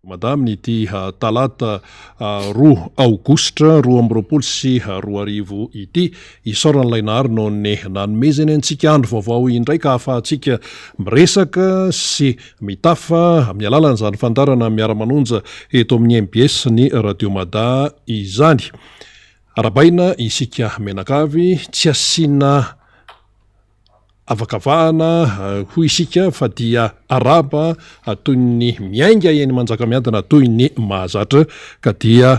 Mada amin'ity talata 2 aogositra 2022 ity. Isaorana ilay Nahary noho ny nanomezany antsika andro vaovao indray ka ahafahantsika miresaka sy mitafa amin'ny alalan'izany fandaharana miara-manonja eto amin'ny mbs ny Radio Mada izany. Arahabaina isika mianakavy, tsy asiana Avakavahana hoy isika fa dia arahaba toy ny miainga eny Manjakamiadana toy ny mahazatra ka dia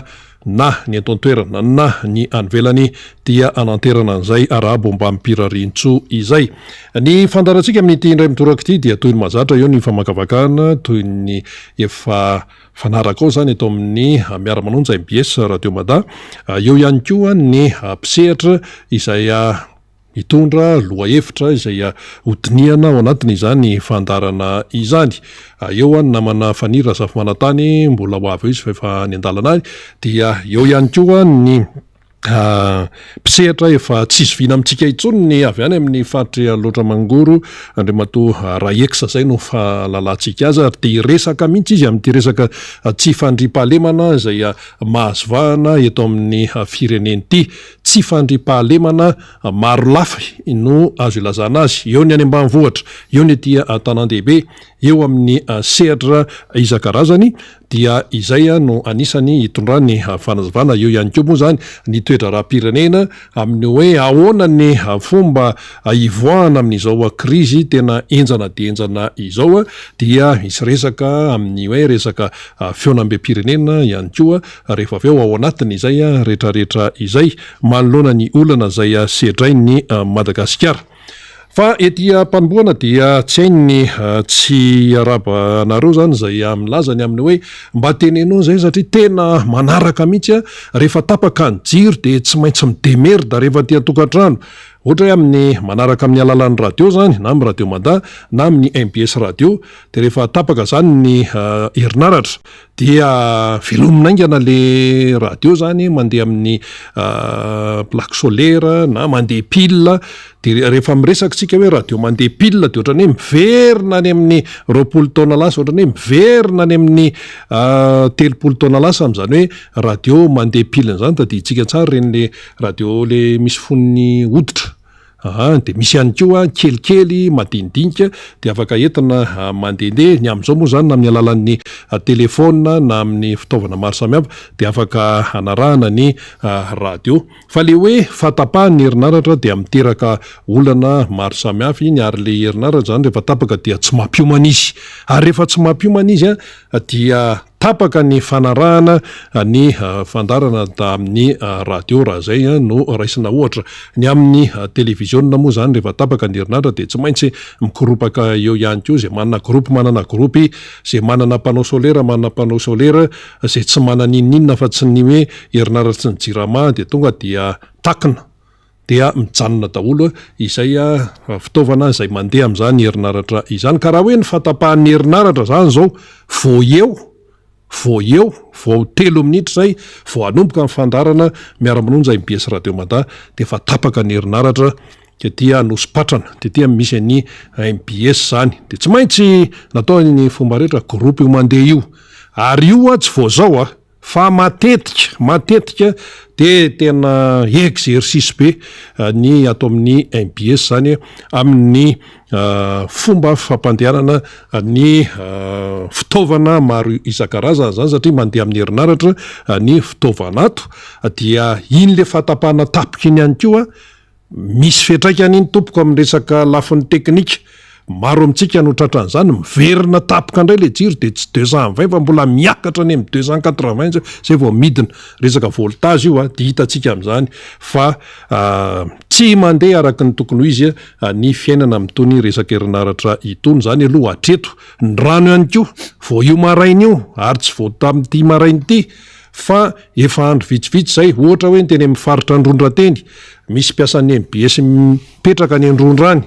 na ny eto an-toerana na ny any ivelany dia ananterana an'izay arahaba ombam-pirariantsoa izay. Ny fandaharantsika amin'ity indray mitoraka ity dia toy ny mahazatra eo ny famakafakana toy ny efa fanaraka ao izany eto amin'ny Miara-manonja mbs Radio Mada, eo ihany koa ny mpisehatra izay Hitondra lohahevitra izay hodinihana ao anatin'izany fandaharana izany. Eo ny namana Faniry Razafimanantany, mbola ho avy eo izy fa efa any an-dalana any. Dia eo ihany koa ny mpisehatra efa tsy zoviana amintsika intsony ny avy any amin'ny faritr'i Alaotra Mangoro, Andriamatoa Rahex izay no fahalalantsika azy ary dia hiresaka mihitsy izy amin'ity resaka tsy fandriampahalemana izay mahazo vahana eto amin'ny firenena ity. Tsy fandriampahalemana maro lafy no azo ilazana azy, eo ny any ambanivohitra, eo ny aty an-tanàn-dehibe, eo amin'ny sehatra isan-karazany, dia izay no anisany hitondrany fanazavana, eo ihany koa moa izany ny toe-draharaham-pirenena amin'ny hoe ahoana ny fomba hivoahana amin'izao krizy tena henjana dia henjana izao, dia hisy resaka amin'ny hoe resaka fihaonambem-pirenena ihany koa rehefa avy eo ao anatin'izay retraretra izay manoloana ny olana izay sedrain'i Madagasikara. Fa ety am-panombohana dia tsy hainy ny tsy hiarahaba anareo izany izay milaza ny amin'ny hoe mba teneno izay satria tena manaraka mihitsy rehefa tapaka ny jiro dia tsy maintsy mi-demerda rehefa aty an-tokantrano. Ohatra hoe amin'ny manaraka amin'ny alalan'ny radio izany na amin'ny radio mada na amin'ny mbs radio dia rehefa tapaka izany ny herinaratra Dia velomina haingana le radio zany mandeha amin'ny plaque solaire na mandeha pile, de rehefa miresaka tsika hoe radio mandeha pile de ohatran'ny hoe miverina any amin'ny 20 taona lasa, ohatran'ny hoe miverina any amin'ny 30 taona lasa amin'izany hoe radio mandeha pile izany, tadidintsika tsara ireny le radio le misy fonony hoditra. Aa dia misy ihany koa kelikely madinidinika dia afaka entina mandehandeha, ny amin'izao moa izany na amin'ny alalan'ny telephone na amin'ny fitaovana maro samihafa dia afaka hanarahana ny radio. Fa le hoe fahatapahan'ny herinaratra dia miteraka olana maro samihafa iny ary le herinaratra izany rehefa tapaka dia tsy mampiomana izy ary rehefa tsy mampiomana izy dia Tapaka ny fanarahana ny fandaharana amin'ny radio raha izay no raisina ohatra. Ny amin'ny televiziona moa izany rehefa tapaka ny herinaratra dia tsy maintsy mikoropaka eo ihany koa izay manana groupe manana groupe, izay manana panneau solaire manana panneau solaire, izay tsy manana n'inon'inona afa-tsy ny hoe herinaratry ny jirama dia tonga dia takina. dia mijanona daholo izay fitaovana izay mandeha amin'izany herinaratra izany. Ka raha hoe ny fahatapahan'ny herinaratra izany izao vao eo, vao eo, vao telo minitra izay vao hanomboka ny fandaharana miara-manonja mbs Radio Mada dia efa tapaka ny herinaratra tety Anosipatrana, tety amin'ny misy an'ny mbs izany. Dia tsy maintsy natao ny fomba rehetra, groupe io mandeha io. Ary io tsy vao izao a! Fa matetika, matetika dia tena exercice be ny ato amin'ny mbs izany amin'ny fomba fampandehanana ny fitaovana maro isan-karazany izany satria mandeha amin'ny herinaratra ny fitaovana ato dia iny le fahatapahana tapoka iny ihany koa Misy fiantraikany iny tompoko amin'ny resaka lafiny teknika. Maro amintsika no tratran'izany, miverina tapoka indray ilay jiro dia tsy 220 fa mbola miakatra any amin'ny 280 zay vao midina. Resaka voltage io dia hitantsika amin'izany fa tsy mandeha araka ny tokony ho izy ny fiainana amin'itony resaka herinaratra itony izany aloha hatreto. Ny rano ihany koa vao io maraina io ary tsy vao tamin'ity maraina ity Fa efa andro vitsivitsy izay, ohatra hoe ny teny amin'ny faritra Androndra teny, misy mpiasan'ny mbs mipetraka any Androndra any,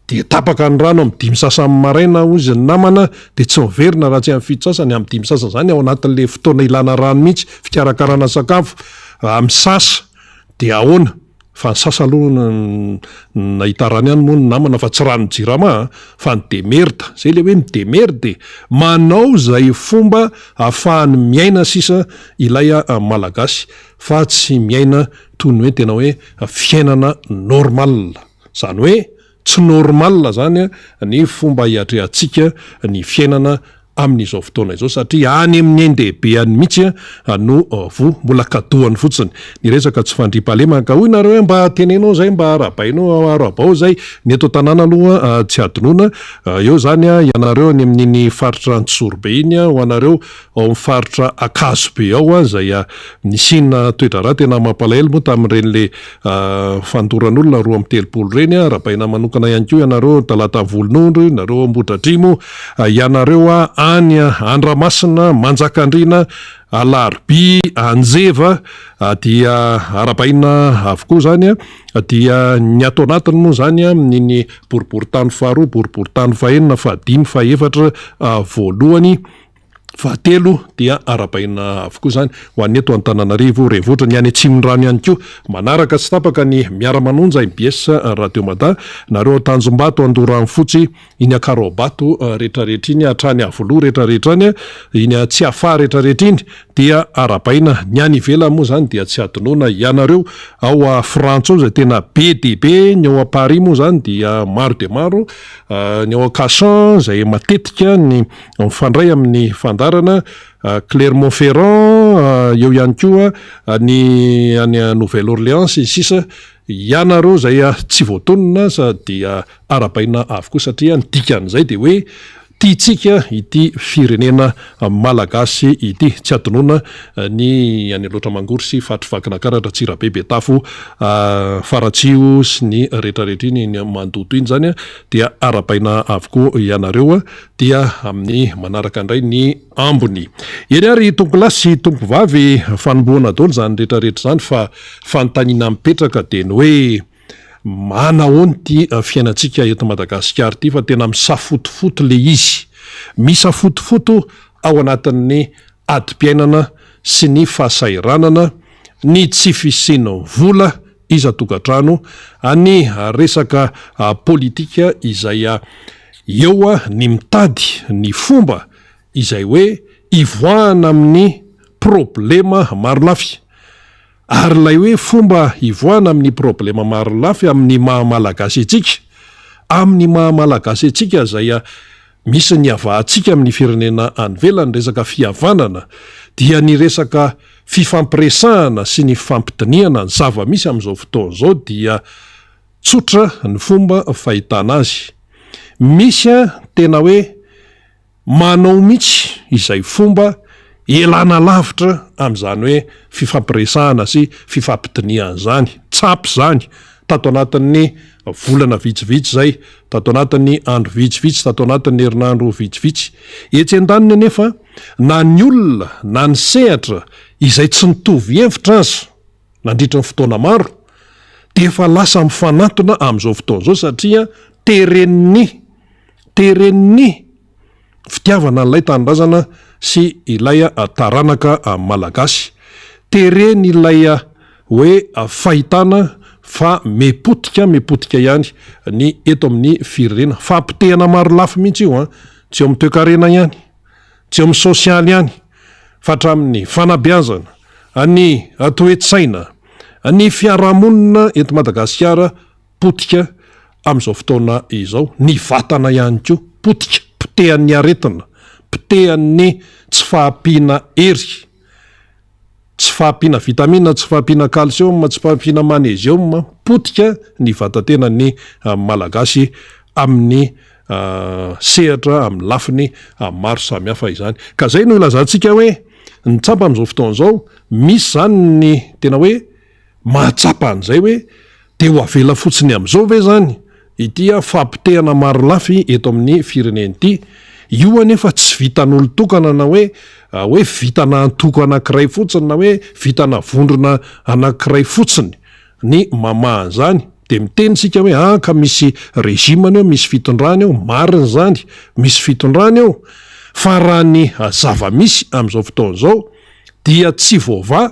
dia tapaka ny rano amin'ny dimy sasany maraina hozy ny namana, dia tsy miverina raha tsy amin'ny fito sasany, amin'ny dimy sasany izany ao anatin'ilay fotoana ilana rano mihitsy, fikarakarana sakafo, misasa, dia ahoana? Fa ny sasa aloha nahita rano ihany moa ny namana fa tsy ranon'ny jirama a, fa ny demerda, zay le hoe midemerda e, manao izay fomba ahafahany miaina sisa ilay Malagasy fa tsy miaina toy ny hoe tena hoe fiainana normal, zany hoe tsy normal zany ny fomba hiatrehantsika ny fiainana amin'izao fotoana izao satria any amin'ny ain-dehibe any mihitsy no voa, mbola kadohany fotsiny ny resaka tsy fandriampahalemana ka hoy nareo hoe mba teneno izay mba arahabaino arahabao izay ny eto an-tanàna aloha tsy hadinoina eo izany ianareo any amin'iny faritra Antsorobe iny ho anareo ao amin'ny faritra Ankazobe ao izay nisiana toe-draharaha tena mampalahelo moa tamin'ireny le fandoran'olona 32 ireny. Arahabaina manokana ihany koa ianareo Talata Volonondry, nareo Ambohidratrimo, ianareo any Andramasina, Manjakandriana, Alarobia, Anjeva dia arahabaina avokoa izany. Dia ny ato anatiny moa izany amin'iny boriborintany faharoa, boriborintany fahenina, fahadimy, fahefatra, voalohany. Fahatelo dia arahabaina avokoa izany ho an'ny eto Antananarivo renivohitra, ny any Atsimondrano ihany koa. Manaraka tsy tapaka ny Miara-manonja mbs Radio Mada, nareo ao Tanjombato, Andoharanofotsy, iny Ankaraobato rehetrarehetra iny, hatrany Avoloha rehetrarehetra any, iny Tsiafahy rehetrarehetra iny dia arahabaina. Ny any ivelany moa izany dia tsy hadinoina ianareo ao Frantsa ao izay tena be dia be, ny ao Paris moa izany dia maro dia maro, ny ao Cachan izay matetika ny Mifandray amin'ny fandaharana Clermont-Ferrand, eo ihany koa ny any Nouvelle-Orléans sy ny sisa Ianareo izay tsy voatonona dia arahabaina avokoa satria ny dikan'izay dia hoe tiantsika ity firenena malagasy ity. Tsy adinoina ny any Alaotra Mangoro sy faritry Vakinankaratra, Antsirabe, Betafo, Faratsiho sy ny rehetrarehetra iny, iny Mandoto iny izany dia arahabaina avokoa ianareo. Dia amin'ny manaraka indray ny ambiny. Eny ary tompokolahy sy tompokovavy, fanombohana daholo izany rehetra rehetra izany fa fanontaniana mipetraka dia ny hoe manahoana ity fiainantsika eto Madagasikara ity fa tena misafotofoto le izy. Misafotofoto ao anatin'ny adim-piainana sy ny fahasahiranana, ny tsy fisian'ny vola isan-tokantrano, ny resaka politika izay eo ny mitady ny fomba izay hoe hivoahana amin'ny problema marolafy. Ary ilay hoe fomba hivoahana amin'ny problema marolafy amin'ny maha Malagasy antsika, amin'ny maha Malagasy antsika izay misy ny havahantsika amin'ny firenena any ivelany, resaka fihavanana, dia ny resaka fifampiresahana sy ny fifampidinihana ny zava-misy amin'izao fotoana izao dia tsotra ny fomba fahitana azy. Misy tena hoe manao mihitsy izay fomba elana lavitra amin'izany hoe fifampiresahana sy fifampidinihana izany. Tsapa izany tato anatin'ny volana vitsivitsy izay, tato anatin'ny andro vitsivitsy, tato anatin'ny herinandro vitsivitsy. Etsy andaniny anefa, na ny olona na ny sehatra izay tsy nitovy hevitra aza nandritra ny fotoana maro dia efa lasa mifanantona amin'izao fotoana izao satria teren'ny teren'ny fitiavana an'ilay tanindrazana sy ilay taranaka malagasy. Teren'ilay hoe fahitana fa mipotika mipotika ihany ny eto amin'ny firenena. Fampotehana maro lafy mihitsy io an! Tsy eo amin'ny toekarena ihany, tsy eo amin'ny sosialy ihany fa hatramin'ny fanabeazana, ny toe-tsaina, ny fiarahamonina eto Madagasikara potika amin'izao fotoana izao, ny vatana ihany koa potika, potehan'ny aretina, potehan'ny tsy fahampiana hery, tsy fahampiana vitamina, tsy fahampiana calcium, tsy fahampiana magnésium, potika ny vatatenan'ny Malagasy amin'ny sehatra, amin'ny lafiny maro samihafa izany. Ka izay no ilazantsika hoe ny tsapa amin'izao fotoana izao, misy izany ny tena hoe mahatsapa an'izay hoe dia ho avela fotsiny amin'izao ve izany ity fahapotehana marolafy eto amin'ny firenena ity? Io anefa tsy vitan'olon-tokana na hoe hoe vitana antoko anankiray fotsiny na hoe vitana vondrona anankiray fotsiny ny mamaha an'izany. Dia miteny isika hoe ah ka misy régime eo, misy fitondrana eo, marina izany, misy fitondrana eo, fa raha ny zava-misy amin'izao fotoana izao dia tsy voavaha.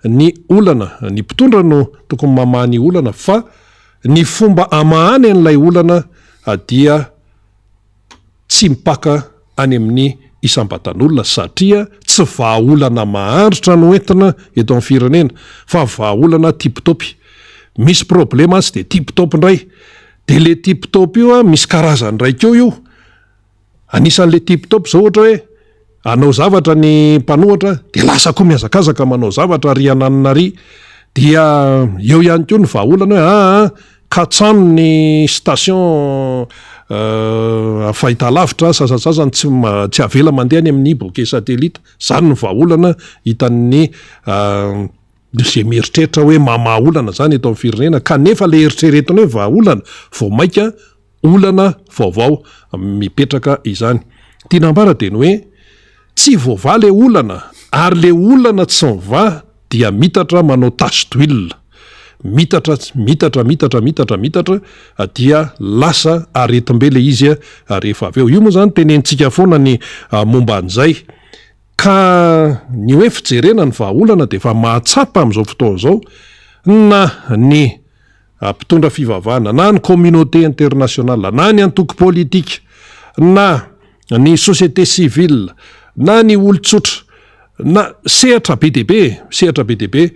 ny olana, ny mpitondra no tokony mamaha ny olana fa ny fomba amahany an'ilay olana dia tsy mipaka any amin'ny isam-batan'olona satria tsy vahaolana maharitra no entina eto amin'ny firenena fa vahaolana tip top. Misy problema atsy dia tip top indray. Dia le tip top io misy karazany indray koa io. Anisan'le tip top zao ohatra hoe hanao zavatra ny mpanohatra dia lasa koa mihazakazaka manao zavatra ry ananona ry. Dia eo ihany koa ny vahaolana hoe aa katsano ny station fahitalavitra sasantsasany tsy tsy avela mandeha any amin'ny bouquet satellite. Zany no vahaolana hitan'ny izay mieritreritra hoe mamaha olana zany eto amin'ny firenena kanefa le eritreretina hoe vahaolana vao maika olana vaovao mipetraka izany. Tiana ambara dia ny hoe tsy voavaha le olana ary le olana tsy mivaha dia mitatra manao tache d'huile. Mitatra, mitatra, mitatra, mitatra, mitatra dia lasa aretim-be le izy rehefa avy eo. Io moa zany tenenintsika foana ny momba an'izay. Ka ny hoe fijerena ny vahaolana dia efa mahatsapa amin'izao fotoana izao na ny mpitondra fivavahana, na ny communauté internationale, na ny antoko politika, na ny société civile, na ny olon-tsotra, na sehatra be dia be e, sehatra be dia be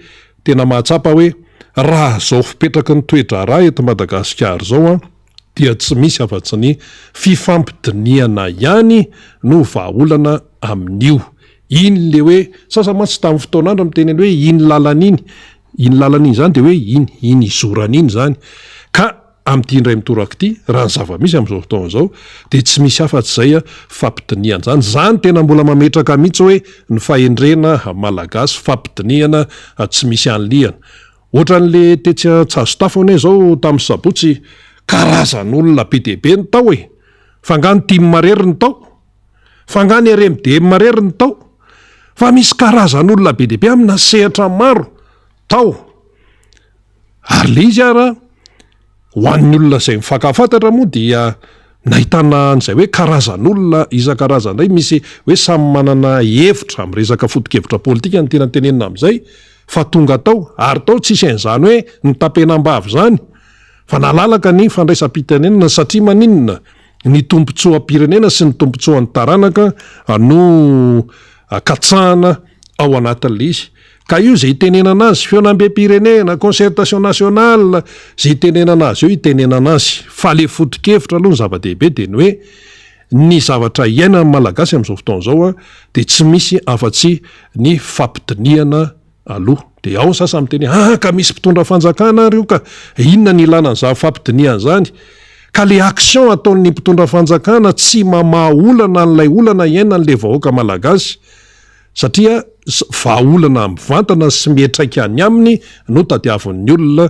tena mahatsapa hoe raha izao fipetraky ny toe-draharaha eto Madagasikara izao an, dia tsy misy afa-tsy ny fifampidinihana ihany no vahaolana amin'io. Iny le hoe, sasa mantsy tamin'ny fotoan'andro miteny hoe iny lalana iny, iny lalana iny izany dia hoe iny, iny izorana iny izany. Ka amin'ity indray mitoraka ity, raha ny zava-misy amin'izao fotoana izao, dia tsy misy afa-tsy izay fampidinihana izany. Izany tena mbola mametraka mihitsy hoe ny fahendrena malagasy, fampidinihana tsy misy anilihana. Ohatran'le tetsy Antsazotafo anie izao tamin'ny sabotsy, karazan'olona be dia be no tao e! Fa nga ny tim irery no tao? Fa nga ny RMDM irery no tao? Fa misy karazan'olona be dia be amina sehatra maro tao. Ary le izy ara, ho an'ny olona izay mifankahafantatra moa dia nahitana an'izay hoe karazan'olona isan-karazany indray, misy hoe samy manana hevitra amin'ny resaka foto-kevitra politika no tiana tenenina amin'izay fa tonga tao, ary tao tsisy an'izany hoe ny tapenam-bava izany fa nalalaka ny fandraisam-pitenenana satria maninona? Ny tombontsoam-pirenena sy ny tombontsoan'ny taranaka no katsahana ao anatin'ilay izy. Ka io izay itenenana azy, fihaonambem-pirenena, concertation nationale, izay itenenana azy eo itenenana azy. Fa le foto-kevitra aloha ny zava-dehibe dia ny hoe ny zavatra iainan'ny Malagasy amin'izao fotoana izao dia tsy misy afa-tsy ny fampidinihana aloha. Dia ao ny sasany miteny hoe ah ka misy mpitondra fanjakana ary io ka, inona ny ilana an'izany fampidinihana izany? Ka le action ataon'ny mpitondra fanjakana tsy mamaha olana an'ilay olana iainan'ilay vahoaka Malagasy. Satria vahaolana mivantana sy miantraika any aminy no tadiavin'ny olona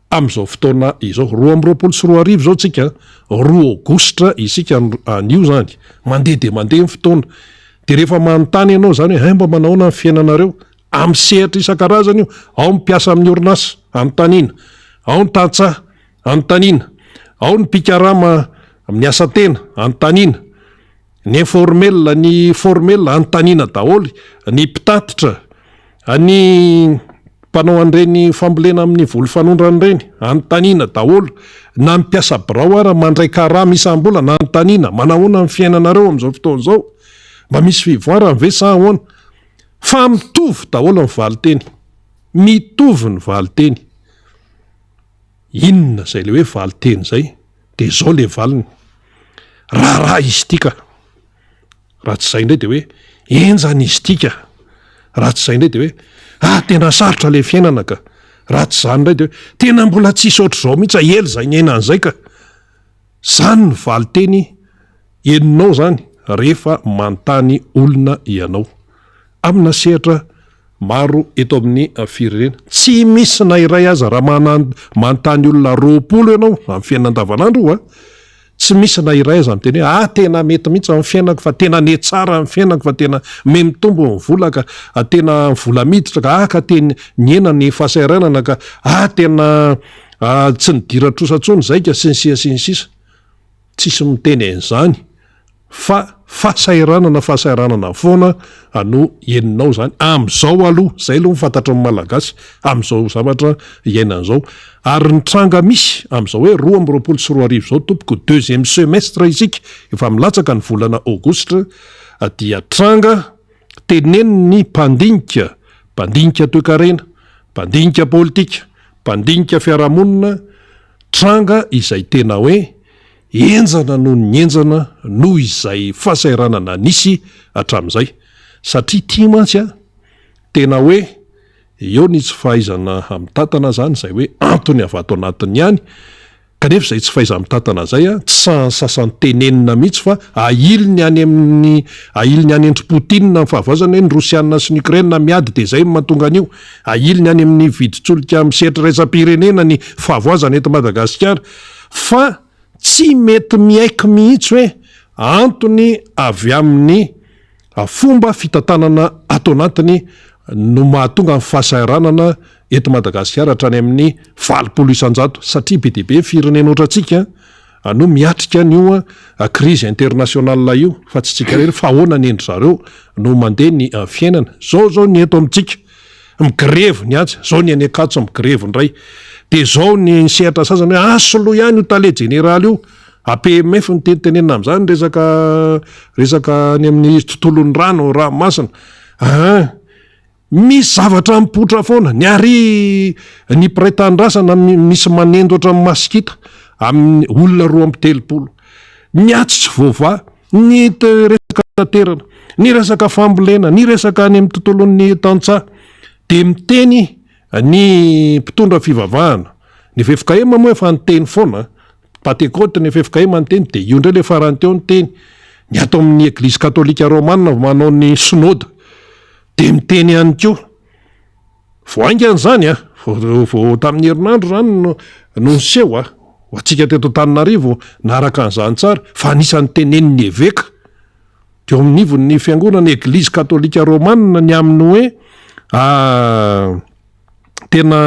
amin'izao fotoana izao. 2022 izao tsika, roa aogositra isika anio izany. Mandeha dia mandeha ny fotoana. Dia rehefa manontany ianao izany hoe hay mba manahoana ny fiainanareo? Amin'ny sehatra isan-karazany io. Ao ny mpiasa amin'ny orinasa, anontaniana. Ao ny tantsaha, anontaniana. Ao ny mpikarama amin'ny asa tena, anontaniana. Ny informel, ny formel anontaniana daholo, ny mpitatitra, ny mpanao an'ireny fambolena amin'ny voly fanondrana ireny, anontaniana daholo, na ny mpiasa birao ara mandray karama isam-bolana, anontaniana, manahoana ny fiainanareo amin'izao fotoana izao, mba misy fivoarana ve sa ahoana? Fa mitovy daholo ny valinteny, mitovy ny valinteny. Inona izay le hoe valinteny izay? Dia izao le valiny, raharaha izy ity ka! Raha tsy izay indray dia hoe henjana izy ity ka! Raha tsy izay indray dia hoe ah tena sarotra le fiainana ka! Raha tsy izany indray dia hoe tena mbola tsisy ohatr'izao mihitsy ah, ela izay niainana izay ka! Izany ny valinteny henonao izany rehefa manontany olona ianao. Amina sehatra maro eto amin'ny firenena. Tsy misy na iray aza raha manontany olona 20 ianao amin'ny fiainana andavanandro io a, tsy misy na iray aza miteny hoe ah tena mety mihitsy amin'ny fiainako fa tena nihatsara ny fiainako fa tena mihamitombo ny vola ka, tena vola miditra ka, ah ka tena nihena ny fahasahiranana ka, ah tena tsy nidiran-trosa intsony izay ka, sy ny sisa sy ny sisa. Tsisy miteny an'izany. Fa fahasahiranana fahasahiranana foana no henonao izany amin'izao aloha, izay aloha ny fantatry ny Malagasy amin'izao zavatra iainana izao. Ary ny tranga misy amin'izao hoe 2022 izao tompoko, deuxième semestre isika, efa milatsaka ny volana aogositra, dia tranga tenenin'ny mpandinika, mpandinika toekarena, mpandinika politika, mpandinika fiarahamonina, tranga izay tena hoe Henjana noho ny henjana noho izay fahasahiranana nisy hatramin'izay. Satria ity mantsy an, tena hoe eo ny tsy fahaizana mitantana izany, izay hoe antony avy ato anatiny ihany, kanefa izay tsy fahaiza-mitantana izay an, tsy sahan'ny sasany tenenina mihitsy fa ahiliny any amin'ny, ahiliny any an-dry Poutine ny fahavoazana hoe ny Rosiana sy ny Ukraine miady dia izay no mahatonga an'io, ahiliny any amin'ny vidin-tsolika amin'ny sehatra iraisam-pirenena ny fahavoazana eto Madagasikara. Fa tsy mety miaiky mihitsy hoe antony avy amin'ny fomba fitantanana ato anatiny no mahatonga ny fahasahiranana eto Madagasikara hatrany amin'ny 80% satria be dia be ny firenena ohatrantsika no miatrika an'io crise internationale io fa tsy tsika irery fa ahoana ny endry zareo no mandeha ny fiainana. Zao zao ny eto amintsika. Migrevy ny atsy, zao ny any Ankatso migrevy indray. Dia zao ny sehatra sasany hoe ah soloy ihany io tale jeneraly io. APMF no tenitenenina amin'izany resaka resaka any amin'ny tontolon'ny rano, ranomasina. Aa misy zavatra mipoitra foana. Ny ary ny mpiray tanindrazana misy manendo ohatran'ny masikita amin'ny olona 32. Ny atsy tsy voavaha. Ny resaka fitaterana, ny resaka fambolena, ny resaka any amin'ny tontolon'ny tantsaha dia miteny ny mpitondra fivavahana. Ny ffkm moa efa niteny foana, Patekoty ny ffkm niteny dia io indray ilay farany teo niteny. Ny ato amin'ny eglizy katolika romana manao ny synoda dia miteny ihany koa. Vao haingana izany an, vao tamin'ny herinandro izany no no niseho an, ho antsika teto Antananarivo naharaka an'izany tsara, fa anisan'ny tenenin'ny eveka teo anivon'ny fiangonana eglizy katolika romana ny amin'ny hoe tena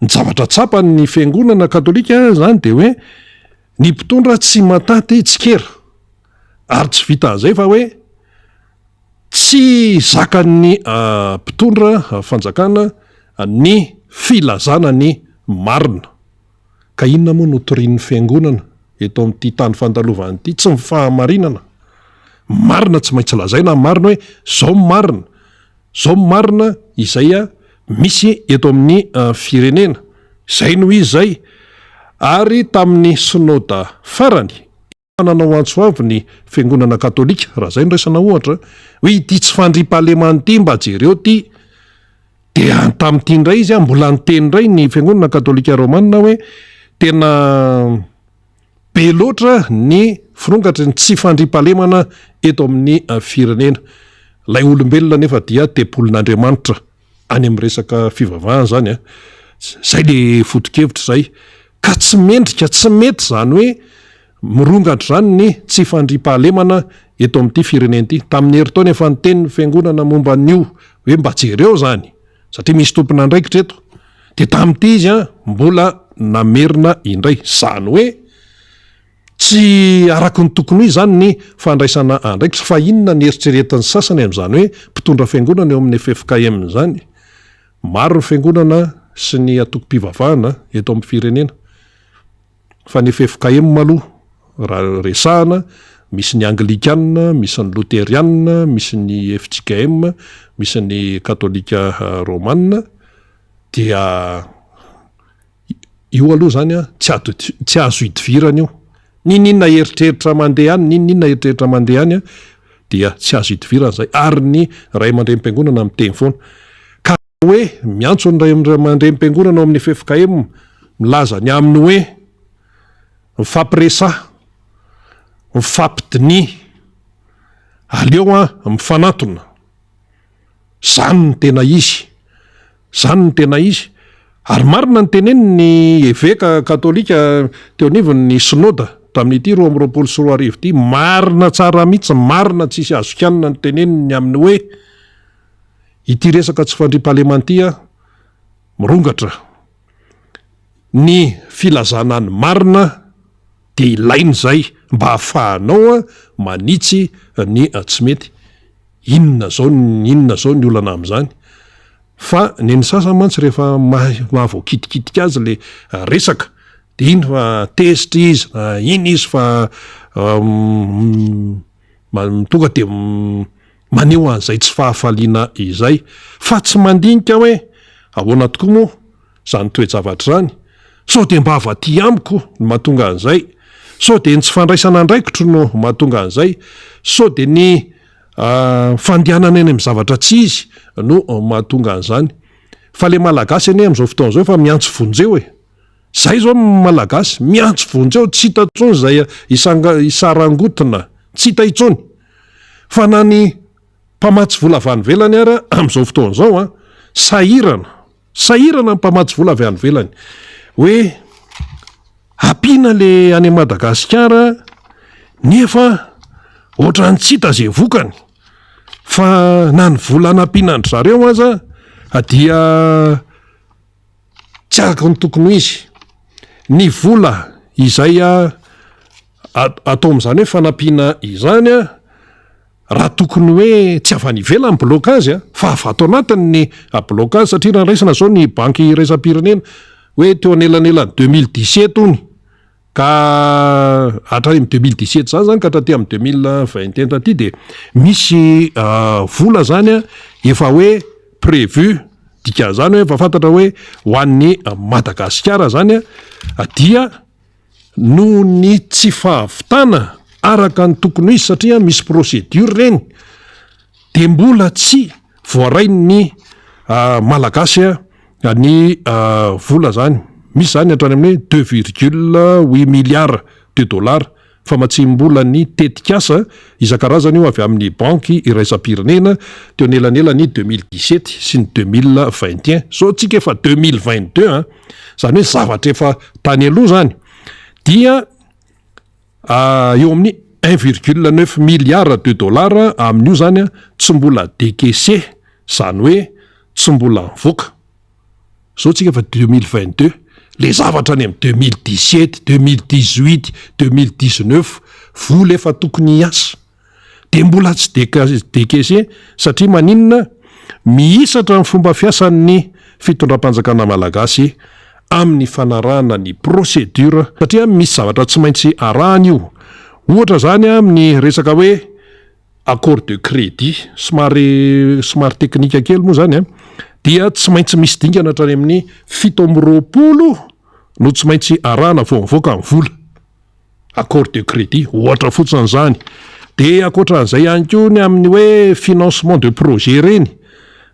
ny zavatra tsapan'ny fiangonana katolika izany dia hoe ny mpitondra tsy matanty tsikera ary tsy vitan'izay fa hoe Tsy zakan'ny mpitondra fanjakana ny filazana ny marina. Ka inona moa no torian'ny fiangonana eto amin'ity tany fandalovana ity? Tsy ny fahamarinana. Marina tsy maintsy lazaina ny marina hoe zao ny marina, zao ny marina izay misy eto amin'ny firenena. Izay no izy izay. Ary tamin'ny synoda farany, Nanao antso avo ny fiangonana katolika, raha izay no raisana ohatra, hoe ity tsy fandriampahalemana ity mba jereo ity. Dia tamin'ity indray izy, mbola niteny indray ny fiangonana katolika romana hoe tena be loatra ny firongatry ny tsy fandriampahalemana eto amin'ny firenena. Ilay olombelona nefa dia tempolin'Andriamanitra. any amin'ny resaka fivavahana zany a, zay le foto-kevitra zay, ka tsy mendrika, tsy mety zany hoe mirongatra zany ny tsy fandriampahalemana eto amin'ity firenena ity. Tamin'ny herintaona efa niteny ny fiangonana momba an'io hoe mba jereo zany satria misy tompon'andraikitra eto, de tamin'ity izy a mbola namerina indray, zany hoe Tsy araka ny tokony ho izy izany ny fandraisana andraikitra, fa inona ny eritreretin'ny sasany amin'izany hoe mpitondra fiangonana eo amin'ny ffkm izany? Maro ny fiangonana sy ny antokom-pivavahana eto amin'ny firenena, fa ny ffkm aloha raha resahana, misy ny anglikana, misy ny loteriana, misy ny fjkm, misy ny katolika romana, dia Io aloha zany an, tsy ado tsy azo idivirana io. N'inon'inona eritreritra mandeha any, n'inon'inona eritreritra mandeha any an, dia tsy azo idivirana zay. Ary ny ray aman-drenim-piangonana miteny foana. Ka hoe miantso ny ray aman-drenim-piangonana ao amin'ny ffkm milaza ny amin'ny hoe mifampiresaha, mifampidiniha, aleo an mifanantona. Zany no tena izy. Zany no tena izy. Ary marina ny tenenin ny eveka katolika teo anivon ny synoda tamin'ity 2022 ity, marina tsara mihitsy, marina tsisy azo kianina ny teneniny ny amin'ny hoe ity resaka tsy fandriampahalemana ity an, mirongatra ny filazana ny marina dia ilaina izay. mba hahafahanao manitsy ny tsy mety. Inona zao inona zao ny olana amin'izany? Fa ny an'ny sasany mantsy rehefa mahavoakitikitika azy le resaka de iny fa tezitra izy na iny izy fa tonga de maneho an'izay tsy fahafaliana izay fa tsy mandinika hoe ahoana tokoa moa izany toe-javatra izany? Sao dia mba avy aty amiko no mahatonga an'izay? Sao dia ny tsy fandraisana andraikitro no mahatonga an'izay? Sao dia ny fandehanana eny amin'ny zavatra tsy izy no mahatonga an'izany? Fa ilay Malagasy anie amin'izao fotoana izao efa miantso vonjeo e! Izay izao ny Malagasy, miantso vonjeo, tsy hita intsony izay hisarangotina, tsy hita intsony. Fa na ny mpamatsy vola avy any ivelany ara amin'izao fotoana izao an, sahirana, sahirana ny mpamatsy vola avy any ivelany hoe ampiana le any Madagasikara nefa ohatran'ny tsy hita izay vokany fa na ny vola anampiana an-dry zareo aza dia Tsy araka ny tokony ho izy. Ny vola izay atao amin'izany hoe fanampiana izany, raha tokony hoe tsy avy any ivelany ny blocage fa avy ato anatiny ny blocage satria raha raisina izao ny banky iraisam-pirenena hoe teo anelanelan'ny 2017 hono Ka hatrany amin'ny 2017 izany zany ka hatraty amin'ny 2021 taty dia misy vola zany efa hoe prévu, dikan'izany hoe efa fantatra hoe ho an'ny Madagasikara zany dia noho ny tsy fahavitana araka ny tokony ho izy satria misy procédure ireny dia mbola tsy voarain'ny Malagasy ny vola zany, misy zany hatrany amin'ny hoe deux virgule huit milliards de dollars famatsiam-bola ny tetikasa isan-karazany io avy amin'ny banky iraisam-pirenena teo anelanelan'ny 2017 sy ny 2021, zao tsika efa 2022 an, zany hoe zavatra efa tany aloha zany dia eo amin'ny un virgule neuf milliard de dollars amin'io zany tsy mbola decaissé zany hoe tsy mbola nivoaka, zao tsika efa 2022, le zavatra any amin'ny 2017, 2018, 2019, vola efa tokony hiasa de mbola tsy decaissé satria maninona? Mihisatra ny fomba fiasan'ny fitondram-panjakana malagasy amin'ny fanarahana ny procédure satria misy zavatra tsy maintsy arahana io, ohatra zany amin'ny resaka hoe accord de crédit, somary somary teknika kely moa zany an, dia tsy maintsy misy dingana hatrany amin'ny 27 no tsy maintsy arahana vao mivoaka ny vola, accord de crédit ohatra fotsiny zany, de ankoatran'izay ihany koa ny amin'ny hoe financement de projet ireny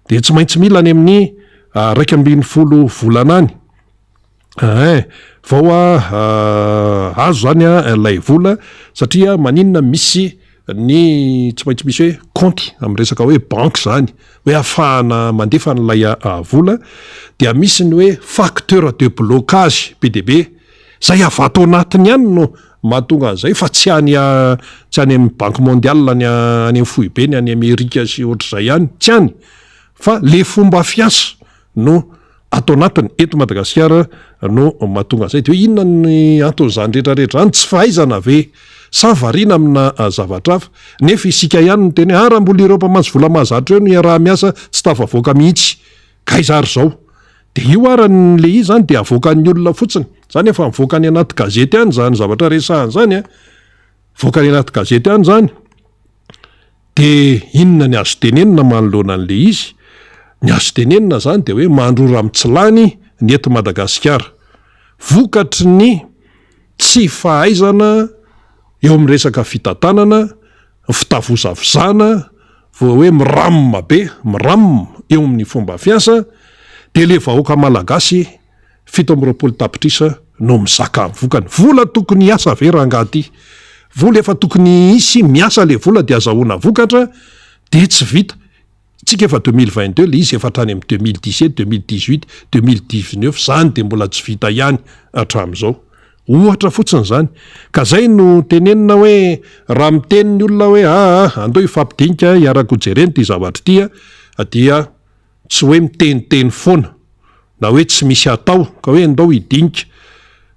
de tsy maintsy mila any amin'ny 11 volana any. Ein, vao azo zany ilay vola satria maninona misy ny tsy maintsy misy hoe kaonty amin'ny resaka hoe banky zany hoe ahafahana mandefa an'ilay vola dia misy ny hoe facteur de blocage be dia be zay avy ato anatiny ihany no mahatonga an'izay fa tsy any tsy any amin'ny banque mondiale any any amin'ny foibeny any Amerika sy ohatr'izay ihany, tsy any fa le fomba fiasa no ato anatiny eto Madagasikara no mahatonga an'izay. Dia hoe inona ny anton'izany rehetra rehetra izany? Tsy fahaizana ve sa variana amina zavatra hafa? Nefa isika ihany no miteny hoe ah raha mbola ireo mpamatsy vola mahazatra ireo no iaraha-miasa tsy tafavoaka mihitsy. Ka aiza ary izao? Dia io ary le izy izany dia avoakan'ny olona fotsiny. Izany efa mivoaka any anaty gazety any izany zavatra resahana izany an. Mivoaka any anaty gazety any izany. Dia inona ny azo tenenina manoloana an'ilay izy? Ny azo tenenina izany dia hoe mandrora mitsilany ny eto Madagasikara. Vokatry ny tsy fahaizana eo amin'ny resaka fitantanana, ny fitavozavozana, vao hoe miram be, miram eo amin'ny fomba fiasa, dia ilay vahoaka malagasy 27 tapitrisa no mizaka ny vokany. Vola tokony hiasa ve rangaha ty? Vola efa tokony hisy miasa le vola de azahoana vokatra de tsy vita. Tsika efa 2022 le izy efa hatrany amin'ny 2017, 2018, 2019 zany de mbola tsy vita ihany hatramin'izao. Ohatra fotsiny zany. Ka zay no tenenina hoe raha miteny ny olona hoe aa andao hifampidinika hiaraka hojerena ity zavatra ity a dia Tsy hoe miteniteny foana na hoe tsy misy atao ka hoe ndao hidinika.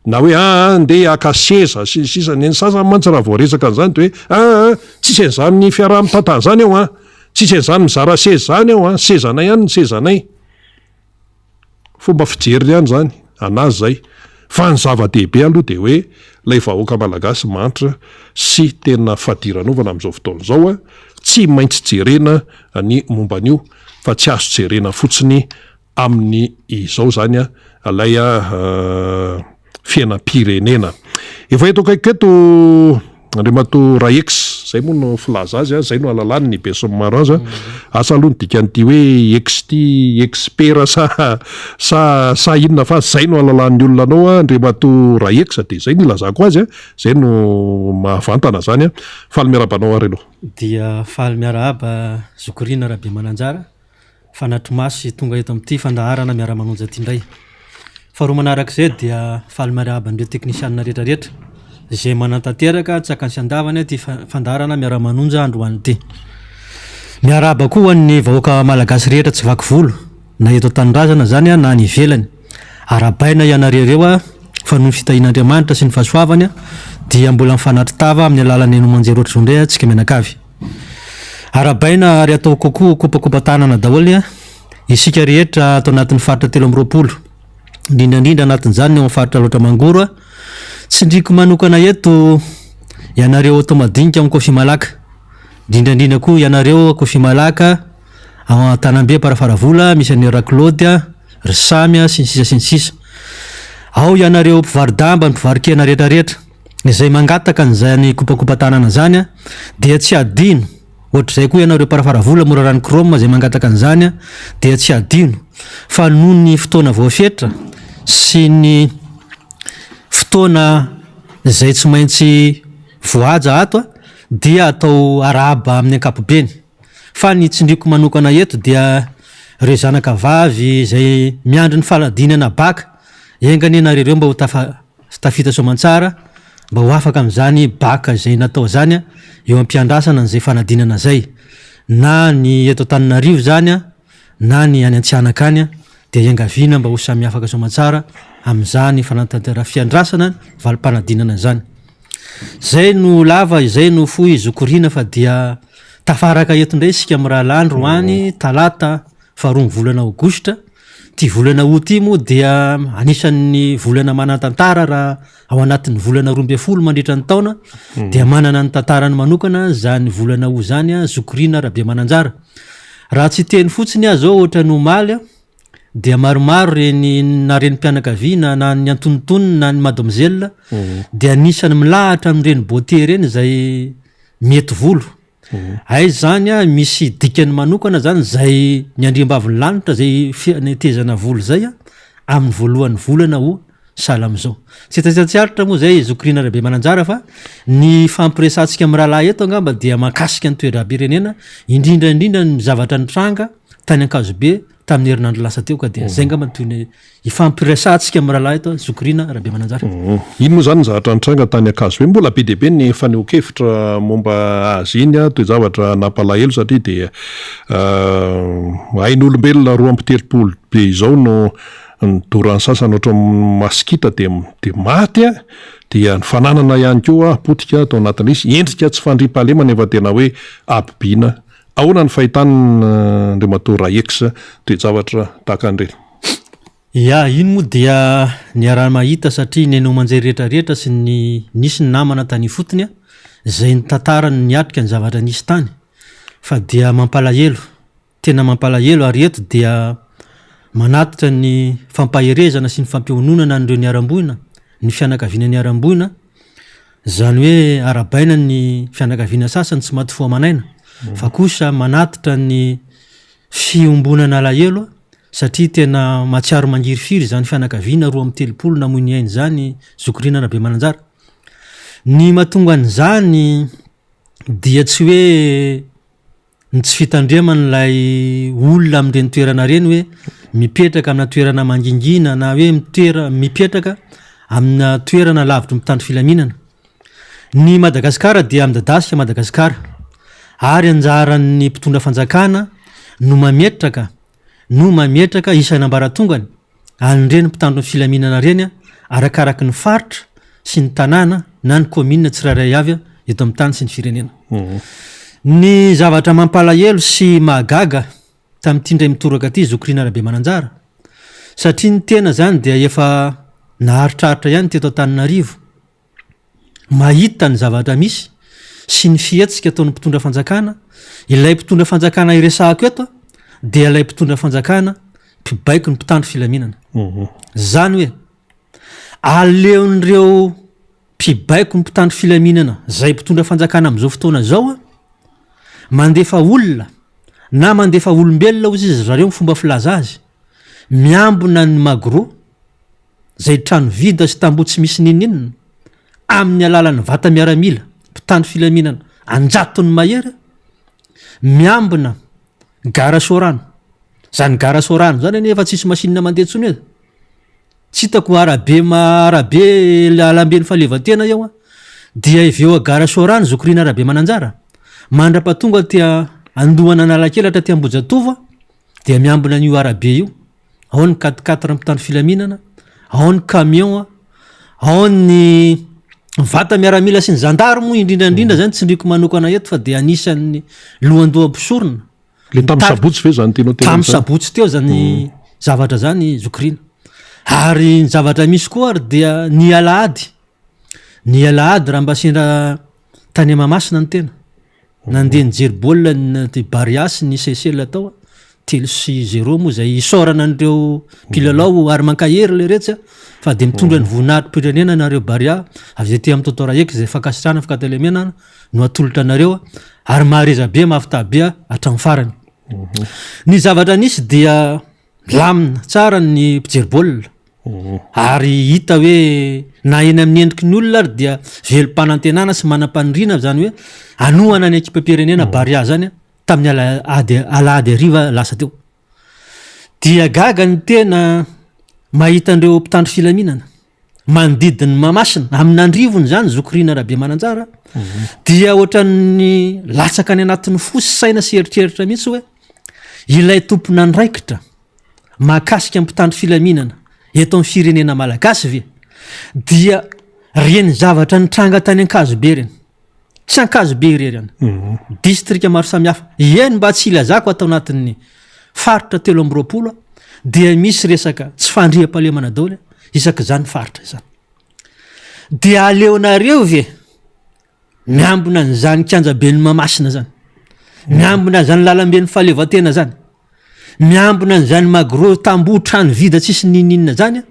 Na hoe aa ndeha haka seza sy ny sisa, ny an'ny sasany mantsy raha vao resaka an'izany dia hoe aa tsisy an'izany fiaraha-mitantana izany ao an, tsisy an'izany mizara seza izany ao an, sezanay ihany ny sezanay. Fomba fijeriny ihany izany, an'azy izay. Fa ny zava-dehibe aloha dia hoe ilay vahoaka malagasy mahantra sy tena fadiranovana amin'izao fotoana izao an, tsy maintsy jerena ny momba an'io fa tsy azo jerena fotsiny amin'ny izao izany ilay fiainam-pirenena. Efa eto akaikiko eto Andriamatoa Raex, izay moa no filaza azy, izay no ahalalany ny besinimaro azy. Asa aloha ny dikan'ity hoe ex ity, expert sa sa sa inona fa izay no ahalalan'ny olona anao Andriamatoa Raex dia izay no ilazako azy, izay no mahavantana izany. Faly miarahaba anao ary aloha. Dia faly miarahaba Zoky Rina Rabemananjara. Fanatri-maso sy tonga eto amin'ity fandaharana Miara-manonja ity indray. Faharoa manarak'izay dia faly miarahaba an'ireo teknisianina rehetra rehetra izay manatanteraka an-tsakany sy an-davany ity fandaharana Miara-manonja androany ity. Miarahaba koa ho an'ny vahoaka malagasy rehetra tsy vaky volo na eto an-tanindrazana izany na any ivelany. Arahabaina ianareo ireo fa noho ny fitahian'Andriamanitra sy ny fahasoavany dia mbola mifanatri-tava amin'ny alalan'ny haino aman-jery ohatr'izao indray isika mianakavy. Arahabaina ary atao kokoa kopakopa-tanana daholo isika rehetra ato anatin'ny faritra 23, indrindra indrindra anatin'izany ny ao amin'ny faritra Alaotra Mangoro. Tsindriako manokana eto ianareo ato madinika ao Ankofimalaka, indrindra indrindra koa ianareo Ankofimalaka ao Antanambe Amparafaravola misy an'i Raclaude, ry Samy sy ny sisa sy ny sisa. Ao ianareo mpivaro-damba, ny mpivaro-kena rehetra rehetra. Izay mangataka an'izany kopakopa-tanana izany dia tsy hadino, ohatr'izay koa ianareo mparafaravola mora rano chrome izay mangataka an'izany dia tsy hadino fa noho ny fotoana voafetra sy ny fotoana izay tsy maintsy voahaja ato dia atao arahaba amin'ny ankapobeny. Fa ny tsindriako manokana eto dia ireo zanaka vavy izay miandry ny fanadinana bacc, enga anie nareo ireo mba ho tafa tafita soamantsara mba ho afaka amin'izany bac izay natao izany eo am-piandrasana an'izay fanadinana izay na ny eto Antananarivo izany na ny any Antsihanaka any dia iangaviana mba ho samy afaka soamantsara amin'izany fanatanteraha fiandrasana valim-panadinana izany. Izay no lava, izay no fohy zokorina fa dia tafaraka eto indray isika mirahalahy androany talata faharoa ny volana aogositra. Ity volana août ity moa dia anisan'ny volana manan-tantara raha ao anatin'ny volana 12 mandritra ny taona dia manana ny tantarany manokana izany volana août izany, Zoky Rina Rabemananjara. Raha tsy hiteny fotsiny aho izao ohatran'ny omaly dia maromaro ireny na renim-pianakaviana na ny antonontonony na ny mademoiselle dia anisan'ny milahatra amin'ireny beauté ireny izay mety volo. Aiza izany an, misy dikany manokana zany zay ny andriambavin'ny lanitra zay fanetezana volo zay an, amin'ny voalohan'ny volana ho sahala amin'izao. Tsy hita tsy aritra moa zay Zoky Rina Rabemananjara fa ny fampiresahantsika amin'ny rahalahy eto angamba dia mahakasika ny toe-draham-pirenena, indrindra indrindra ny zavatra nitranga tany Ankazobe tamin'ny herinandro lasa teo ka dia zay angamba no toy ny Ifampiresahantsika amin'ny rahalahy eto Zoky Rina Rabemananjara. Iny moa izany ny zavatra nitranga tany Ankazobe. Mbola be dia be ny fanehoan-kevitra momba azy iny, toe-javatra nampalahelo satria dia ain'olombelona 32 be izao no nidoran'ny sasany ohatran'ny masikita dia dia maty, dia ny fananana ihany koa potika tao anatin'ilay izy. Endrika tsy fandriampahalemana efa tena hoe habibiana. Ahoana ny fahitan'Andriamatoa Raex toe-javatra tahaka an'ireny? Ya, iny moa dia niaraha-mahita satria ny haino aman-jery rehetra rehetra sy ny nisy ny namana tany ifotony izay nitantara ny niatrika ny zavatra nisy tany fa dia mampalahelo, tena mampalahelo ary eto dia manatitra ny fampaherezana sy ny fampiononana an'ireo niharam-boina, ny fianakaviana niharam-boina, izany hoe arahabaina ny fianakaviana sasany tsy maty fo aman'aina fa kosa manatitra ny Fiombonana alahelo satria tena mahatsiaro mangirifiry izany fianakaviana 32 namoy ny ainy izany Zoky Rina Rabemananjara. Ny mahatonga an'izany dia tsy hoe ny tsy fitandreman'ilay olona amin'ireny toerana ireny hoe mipetraka amina toerana mangingina na hoe mitoera- mipetraka amina toerana lavitry ny mpitandro filaminana. Ny Madagasikara dia midadasika Madagasikara ary anjaran'ny mpitondra fanjakana no mametraka no mametraka isan'ambaratongany an'ireny mpitandro ny filaminana ireny. arakaraky ny faritra sy ny tanàna na ny kaominina tsirairay avy eto amin'ny tany sy ny firenena. Ny zavatra mampalahelo sy mahagaga tamin'ity indray mitoraka ity Zoky Rina Rabemananjara satria ny tena izany dia efa naharitraritra ihany teto Antananarivo mahita ny zavatra misy sy ny fihetsika ataon'ny mpitondra fanjakana, ilay mpitondra fanjakana iresahako eto dia ilay mpitondra fanjakana mpibaiko ny mpitandro filaminana. Izany hoe aleon'ireo mpibaiko ny mpitandro filaminana izay mpitondra fanjakana amin'izao fotoana izao mandefa olona na mandefa olombelona hozy izy zareo ny fomba filaza azy miambina ny magro izay trano vida sy tamboho tsy misy n'inon'inona amin'ny alalan'ny vata miaramila mpitandro filaminana an-jatony mahery miambina gara Soarano zany gara Soarano zany anie efa tsisy machine mandeha intsony e Tsy hitako arabe ma arabe lalamben'ny fahaleovantena eo an, dia avy eo gara Soarano Zoky Rina Rabemananjara, mandrapatonga aty andohan'Analakely hatraty Ambohijatovo dia miambina an'io arabe io, ao ny quatre quatre mpitandro filaminana, ao ny camion, ao ny vata miaramila sy ny zandary moa indrindra indrindra zany tsindriako manokana eto fa dia anisan'ny lohandoha-mpisorona. Le tamin'ny sabotsy ve zany tianao tenenina Tamin'ny sabotsy teo zany zavatra zany zoky Rina. Ary ny zavatra misy koa ary dia ny alahady, ny alahady raha mba sendra tany Mahamasina ny tena, nandeha nijery baolina ny ty Barea sy ny Seychelles tao, 3 sy 0 moa zay, isaorana an'ireo mpilalao ary mankahery le retsy a, fa de mitondra ny voninahitrim-pirenena nareo Barea avy aty amin'ny Toto Raheky zay fankasitrahana fankatelemena no atolotra anareo ary mahareza be mahavità be hatramin'ny farany. Ny zavatra nisy dia milamina tsara ny mpijery baolina ary hita hoe na eny amin'ny endriky ny olona ary dia velom-panantenana sy manam-paniriana zany hoe hanohana ny ekipam-pirenena Barea zany tamin'ny alahady alahady hariva lasa teo. Dia gaga ny tena mahita an'ireo mpitandro filaminana manodidina ny Mahamasina, amin'Andrivony izany, Zoky Rina Rabemananjara, dia ohatran'ny latsaka any anatin'ny fo sy saina sy eritreritra mihitsy hoe ilay tompon'andraikitra mahakasika ny mpitandro filaminana eto amin'ny firenena malagasy ve dia reny zavatra nitranga tany Ankazobe ireny. Tsy Ankazobe irery ihany. Distrika maro samihafa. Eny mba tsy hilazako ato anatin'ny faritra 23 dia misy resaka tsy fandriampahalemana daholo isak'izany faritra izany. Dia aleonareo ve miambina an'izany kianjaben'i Mahamasina izany? Miambina an'izany lalamben'ny fahaleovantena izany? Miambina an'izany magro tamboho trano vida tsisy n'inon'inona izany?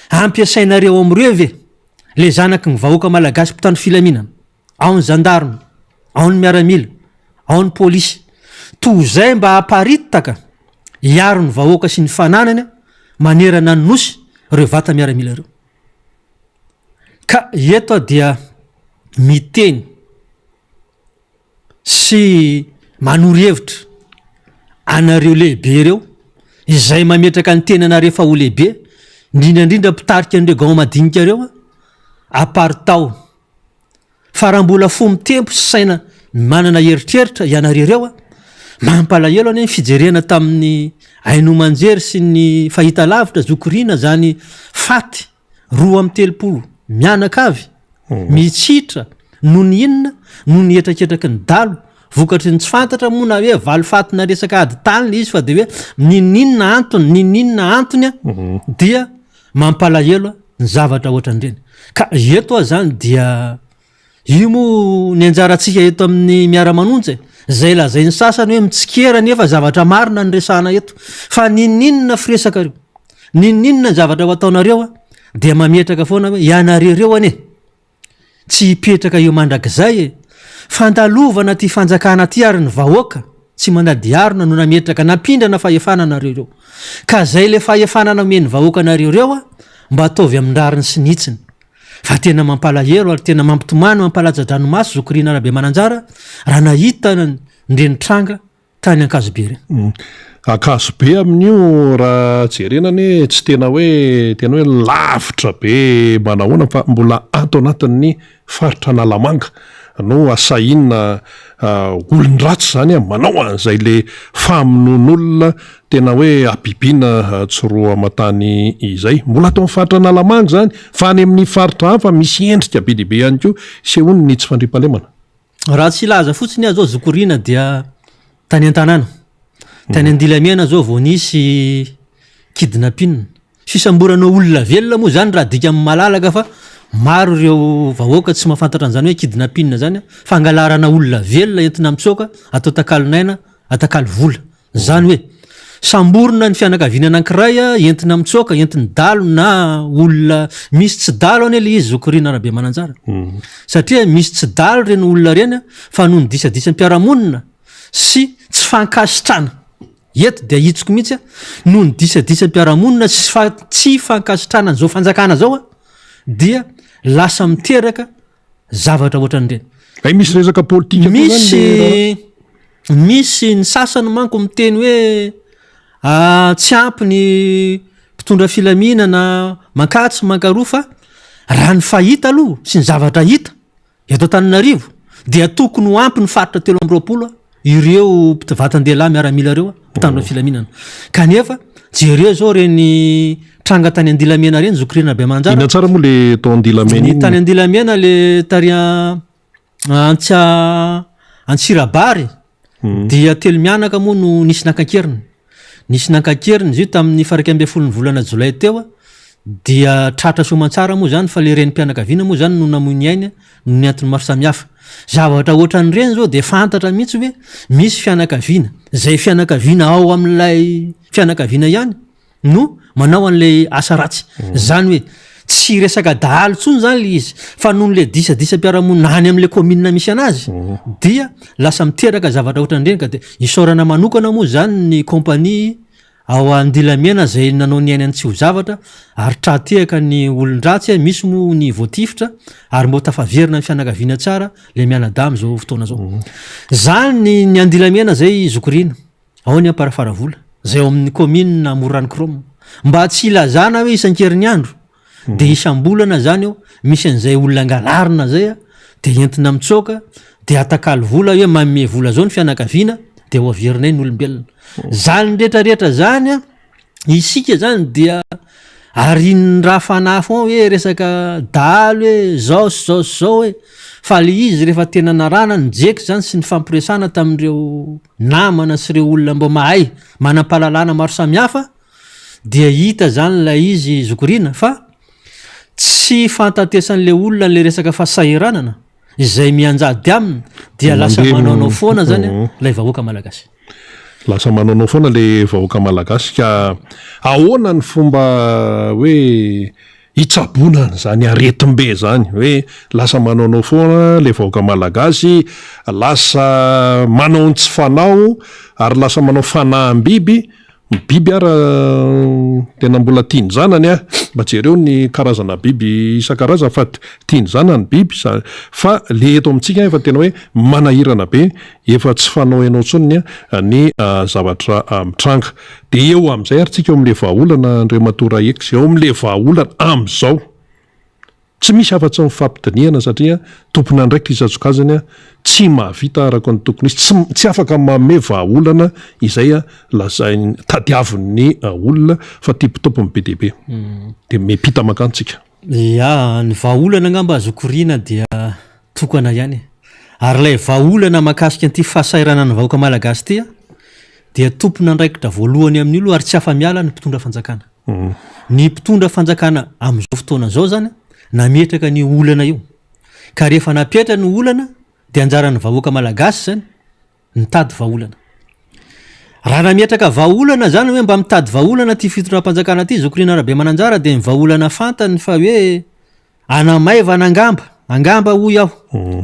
Ampiasainareo amin'ireo ve le zanaky ny vahoaka malagasy mpitandro filaminana, ao ny zandarma, ao ny miaramila, ao ny polisy, toy izay mba haparitaka hiaro ny vahoaka sy ny fananany manerana ny nosy ireo vata miaramila ireo. Ka eto aho dia miteny. sy manoro hevitra anareo lehibe ireo izay mametraka ny tenanareo fa ho lehibe, indrindra indrindra mpitarika an'ireo gaon madinika ireo, aparitao fa raha mbola fo mitempo sy saina manana eritreritra ianareo ireo, mampalahelo anie ny fijerena tamin'ny haino aman-jery sy ny fahitalavitra zoky Rina zany faty 32 mianakavy mitsitra noho ny inona? Noho ny hetraketraky ny dalo vokatry ny tsy fantatra moa na hoe valifatina resaka ady tany le izy fa de hoe n'inon'inona antony n'inon'inona antony a dia mampalahelo ny zavatra ohatran'ireny ka eto aho zany dia Io moa ny anjarantsika eto amin'ny miara-manonja e! Izay lazain'ny sasany hoe mitsikera nefa zavatra marina no resahana eto. Fa n'inon'inona firesakareo, n'inon'inona zavatra ho ataonareo dia mametraka foana hoe ianareo ireo anie tsy hipetraka eo mandrakizay e! Fandalovana ity fanjakana ity ary ny vahoaka tsy mandady harona no nametraka nampindrana fahefana anareo ireo. Ka izay ilay fahefana nomen'ny vahoaka anareo ireo mba ataovy amin'ny rariny sy ny hitsiny. Fa tena mampalahelo ary tena mampitomany mampalatsa-dranomaso Zoky Rina Rabemananjara raha nahita an'ireny tranga tany Ankazobe ireny. Ankazobe amin'io raha jerena anie tsy tena hoe tena hoe lavitra be manahoana fa mbola ato anatin'ny faritra Analamanga. no asahiana olon-dratsy izany manao an'izay le famonoan'olona tena hoe habibiana tsy roa aman-tany izay. Mbola ato amin'ny faritra Analamanga izany fa any amin'ny faritra hafa misy endrika be dia be ihany koa isehoan'ny tsy fandriampahalemana. Raha tsy hilaza fotsiny aho zao Zoky dia tany an-tanàna, tany Andilamena zao vao nisy kidnapping. Fisamborana olona velona moa zany raha adika amin'ny malalaka fa maro ireo vahoaka tsy mahafantatra an'izany hoe kidnapping zany, fangalarana olona velona entina mitsoaka atao takalon'aina, atakalo vola. Zany hoe samborina ny fianakaviana anankiray entina mitsoaka, entin'ny dalo na olona misy tsy dalo anie le izy Zoky Rina Rabemananjara. Satria misy tsy dalo ireny olona ireny fa noho ny disadisam-piarahamonina sy tsy fankasitrana. Eto dia ahitsiko mihitsy a, noho ny disadisam-piarahamonina sy fa- tsy fankasitrana an'izao fanjakana izao a, dia lasa miteraka zavatra ohatran'ireny. Hay misy resaka politika koa zany le Misy misy ny sasany manko miteny hoe tsy ampy ny mpitondra filaminana mankatsy mankaroa fa raha ny fahita aloha sy ny zavatra hita Eto Antananarivo dia tokony ho ampy ny faritra 23 ireo vatan-dehilahy miaramila ireo mpitandro ny filaminana. Kanefa jereo zao ireny tranga tany Andilamena ireny, Zoky Rina Bemanjara. Inona tsara moa le tao Andilamena iny? Ny tany Andilamena le tary Antsa Antsirabary dia telo mianaka moa no nisy naka an-keriny. Nisy naka an-keriny izy io tamin'ny faha 11 ny volana jolay teo dia tratra soamantsara moa izany fa le renim-pianakaviana moa izany no namoy ny ainy noho ny antony maro samihafa. Zavatra ohatran'ireny izao dia fantatra mihitsy hoe misy fianakaviana, izay fianakaviana ao amin'ilay fianakaviana ihany no manao an'ilay asa ratsy. Zany hoe tsy resaka dahalo intsony zany le izy fa noho le disadisam-piarahamonina any amin'ilay commune misy anazy dia lasa miteraka zavatra ohatran'ireny ka dia isaorana manokana moa zany ny compagnie ao Andilamena izay nanao ny ainy tsy ho zavatra ary tra-tehaka ny olon-dratsy, misy moa ny voatifitra ary mbô tafaverina ny fianakaviana tsara le mianadahy amin'izao fotoana izao. Zany ny Andilamena zay Zoky Rina. Ao ny Amparafaravola, izay ao amin'ny kaominina Amoron'i Chrome. Mba tsy hilazana hoe isan-kerinandro, dia isam-bolana izany eo, misy an'izay olona angalarina izay, dia entina mitsoaka, dia atakalo vola hoe manome vola izao ny fianakaviana, dia ho averinay ny olombelona. Izany rehetra rehetra izany an, Isika zany dia arian'ny raha fanahy foana hoe resaka dahalo hoe zao sy zao sy zao hoe, fa le izy rehefa tena narahana ny jeky zany sy ny fampiresahana tamin'ireo namana sy ireo olona mba mahay manam-pahalalana maro samihafa dia hita zany ilay izy zoky fa tsy fantatesan'le olona le resaka fahasahiranana izay mianjady aminy dia lasa manaonao foana zany ilay vahoaka malagasy. Lasa manaonao foana le vahoaka malagasy ka ahoana ny fomba hoe hitsaboana an'izany aretim-be zany hoe lasa manaonao foana le vahoaka malagasy, lasa manao ny tsy fanao ary lasa manao fanaham-biby Ny biby ara tena mbola tia ny zanany a! Mba jereo ny karazana biby isan-karazany fa tia ny zanany ny biby sa fa le eto amintsika efa tena hoe manahirana be, efa tsy fanao ianao intsony ny zavatra mitranga. De eo amin'izay ary tsika eo amin'le vahaolana Andriamatoa Rahex, eo amin'le vahaolana amin'izao. Tsy misy afa-tsy ny fampidinihana satria tompon'andraikitra isan-tsokajiny tsy mahavita araka ny tokony hisy, tsy tsy afaka manome vahaolana izay lazainy tadiavin'ny olona fa tipitopiny be dia be. Dia miampita mankany tsika. Ya, ny vahaolana angamba azo koriana dia tokana ihany e. Ary ilay vahaolana mahakasika an'ity fahasahiranan'ny vahoaka malagasy ity dia tompon'andraikitra voalohany amin'io aloha ary tsy afa-miala ny mpitondra fanjakana. Ny mpitondra fanjakana amin'izao fotoana izao izany nametraka an'io olana io. Ka rehefa napetra ny olana dia anjaran'ny vahoaka malagasy izany mitady vahaolana. Raha nametraka vahaolana izany hoe mba mitady vahaolana ity fitondram-panjakana ity, Zoky Rina Rabemananjara dia ny vahaolana fantany fa hoe hanamaivana angamba, angamba hoy aho,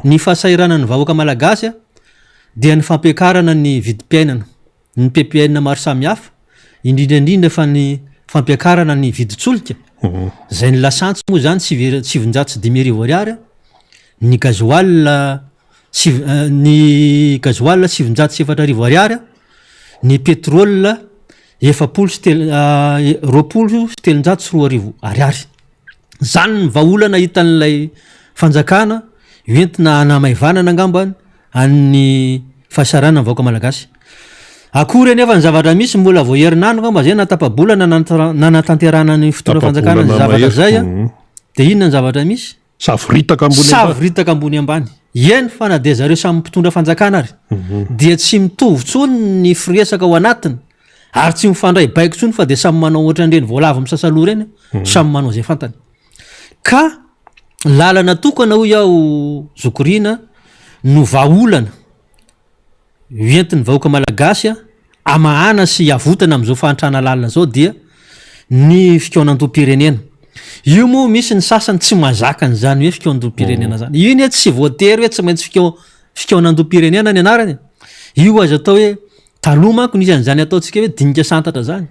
ny fahasahiranan'ny vahoaka malagasy dia ny fampiakarana ny vidim-piainana. ny ppn maro samihafa, indrindra indrindra fa ny fampiakarana ny vidin-tsolika, izay ny lasantsy moa izany 59 ariary, ny gasoil sivy ny gasoil 4900 ariary, ny pétrole efapolo sy telo 2320 ariary. Izany ny vahaolana hitan'ilay fanjakana. Entina hanamaivanana angamba an'ny fahasahiranana ny vahoaka malagasy. Akory anefa ny zavatra misy, mbola vao herinandro angamba zay na tapa-bolana nanatanterahana ny fitondra fanjakana ny zavatra zay a, dia inona ny zavatra misy? Savoritaka ambony ambany. Savoritaka ambony ambany. Eny fa na dia zareo samy mpitondra fanjakana ary dia tsy mitovy intsony ny firesaka ao anatiny ary tsy mifandray baiko intsony fa dia samy manao ohatran'ireny voalavo misasa loha ireny, samy manao izay fantany. Ka lalana tokana hoy aho zoky Rina no vahaolana entin'ny vahoaka malagasy hamahana sy hiavotana amin'izao fahantrana lalina izao dia ny fikaonandoham-pirenena. Io moa misy ny sasany tsy mahazaka an'izany hoe fikaonandoham-pirenena zany. Io anie tsy voatery hoe tsy maintsy fikao- fikaonandoham-pirenena ny anarany e. Io azo atao hoe taloha manko nisy an'izany ataontsika hoe dinika santatra zany.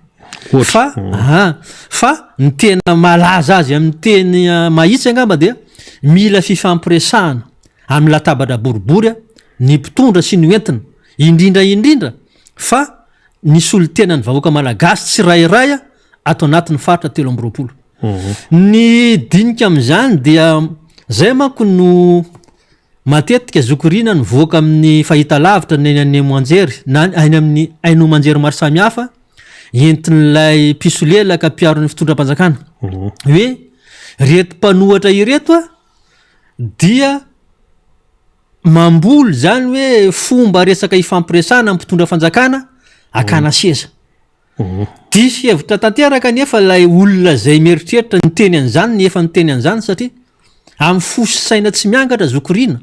Fa aha, fa ny tena malaza azy amin'ny teny mahitsy angamba dia mila fifampiresahana amin'ny latabatra boribory ny mpitondra sy ny hoentina, indrindra indrindra fa ny solontenan'ny vahoaka malagasy tsirairay ato anatin'ny faritra 23. Ny dinika amin'izany dia zay manko no matetika zokirina nivoaka amin'ny fahitalavitra na eny amin'ny haino-manjery na any amin'ny haino aman-jery maro samihafa entin'ilay mpisolelaka mpiaro ny fitondram-panjakana hoe reto mpanohatra ireto a dia mamboly zany hoe fomba resaka ifampiresahana amin'ny mpitondra fanjakana akana seza. Diso hevitra tanteraka anefa ilay olona izay mieritreritra niteny an'izany ny efa niteny an'izany satria amin'ny fo sy saina tsy miangatra zokirina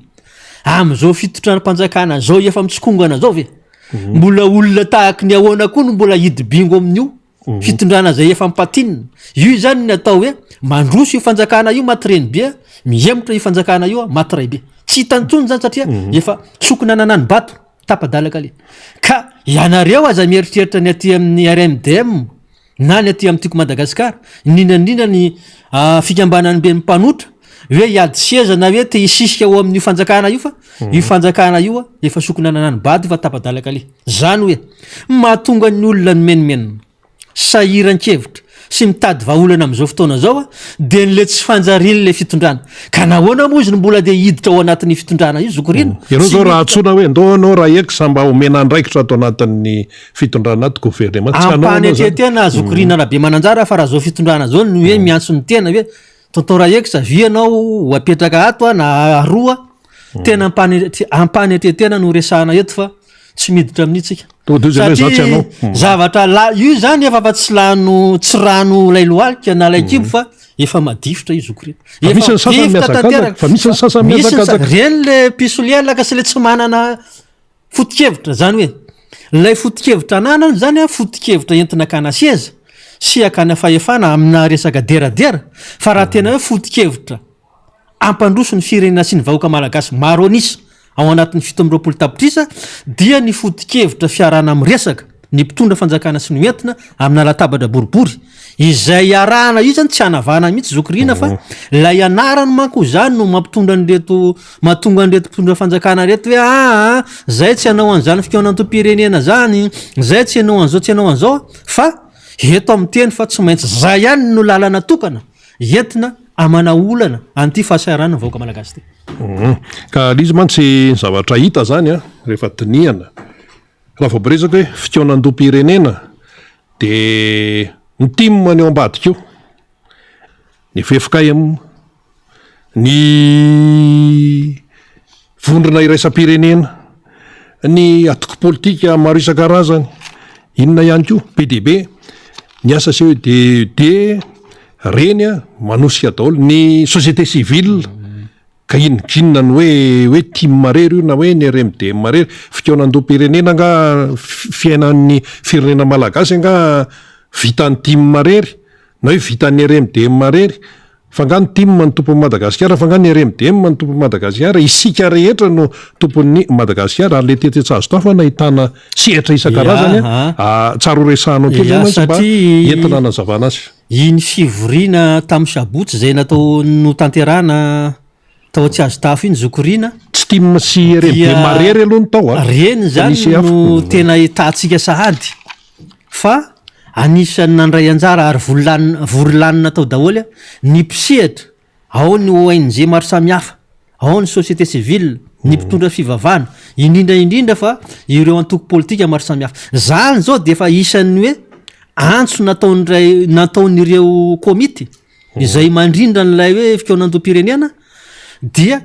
amin'izao fitondram-panjakana izao efa mitsikongana izao ve mbola olona tahaky ny ahoana koa no mbola hidi-bingo amin'io fitondrana izay efa mipatinina io izany ny atao hoe mandroso io fanjakana io maty renibe mihemotra io fanjakana io maty raibe tsy hitany intsony izany satria efa sokina nanano bato Tapa-dalaka le. Ka ianareo aza mieritreritra ny aty amin'ny RMDM na ny aty amin'ny Tiako Madagasikara, indrindra indrindra ny fikambanan'ny ben'ny mpanotra hoe hiady seza na hoe te hisisika ao amin'io fanjakana io fa io fanjakana io efa sokina nanano-bady fa tapa-dalaka le. Zany hoe mahatonga ny olona mimenomenona. sahiran-kevitra sy mitady vahaolana amin'izao fotoana izao dia ny le tsy fanjarian'ilay fitondrana. Ka nahoana moa izy no mbola dia hiditra ao anatin'ny fitondrana io zoky Rina? Ianao izao raha antsoina hoe ndao ianao raha ex mba omena andraikitra ato anatin'ny fitondrana ato gouvernement tsy hanao anao izany. Ampanetren-tena zoky Rina Rabemananjara fa raha izao fitondrana izao no hoe miantso ny tena hoe tonton Raex avia ianao ho apetraka ato na aroa Tena ampanetren-tena no resahana eto fa tsy miditra amin'io tsika. Satria zavatra la io zany efa fa tsy lano tsy rano lay lohalika na lay kibo fa efa madifitra io zoky reny. Efa madifitra tanteraka. Fa misy ny sasany mihazakazaka. Reny le mpisolelaka sy le tsy manana foto-kevitra zany hoe lay foto-kevitra ananany zany a foto-kevitra entina hakana seza sy hakana fahefana amina resaka deradera fa raha tena hoe foto-kevitra hampandroso ny firenena sy ny vahoaka malagasy maro an'isa ao anatin'ny 27 tapitrisa dia ny foto-kevitra fiarahana miresaka ny mpitondra fanjakana sy ny hoentina amina latabatra boribory izay iarahana io zany tsy hanavahana mihitsy zoky Rina fa ilay anarany manko izany no mampitondra an'ireto mahatonga an'ireto mpitondra fanjakana ireto hoe aa zay tsy hanao an'izany fikaonantoam-pirenena zany zay tsy hanao an'izao tsy hanao an'izao fa eto amin'ny teny fa tsy maintsy zay ihany no lalana tokana entina amana olana an'ity fahasahiranan'ny vahoaka malagasy ity. Ka ilay izy mantsy ny zavatra hita zany an, rehefa dinihana, raha vao miresaka hoe fikaonandoham-pirenena dia ny tim ny ao ambadika io, ny ffkm, ny vondrona iraisam-pirenena, ny antoko politika maro isan-karazany, inona ihany koa, be dia be, ny asa CEDED, reny an, manosika daholo, ny société civile, ka inonkinona ny hoe hoe tim irery io na hoe ny RMDM irery, fikaonandoham-pirenena angaha fiainan'ny firenena malagasy angaha vitan'ny tim irery na hoe vitan'ny RMDM irery, Fa nga ny tim no tompon'i Madagasikara, fa nga ny RMDM no tompon'i Madagasikara, isika rehetra no tompon'i Madagasikara, ary le tetsy Antsahazotafo nahitana sehatra isan-karazany a, tsara ho resahanao kely zay mantsy mba entina hanazavana azy. Iny fivoriana tamin'ny sabotsy izay natao notanterahana tao Antsihazotafo iny zoky Rina. Tsy tim sy RMDM irery aloha no tao a. Reny fa izany nisy hafa. no tena ahitantsika sahady fa Anisan'ny nandray anjara ary vory lanona tao daholo ny mpisehatra, ao ny ONG maro samihafa, ao ny société civile, ny mpitondra fivavahana, indrindra indrindra fa ireo antoko politika maro samihafa. Zany zao dia efa isan'ny hoe antso nataon'iray nataon'ireo komity izay mandrindra an'ilay hoe fikaonandoham-pirenena dia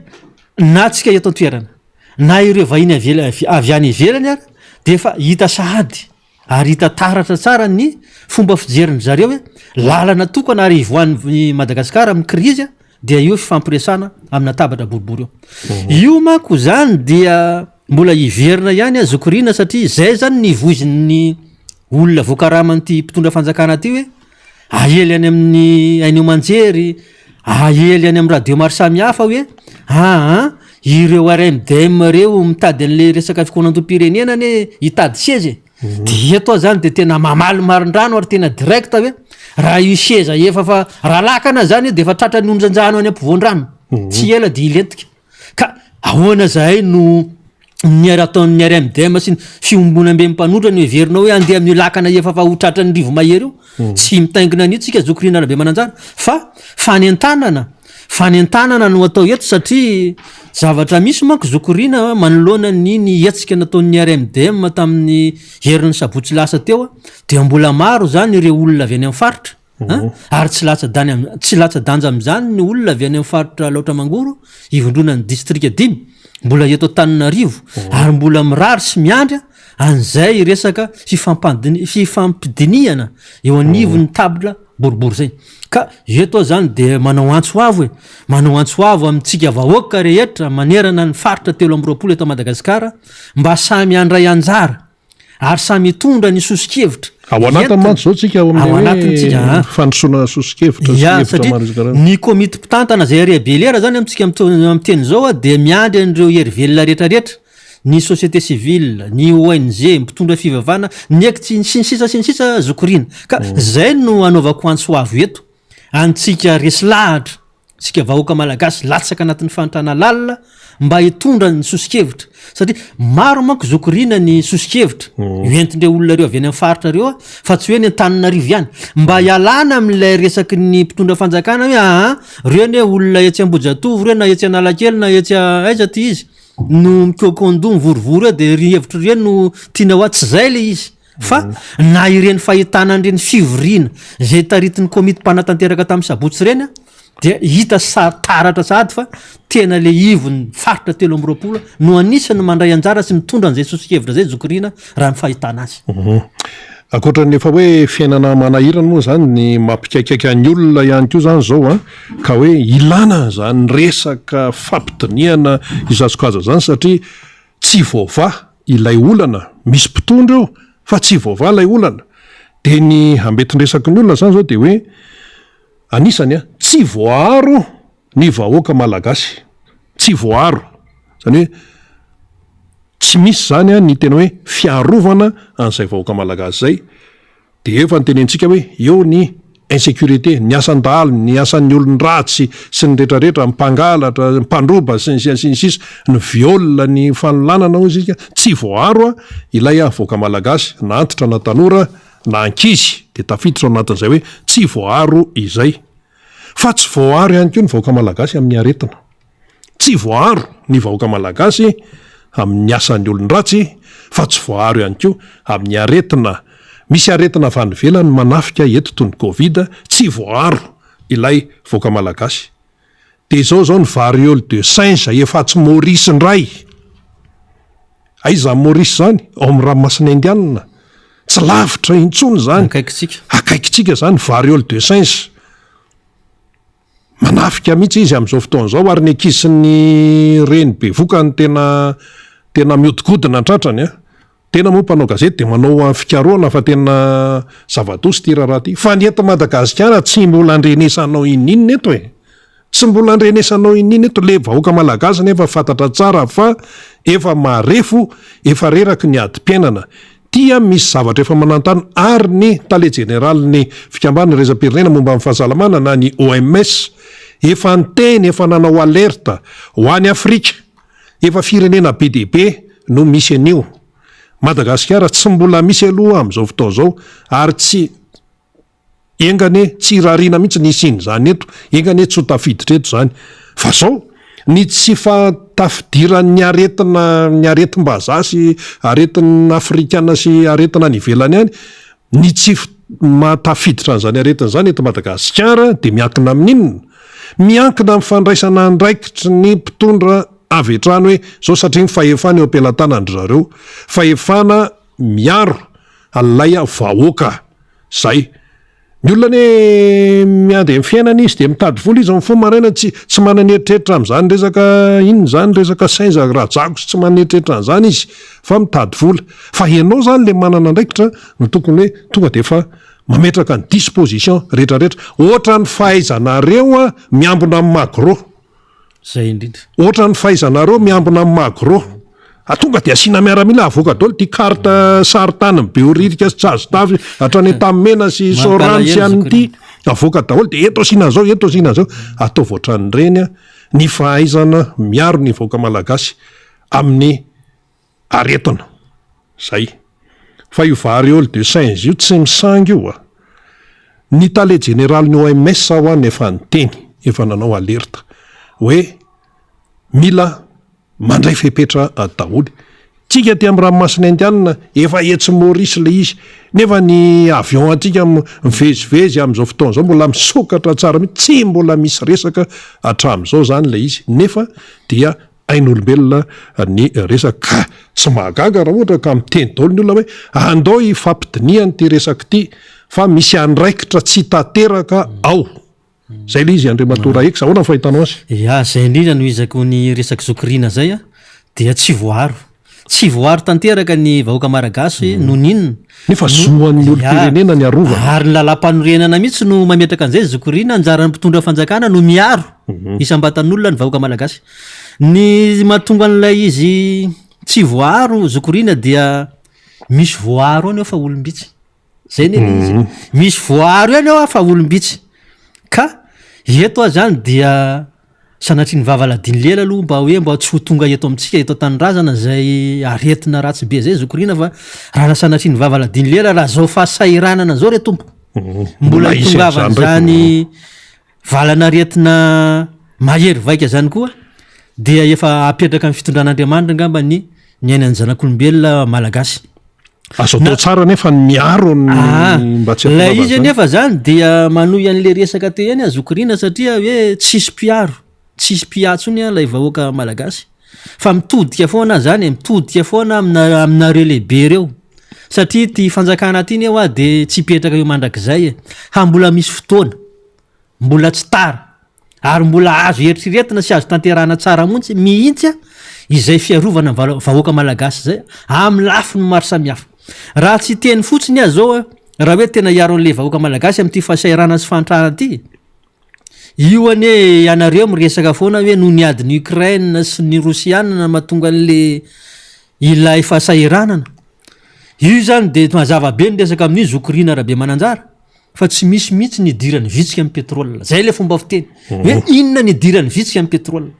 na tsika eto an-toerana na ireo vahiny avy avy any ivelany ary dia efa hita sahady ary hita taratra tsara ny fomba fijerin-dry zareo hoe lalana tokana ary hivoahan'i Madagasikara amin'ny krizy dia io fifampiresahana amina tabatra boribory io. Io manko zany dia mbola hiverina ihany aho zoky Rina satria zay zany ny voizin'ny olona voakaraman'ity mpitondra fanjakana ity hoe aely any amin'ny haino aman-jery, aely any amin'ny radio maro samihafa hoe aa ireo RMDM ireo mitady an'le resaka fikaonandoham-pirenena anie hitady seza e. De eto aho zany de tena mamaly marindrano ary tena direct hoe raha io seza efa fa raha lakana zany io de efa tratran'ny onjan-drano any ampovoan-drano, tsy ela de hilentika. Ka ahoana zahay no ny ar- ataon'ny RMDM sy ny fiombonamben'ny mpanohitra no heverinao hoe handeha amin'io lakana efa fa ho tratran'ny rivomahery io? Tsy mitaingina an'io tsika zoky Rina Rabemananjara fa fanentanana, fanentanana no atao eto satria zavatra misy manko zoky Rina manoloana an'iny hetsika nataon'ny RMDM tamin'ny herin'ny sabotsy lasa teo dia mbola maro zany ireo olona avy any amin'ny faritra An? Ary tsy latsa-dany am- tsy latsa-danja amin'izany ny olona avy any amin'ny faritra Alaotra Mangoro, ivondronan'ny distrika dimy, mbola eto Antananarivo, ary mbola mirary sy miandry an'izay resaka fifampandini- fifampidinihana eo anivon'ny table boribory izay. Ka eto aho izany dia manao antso avo e, manao antso avo amintsika vahoaka rehetra manerana ny faritra 23 eto Madagasikara mba samy handray anjara ary samy hitondra ny soso-kevitra. Ao anatiny mantsy izao tsika ao amin'ny hoe fandrosoana soso-kevitra sy hevitra maro isan-karazany. Ny komity mpitantana izay ary Belera izany amintsika amin'ny teny izao dia miandry an'ireo hery velona rehetra rehetra, ny société civile, ny ONG, mpitondra fivavahana, ny ek sy ny sisa sy ny sisa zoky rina. Ka izay no anaovako antso avo eto antsika resy lahatra. Isika vahoaka malagasy latsaka anatin'ny fahantrana lalina mba hitondra ny soso-kevitra satria maro manko zoky rina ny soso-kevitra hoentin'ireo olona ireo avy any amin'ny faritra ireo fa tsy hoe ny Antananarivo ihany mba hialana amin'ilay resaky ny mpitondra fanjakana hoe aa reo anie olona etsy Ambohijatovo reo na etsy Analakely na etsy aiza ty izy no mikokondoha mivorivory eo de ry hevitra ireny no tiana ho ato tsy zay le izy Fa na ireny fahitana an'ireny fivoriana izay taritin'ny komity mpanatanteraka tamin'ny sabotsy ireny dia hita sary taratra sahady fa tena le ivon'ny faritra 23 no anisan'ny mandray anjara sy mitondra an'izay soso-kevitra izay Zoky Rina raha ny fahitana azy. Ankoatra ny efa hoe fiainana manahirana moa izany ny mampikaikaika ny olona ihany koa izany izao an, ka hoe ilana izany resaka fampidinihana isan-tsokajiny izany satria tsy voavaha ilay olana, misy mpitondra eo fa tsy voavaha ilay olana, dia ny ambetin-dresaky ny olona izany izao dia hoe anisany an, tsy voaaro ny vahoaka malagasy, tsy voaaro, izany hoe tsy misy izany an ny tena hoe fiarovana an'izay vahoaka malagasy izay, Dia efa notenentsika hoe eo ny insécurité, ny asan-dahalo, ny asan'ny olon-dratsy sy ny retraretra, ny mpangalatra, ny mpandroba sy ny sisa sy ny sisa, ny viol, ny fanolanana hoy isika, tsy voaaro ilay avoaka malagasy na antitra na tanora na ankizy dia tafiditra ao anatin'izay hoe tsy voaaro izay. Fa tsy voaaro ihany koa ny vahoaka malagasy amin'ny aretina. Tsy voaaro ny vahoaka malagasy amin'ny asan'ny olon-dratsy fa tsy voaaro ihany koa amin'ny aretina. Misy aretina avy any ivelany manafika eto toy ny covid, tsy voaaro ilay vahoaka malagasy. Dia izao izao ny variole de singe efa atsy Maurice indray. Aiza izany Maurice izany? Ao amin'ny ranomasina Indianina. Tsy lavitra intsony izany. Akaikintsika. Akaikintsika izany variole de singe. Manafika mihitsy izy amin'izao fotoana izao ary ny ankizy sy ny reny bevoka no tena tena mihodinkodina ny tratrany a. Tena moa mpanao gazety dia manao fikarohana fa tena zava-doza ity raharaha ity. Fa ny eto Madagasikara tsy mbola andrenesanao ininona eto e. Tsy mbola andrenesanao ininona eto. Le vahoaka malagasy nefa fantatra tsara fa efa marefo, efa reraky ny adim-piainana. Tia misy zavatra efa manantana ary ny tale jeneralin'ny fikambanana iraisam-pirenena momba ny fahasalamana na ny OMS efa niteny, efa nanao alerte ho any Afrika. Efa firenena be dia be no misy an'io. Madagasikara tsy mbola misy aloha amin'izao fotoana izao ary tsy Enga anie tsy irariana mihitsy ny hisian'izany eto, enga anie tsy ho tafiditra eto izany. Fa zao, Ny tsy fahatafidiran'ny aretina, ny aretim-bazaha sy aretina afrikana sy aretina any ivelany any, ny tsy mahatafiditra an'izany aretina izany eto Madagasikara dia miankina amin'inona? Miankina amin'ny fandraisana andraikitry ny mpitondra avy hatrany hoe izao satria ny fahefana eo am-pelatanandry zareo, fahefana miaro an'ilay vahoaka izay. Ny olona anie miady amin'ny fiainana izy dia mitady vola izy mifoha maraina tsy tsy manana eritreritra amin'izany resaka inona izany resaka seza rajako sy tsy manana eritreritra an'izany izy fa mitady vola. Fa ianao izany ilay manana andraikitra no tokony hoe tonga dia efa mametraka ny disposition rehetra rehetra. Ohatran'ny fahaizanareo miambina amin'ny magro. Zay indrindra. Ohatran'ny fahaizanareo miambina amin'ny magro. A tonga dia asiana miaramila avoaka daholo ity carte saritanin'i Behoririka sy Tsazotavy hatrany Antanimena sy Soarano sy any ity. Avoaka daholo dia eto asiana an'izao, eto asiana an'izao. Ataovy ohatran'ireny ny fahaizana miaro ny vahoaka malagasy amin'ny aretina. Zay. Fa io variole de singe io tsy misangy io a! Ny tale jeneralin'ny OMS hoa no efa niteny, efa nanao alerte hoe mila mandray fepetra daholo. Tsika aty amin'ny ranomasina indianina efa etsy Maurice le izy, nefa ny avion antsika mivezivezy amin'izao fotoana izao mbola misokatra tsara mihitsy, tsy mbola misy resaka hatramin'izao zany le izy, nefa dia ain'olombelona ny resaka ka tsy mahagaga raha ohatra ka miteny daholo ny olona hoe andao hifampidinihana ity resaka ity fa misy andraikitra tsy tanteraka ao. Zay le izy Andriamatoa Rahex, ahoana ny fahitanao azy? Ya, zay indrindra no hizako ny resak'i Zoky Rina zay a, dia tsy voaaro. Tsy voaaro tanteraka ny vahoaka Malagasy noho ny inona? Nefa zo an'ny olom-pirenena ny arovana. Ary ny lalàmpanorenana mihitsy no mametraka an'izay Zoky Rina, anjaran'ny mpitondra fanjakana no miaro isam-batan'olona ny vahoaka Malagasy. Ny mahatonga an'ilay izy tsy voaaro zokorina dia misy voaaro any ao fa olom-bitsy. Zay ne le izy. Mhm. Misy voaaro ihany ao fa olom-bitsy. Ka eto aho zany dia sanatria ny vava ladin'ny lela aloha mba hoe mba tsy ho tonga eto amintsika eto an-tanindrazana zay aretina ratsy be zay zokorina fa raha sanatria ny vava ladin'ny lela raha zao fahasahiranana zao re tompoko. Mhm. Mbola hitongavan'izany Valan'aretina mahery vaika zany koa dia efa apetraka amin'ny fitondran'Andriamanitra angamba ny ny ainan'ny zanak'olombelona malagasy. Azo atao tsara nefa ny miaro ny ah, mba tsy Ilay izy anefa zany dia manohy an'le resaka teo ihany azo koriana satria hoe tsisy mpiaro, tsisy mpiahy tsony ilay vahoaka malagasy. Fa mitodika foana zany e, mitodika foana amina aminareo lehibe ireo. Satria ity fanjakana ity ne hoa de tsy hipetraka eo mandrakizay e. Ha mbola misy fotoana, mbola tsy tara, ary mbola azo eritreretina sy azo tanterahana tsara montsy mihitsy izay fiarovana ny vahoaka malagasy izay amin'ny lafiny maro samihafa. Raha tsy hiteny fotsiny aho zao raha hoe tena hiaro an'le vahoaka malagasy amin'ity fahasahiranana sy fahantrana ity, Io anie ianareo miresaka foana hoe noho ny adin'i Ukraine sy ny Rosiana no mahatonga an'le ilay fahasahiranana. Io izany dia mazava be ny resaka amin'io Zoky Rina Rabemananjara fa tsy misy mihitsy ny idiran'ny vitsika amin'ny pétrole. Zay ilay fomba fiteny hoe inona ny idiran'ny vitsika amin'ny pétrole.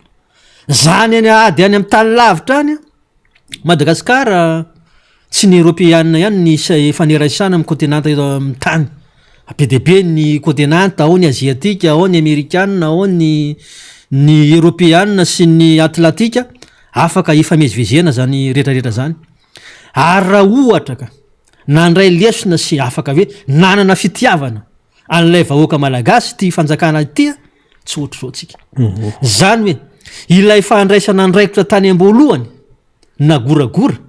Zany any ady any amin'ny tany lavitra any Madagascar tsy ny eropeana ihany ny ifaneraisana amin'ny kontinanta eto amin'ny tany. Be dia be ny kontinanta, ao ny aziatika, ao ny amerikana, ao ny ny eropeana sy ny atlantika, afaka ifamezivezena zany rehetrarehetra zany. Ary raha ohatra ka nandray lesona sy afaka hoe nanana fitiavana an'ilay vahoaka malagasy ity fanjakana ity, tsy ohatr'izao tsika. Zany hoe ilay fandraisana andraikitra tany am-boalohany nagoragora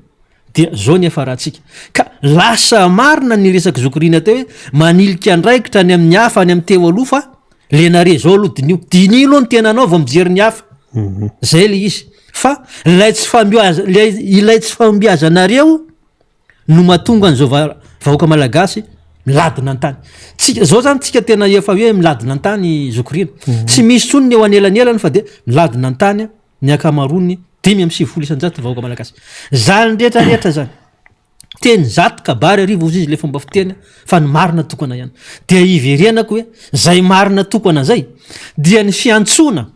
dia zao ny hiafarantsika. Ka lasa marina ny resak'i Zoky Rina teo hoe manilika andraikitra any amin'ny hafa any amin'ny teo aloha fa le nare zao aloha diniho. Diniho aloha ny tenanao vao mijery ny hafa. Zay le izy. Fa ilay tsy fahombiaza- ilay ilay tsy fahombiazanareo no mahatonga an'izao vahoaka malagasy miladina an-tany. Tsika, zao zany tsika tena efa hoe miladina an-tany zoky Rina. Tsy misy intsony ny eo anelanelany fa dia miladina an-tany ny ankamaroan'ny 95% vahoaka malagasy. Zany rehetra rehetra zany. Teny zato kabary arivo hozy izy le fomba fiteny fa ny marina tokana ihany. Dia iverenako hoe zay marina tokana zay dia ny fiantsoana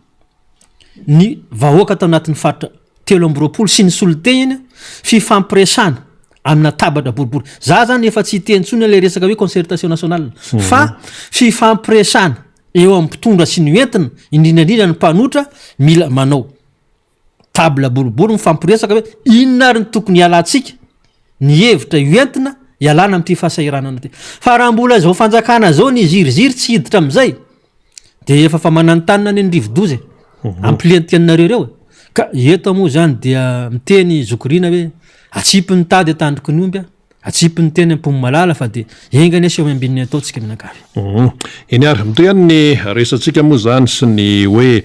ny vahoaka tao anatin'ny faritra 23 sy ny solotenany fifampiresahana amina tabatra boribory. Za zany efa tsy hiteny intsony ilay resaka hoe concertation nationale fa fifampiresahana. eo amin'ny mpitondra sy ny hoentina, indrindra indrindra ny mpanotra, mila manao table boribory mifampiresaka hoe inona ary ny tokony hialantsika, ny hevitra hoentina hialana amin'ity fahasahiranana ity. Fa raha mbola izao fanjakana izao ny ziriziry tsy hiditra amin'izay, dia efa fa mananontanona anie ny rivodoza e, hampilentika anareo ireo e. Ka eto moa izany dia miteny zoky Rina hoe atsipy ny tady an-tandroky ny omby a. Atsipy ny teny am-pony malala fa dia enga anie seho ambin'ny atao tsika mianakavy. Eny ary, mitohy ihany ny resatsika moa izany sy ny hoe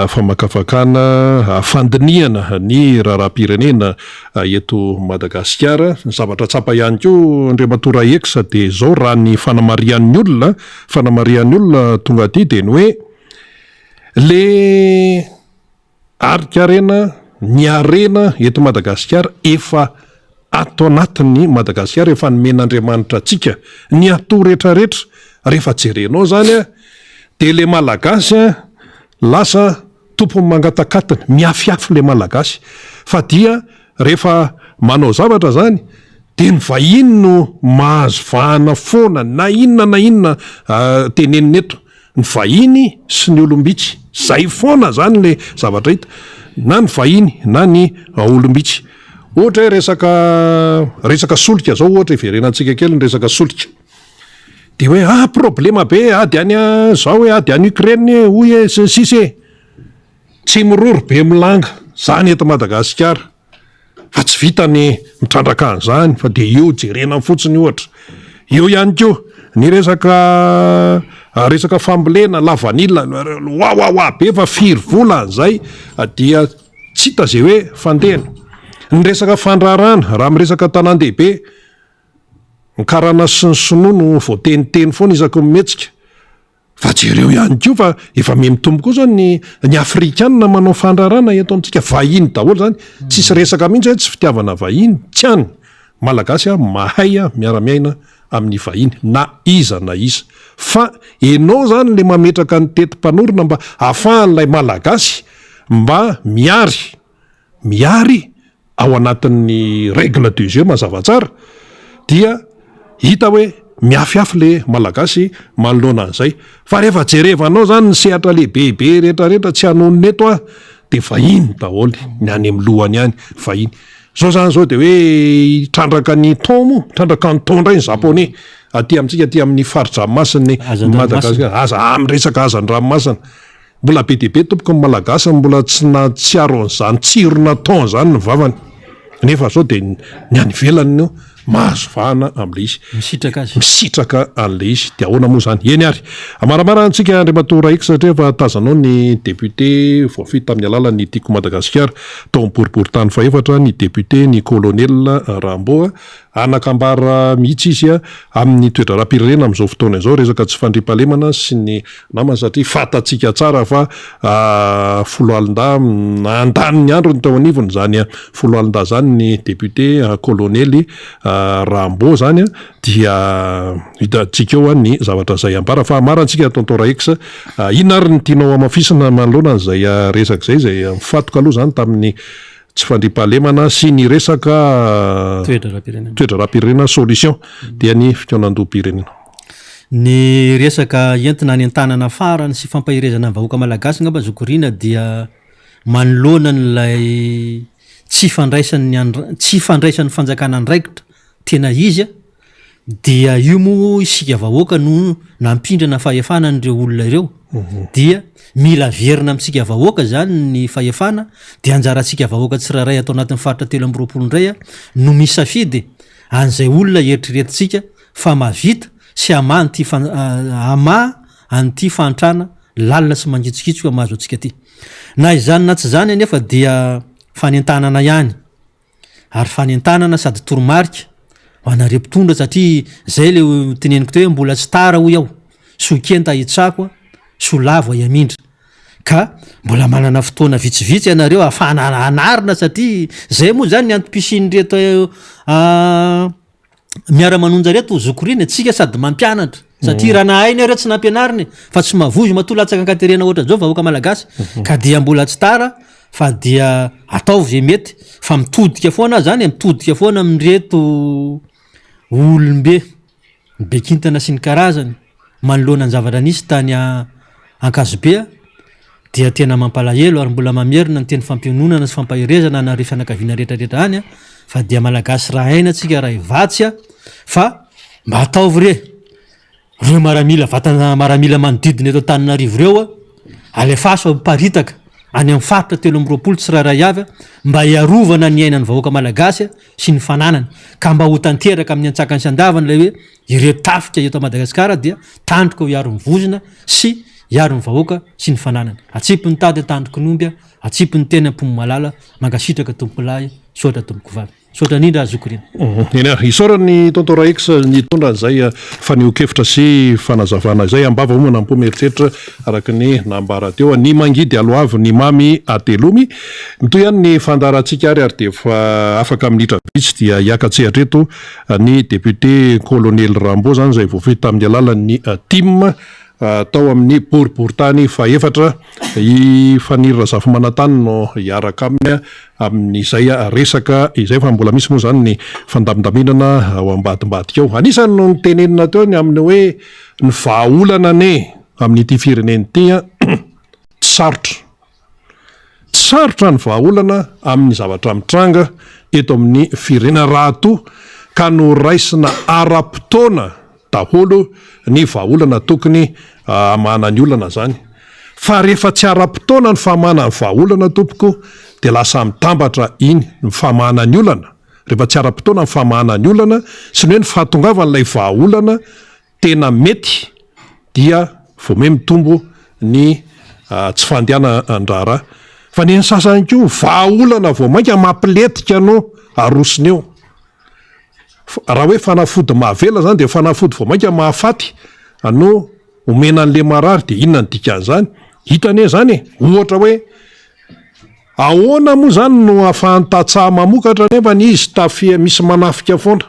famakafakana, fandinihana ny raharaham-pirenena eto Madagasikara. Ny zavatra tsapa ihany koa Andriamatoa Rahex dia izao raha ny fanamarihan'ny olona, fanamarihan'ny olona tonga aty dia ny hoe le Harin-karena, ny harena eto Madagasikara efa ato anatin'ny Madagasikara efa nomen'Andriamanitra antsika ny atout rehetra rehetra rehefa jerenao zany a de le Malagasy a lasa tompon'ny mangatakatiny, miafiafy le Malagasy fa dia rehefa manao zavatra zany de ny vahiny no mahazo vahana foana na inona na inona tenenina eto. Ny vahiny sy ny olom-bitsy. Zay foana zany le zavatra hita. Na ny vahiny na ny olom-bitsy. Ohatra hoe resaka resaka solika zao ohatra iverenantsika kely ny resaka solika. De hoe ah problema be ady any zao hoe ady any Ukraine e hoy e sy ny sisa e. Tsy miroro be milanga zany eto Madagasikara. Fa tsy vita ny mitrandraka an'izany fa dia eo jerena fotsiny ohatra. Eo ihany koa ny resaka resaka fambolena lavanila, wawawa be fa firy volana izay dia tsy hita izay hoe fandehany. Ny resaka fandraharahana, raha miresaka tanàn-dehibe, ny karana sy ny sinoa no voateniteny foana isaky ny mihetsika. Fa jereo ihany koa fa efa miha mitombo koa zao ny ny afrikana manao fandrarana eto amintsika, vahiny daholo zany, tsisy resaka mihitsy hoe tsy fitiavana vahiny, tsy any, malagasy a mahay a miara-miaina amin'ny vahiny na iza na iza, fa enao zany le mametraka ny teti-panorona mba afahan'ilay malagasy mba miary mihary ao anatin'ny règle du jeu mazava tsara dia hita hoe miafiafy le malagasy manoloana an'izay fa rehefa jerevanao zany ny sehatra lehibebe rehetra rehetra tsy hanonona eto aho de vahiny daholo ny any amin'ny lohany any vahiny zao zany zao de hoe hitrandraka ny thon moa hitrandraka ny thon indray ny japonais aty amintsika aty amin'ny fari-dranomasin'ny Madagasikara aza amin'ny resaka hazan-dranomasina Mbola be dia be tompoko ny Malagasy mbola tsy nahatsiaro an'izany tsirona thon izany ny vavany. Nefa zao dia ny any ivelany no mahazo vahana amin'ilay izy. Misitraka azy. Misitraka an'ilay izy. Dia ahoana moa izany? Eny ary. Amaramara antsika Andriamatoa Raix satria efa tazanao ny député voafidy tamin'ny alalan'ny Tiako Madagasikara tao amin'ny boriborintany fahefatra ny député ny colonel Rambo. Hanan-kambara mihitsy izy amin'ny toe-draharaham-pirenena amin'izao fotoana izao, resaka tsy fandriampahalemana sy ny namany satria fantatsika tsara fa foloalindahy nandany ny androny teo anivony izany foloalindahy izany ny député kolonely Rambo izany dia hitantsika eo ny zavatra izay ambara fa amarantsika tonton Raex inona ary ny tianao hamafisina manoloana an'izay resaka izay izay mifatoka aloha izany tamin'ny tsy fandriampahalemana sy ny resaka Toe-draharaham-pirenena. toe-draharaham-pirenena solution dia ny fikaonandoham-pirenena. Ny resaka entina hanentanana farany sy fampaherezana ny vahoaka malagasy angamba zoky Rina dia manoloana an'ilay tsy fandraisan'ny andra- tsy fandraisan'ny fanjakana andraikitra tena izy dia io moa isika vahoaka no nampindrana fahefana an'ireo olona ireo dia mila averina amintsika vahoaka zany ny fahefana dia anjarantsika vahoaka tsirairay ato anatin'ny faritra 23 indray a no misafidy an'izay olona eritreretintsika fa mahavita sy hamaha an'ity fan- hamaha an'ity fahantrana lalina sy mangitsokitsoka mahazo antsika ty. Na izany na tsy izany anefa dia fanentanana ihany ary fanentanana sady toromarika ho anareo mpitondra satria zay le teneniko teo hoe mbola tsy tara hoy aho, soa kenta hitsako, soa lavo hiamindra ka mbola manana fotoana vitsivitsy ianareo ahafahana hanarina satria zay moa zany ny antom-pisian'ireto Miara-manonja reto zoky tsika sady mampianatra satria raha nahay nareo tsy nampianarina e, fa tsy mavozo matoa latsaka ankaterena ohatran'izao vahoaka malagasy ka dia mbola tsy tara fa dia ataovy izay mety fa mitodika foana aho zany e, mitodika foana amin'ireto olom-be, ny be kintana sy ny karazany manoloana ny zavatra nisy tany. Ankazobe dia tena mampalahelo ary mbola mamerina ny teny fampiononana sy fampaherezana anareo fianakaviana rehetra rehetra any fa dia Malagasy ray aina tsika ray vatsy fa mba ataovy re Ireo maramila vatana maramila manodidina eto Antananarivo ireo alefaso miparitaka any amin'ny faritra 23 tsirairay avy mba hiarovana ny ainan'ny vahoaka malagasy sy ny fananany ka mba ho tanteraka amin'ny antsakany sy andavany ilay hoe ireo tafika eto Madagasikara dia tandroka ho hiaro ny vozona sy hiaro ny vahoaka sy ny fananany. Atsipy ny tady an-tandroky ny omby, atsipy ny teny am-pomo malala, mankasitraka tompokolahy, misaotra tompokovavy. Misaotra indrindra zoky Rina. Eny ary, isaorana ny Tonton Raex nitondra an'izay fanehoan-kevitra sy fanazavana izay. Am-bava homana am-po mieritreritra araka ny nambara teo. Ny mangidy aloavy, ny mamy atelomy. Mitohy ihany ny fandaharantsika ary ary dia efa afaka minitra vitsy dia hiaka-tsehatra eto ny député Kolonely Rambo izany izay voafidy tamin'ny alalan'ny tim tao amin'ny boriborintany fahefatra. I Faniry Razafimanantany no hiaraka aminy amin'izay resaka izay fa mbola misy moa izany ny fandamindaminana ao ambadimbadika ao. Anisan'ny no nitenenina teo ny amin'ny hoe ny vahaolana anie amin'ity firenena ity tsy sarotra. Tsy sarotra ny vahaolana amin'ny zavatra mitranga eto amin'ny firenena raha toa ka noraisina ara-potoana daholo ny vahaolana tokony hamahana ny olana izany. Fa rehefa tsy ara-potoana ny famahana ny vahaolana tompoko dia lasa mitambatra iny ny famahana ny olana, rehefa tsy ara-potoana ny famahana ny olana sy ny hoe ny fahatongavan'ilay vahaolana tena mety dia vao may mitombo ny tsy fandehanan-draharaha. Fa ny an'ny sasany koa vahaolana vao mainka mampilentika no arosony eo. Raha hoe fanafody mahavela zany dia fanafody vao mainka mahafaty no omena an'le marary dia inona ny dikan'izany? Hita anie zany e! Ohatra hoe ahoana moa zany no ahafahan'ny tantsaha mamokatra nefa izy tafia misy manafika foana?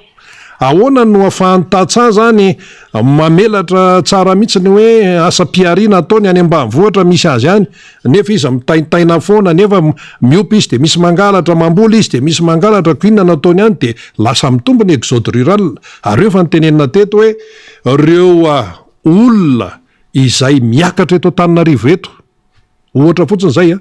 Ahoana no ahafahan'ny tantsaha zany mamelatra tsara mihitsy ny hoe asam-pihariana ataony any ambanivohitra misy azy any nefa izy mitaintaina foana nefa miompy izy dia misy mangalatra, mamboly izy dia misy mangalatra, ko inona no ataony any dia lasa mitombo ny exode rural ary eo efa notenenina teto hoe ireo olona izay miakatra eto Antananarivo eto ohatra fotsiny izay a,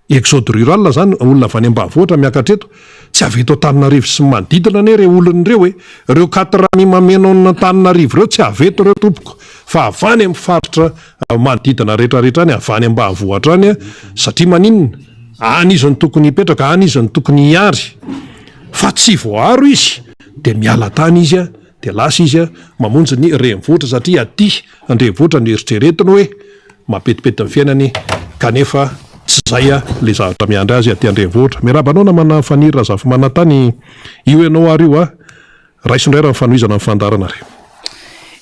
Exode rural zany, olona avy any ambanivohitra miakatra eto, tsy avy eto Antananarivo sy ny manodidina anie ireo olona ireo e! Ireo quatre mille mameno an'Antananarivo ireo tsy avy eto ireo tompoko fa avy any amin'ny faritra manodidina rehetra rehetra any, avy any ambanivohitra any, satria maninona? Any izy no tokony hipetraka, any izy no tokony hiary, fa tsy voaaro izy dia miala tany izy dia lasa izy mamonjy ny renivohitra satria aty an-drenivohitra no eritreretiny hoe mampetipety ny fiainany kanefa tsy izay ilay zavatra miandry azy aty an-drenivohitra. Miarahaba anao namana Faniry Razafimanantany, io ianao ary io a! Raiso indray raha ny fanohizana ny fandaharana ary.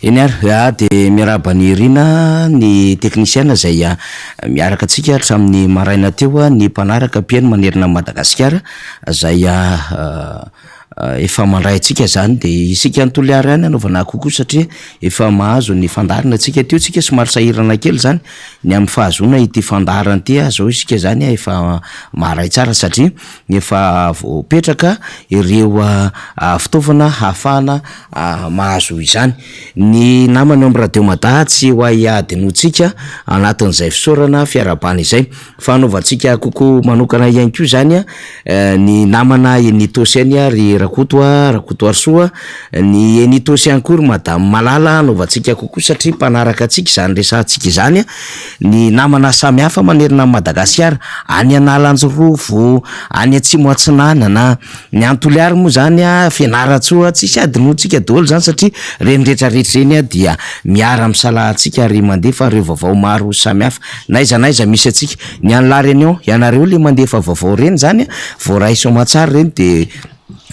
Eny ary, ah dia miarahaba an'i Irina, ny teknisiana izay miaraka antsika hatramin'ny maraina teo, ny mpanaraka mpihaino manerana an'i Madagasikara izay Efa mandray antsika izany dia isika any Toliara ihany anaovana kokoa satria efa mahazo ny fandaharana antsika teo tsika somary sahirana kely izany ny amin'ny fahazoana ity fandaharana ity ah, zao isika izany efa maharay tsara satria efa voapetraka ireo fitaovana hahafahana mahazo izany. Ny namana eo amin'ny Radio Mada tsy ho hay hadinoantsika anatin'izay fisaorana fiarahabana izay. Fa hanaovantsika kokoa manokana ihany koa izany ny namana eny Itaosy eny ry Rakoto a, Rakotoarisoa, ny eny Itaosy ihany koa ry Madame Malala hanaovantsika kokoa satria mpanaraka antsika izany resahantsika izany, ny namana samihafa manerana an'i Madagasikara, any Analanjirofo, any Atsimo Atsinanana, Ny any Toliary moa zany a, Fianarantsoa, tsisy adinoantsika daholo zany satria reny rehetra rehetra reny a dia miara misalahy antsika ary mandefa ireo vaovao maro samihafa n'aiza n'aiza misy antsika. Ny any La Réunion, ianareo le mandefa vaovao reny zany a, voaray soamantsara reny de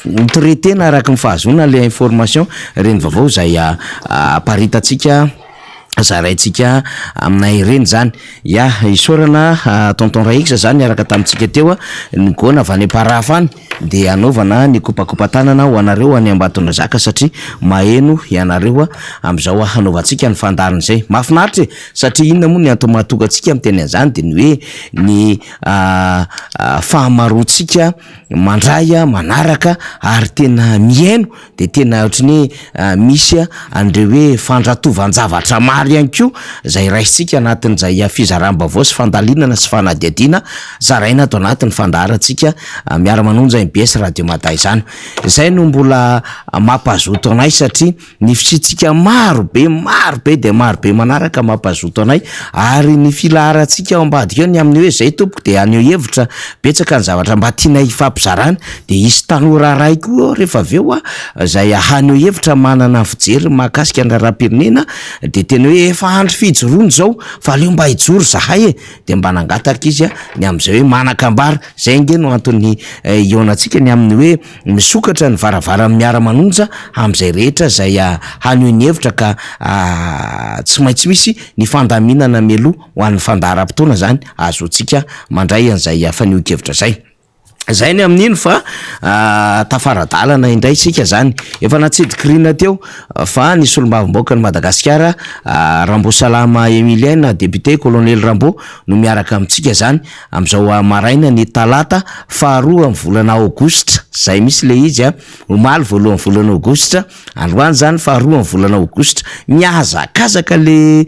ho-traiter-na araka ny fahazoana le information reny vaovao izay aparitantsika zaraintsika aminay ireny zany. Ya, isaorana tonton Raix zany niaraka tamintsika teo, ny gona avy any Amparafa any. dia hanaovana ny kopakopa-tanana ho anareo any Ambatondrazaka satria maheno ianareo amin'izao hanaovantsika ny fandaharana izay. Mahafinaritra e! Satria inona moa ny antony mahatonga antsika miteny an'izany dia ny hoe ny fahamaroantsika mandray, manaraka ary tena mihaino dia tena ohatry ny hoe misy an'ireo hoe fandratovan-javatra maro ihany koa izay raisintsika anatin'izay fizaram-baovao sy fandalinana sy fanadihadiana zaraina ato anatin'ny fandaharantsika miara-manonja mbs Radio Mada izany. Izay no mbola mampazoto anay satria Ny fisiantsika maro be, maro be dia maro be manaraka mampazoto anay ary ny filaharantsika ao ambadika ao ny amin'ny hoe izay tompoko dia haneho hevitra, betsaka ny zavatra mba tianay hifampizarana dia hisy tanora iray koa eo rehefa avy eo izay haneho hevitra manana ny fijeriny mahakasika ny raharaham-pirenena dia tena hoe efa andro fijoroana izao fa aleo mba hijoro izahay e! dia mba nangataka izy ny amin'izay hoe manan-kambara, izay ange no antony hihaonantsika ny amin'ny hoe Misokatra ny varavaran'ny miara-manonja amin'izay rehetra izay haneho ny hevitra ka tsy maintsy misy ny fandaminana mialoha ho an'ny fandaharam-potoana izany ahazoantsika mandray an'izay fanehoan-kevitra izay. Izay ny amin'iny fa tafara-dalana indray isika izany. Efa natsidik'i Rina teo fa ny solombavambahoakan'i Madagasikara Rambosalama Emilien na député Colonel Rambo no miaraka amintsika izany Amin'izao maraina ny talata faharoa amin'ny volana aogositra, izay mihitsy ilay izy an, omaly voalohan'ny volana aogositra, androany izany faharoa amin'ny volana aogositra, mihazakazaka le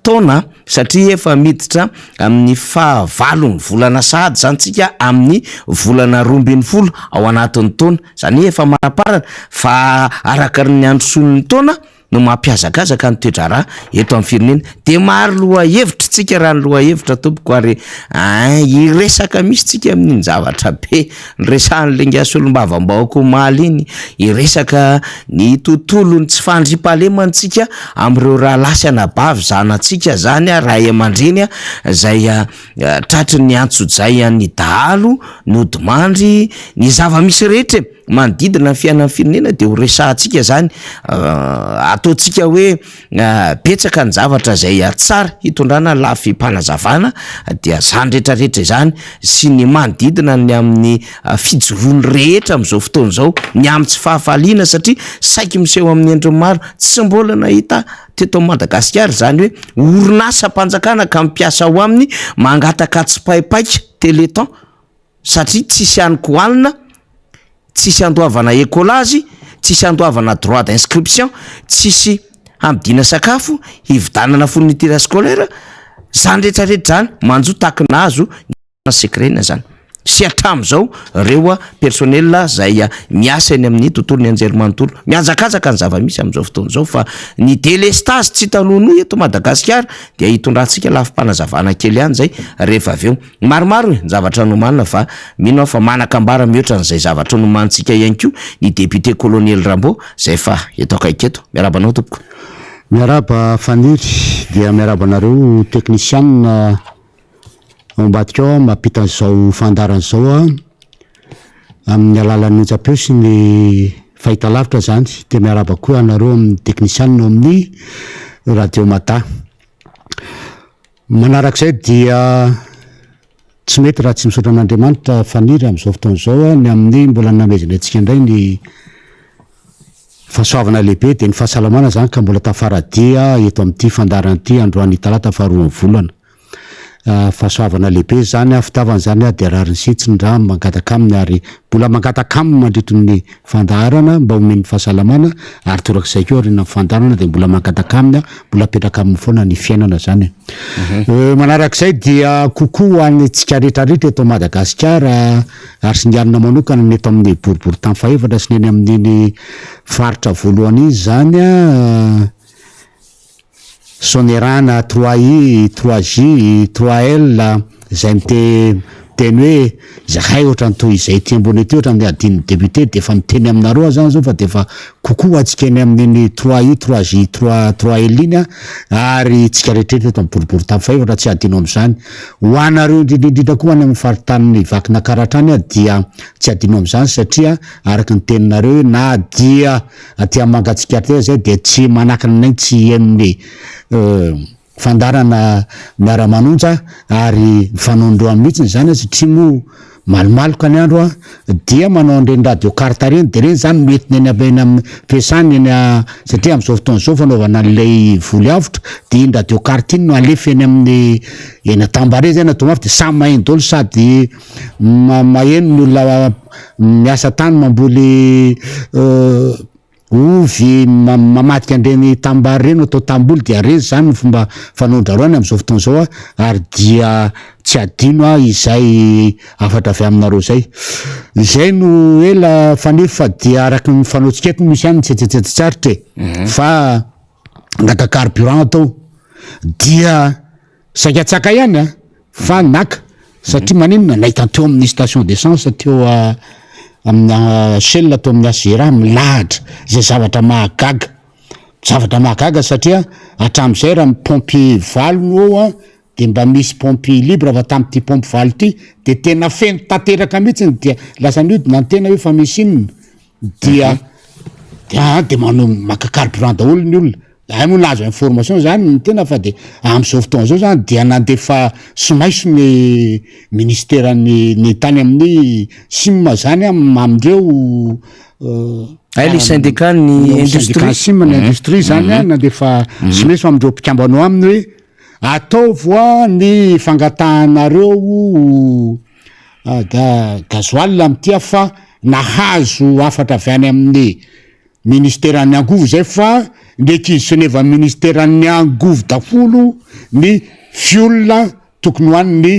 taona satria efa miditra amin'ny fahavalon'ny volana sahady izany tsika amin'ny volana 12 ao anatin'ny taona, izany hoe efa maraparana fa araka ny androsoan'ny taona no mampihazakazaka ny toe-draharaha eto amin'ny firenena. Dia maro lohahevitra tsika raha ny lohahevitra tompoko ary ein hiresaka mihitsy tsika amin'iny zavatra be niresahan'ilay ingahy solombavambahoaka omaly iny, hiresaka ny tontolon'ny tsy fandriampahalemana tsika amin'ireo rahalahy sy anabavy zanatsika zany ray aman-dreny izay tratry ny antsojay an'ny dahalo, ny odimandry, ny zava-misy rehetra e! Manodidina ny fiainan'ny firenena dia ho resahantsika izany, ataontsika hoe betsaka ny zavatra izay tsara hitondrana lafim-panazavana dia izany rehetra rehetra izany sy ny manodidina ny amin'ny fijoroany rehetra amin'izao fotoana izao, ny amin'ny tsy fahafaliana satria saiky miseho amin'ny endriny maro, tsy mbola nahita teto Madagasikara izany hoe orinasam-panjakana ka mpiasa ao aminy mangataka tsipaipaika, téléthon. satria tsisy hanin-kohanina, tsisy handoavana écolage, tsisy handoavana droit d'inscription, tsisy hamidiana sakafo, hividanana fourniture scolaire, zany rehetra rehetra zany manjo takina azo ny secret-na zany. Sy hatramin'izao reo personnel zay miasa eny amin'ny tontolon'ny anjerimanontolo. Mihazakazaka ny zava-misy amin'izao fotoana izao fa ny délestage tsy hita noanoa eto Madagasikara dia hitondrantsika lafim-panazavana kely ihany zay rehefa avy eo. Maromaro ny zavatra nomanina fa mino aho fa manan-kambara mihoatra an'izay zavatra nomanintsika ihany koa ny député Colonel Rambo izay efa eto akaiky eto. Miarahaba anao tompoko. Miarahaba Faniry, dia miarahaba anareo teknisianina ao ambadika ao mampita an'izao fandaharana izao amin'ny alalan'ny onjam-peo sy ny fahitalavitra izany, dia miarahaba koa anareo amin'ny teknisianina ao amin'ny radio Mada. Manarak'izay dia tsy mety raha tsy misaotra an'Andriamanitra Faniry amin'izao fotoana izao ny amin'ny mbola namezany antsika indray ny fahasoavana lehibe dia ny fahasalamana izany ka mbola tafara-dia eto amin'ity fandaharana ity androany talata faharoan'ny volana. Fahasoavana lehibe izany, fitiavana izany dia rariny sy hitsiny raha mangataka aminy ary mbola mangataka aminy mandritry ny fandaharana mba omeny fahasalamana ary torak'izay koa aorian'ny fandaharana dia mbola mangataka aminy mbola apetraka aminy foana ny fiainana zany e. Manarak'izay dia coucou ho antsika rehetra rehetra eto Madagasikara ary singanina manokana ny eto amin'ny boriborintany fahefatra sy ny eny amin'iny faritra voalohany iny zany a. Sonerana trois I, trois J, trois L, izay mite miteny hoe izahay ohatran'ny toy izay ety ambony ety ohatran'ny adinon'ny député dia efa miteny aminareo aho zany zao fa dia efa coucou antsika eny amin'iny trois I, trois J, trois trois L iny an, ary tsika rehetra eto eto amin'ny boriborintany fahefatra tsy adino amin'izany. Ho anareo indrindra indrindra koa any amin'ny faritanin'i Vakinankaratra any dia tsy adino amin'izany satria araka ny teninareo hoe na dia Aty amin'ny mangatsiaka aty izay dia tsy manakana anay tsy hihaino ny fandaharana miara-manonja ary mifanondroa mihitsy izany satria moa. Malomaloka ny andro an, dia manao an'ireny radio carte ireny, dia ireny izany no entiny eny eny amin'ny fiasany eny satria amin'izao fotoana izao fanaovana an'ilay voly avotra dia iny radio carte iny no alefa eny amin'ny eny Antambareha izay no atao mafy dia samy maheno daholo sady maheno ny olona miasa tany mamboly Ovy mamadika an'ireny tanimbary ireny ho atao tanimboly dia ireny izany no fomba fanaon-dRareo any amin'izao fotoana izao ary dia tsy adino aho izay hafatra avy aminareo izay. Izay no ela fanefa dia araka ny fanaontsika eto misy ihany ny tsetsatsetsa tsy aritra e! Fa naka carburant atao dia Saika tsy haka ihany an, fa naka satria maninona nahita teo amin'ny station d'essence teo amin'ny Shell teo amin'ny HGRA milahatra izay zavatra mahagaga, zavatra mahagaga satria hatramin'izay raha ny pompier valo no eo an de mba misy pompier libre fa tamin'ity pompy valo ity de tena feno tanteraka mihitsy dia lasa nihodina ny tena hoe fa misy inona dia dia de manao maka carburant daholo ny olona, hay moa nahazo information zany ny tena fa de am'zao fotoana zao zany dia nandefa somaiso ny ministeran'ny ny tany amin'ny sim zany am- amindreo Hay le syndicat ny industrie. Sim ny industrie zany an nandefa somaiso amindreo mpikambana ao aminy hoe ataovy hoa ny fangatahanareo Ga gasoil amin'ity aho fa nahazo hafatra avy any amin'ny ministeran'ny angovo izay fa ny ankizy-sonevan'ny ministeran'ny angovo daholo ny fioul tokony ho an'ny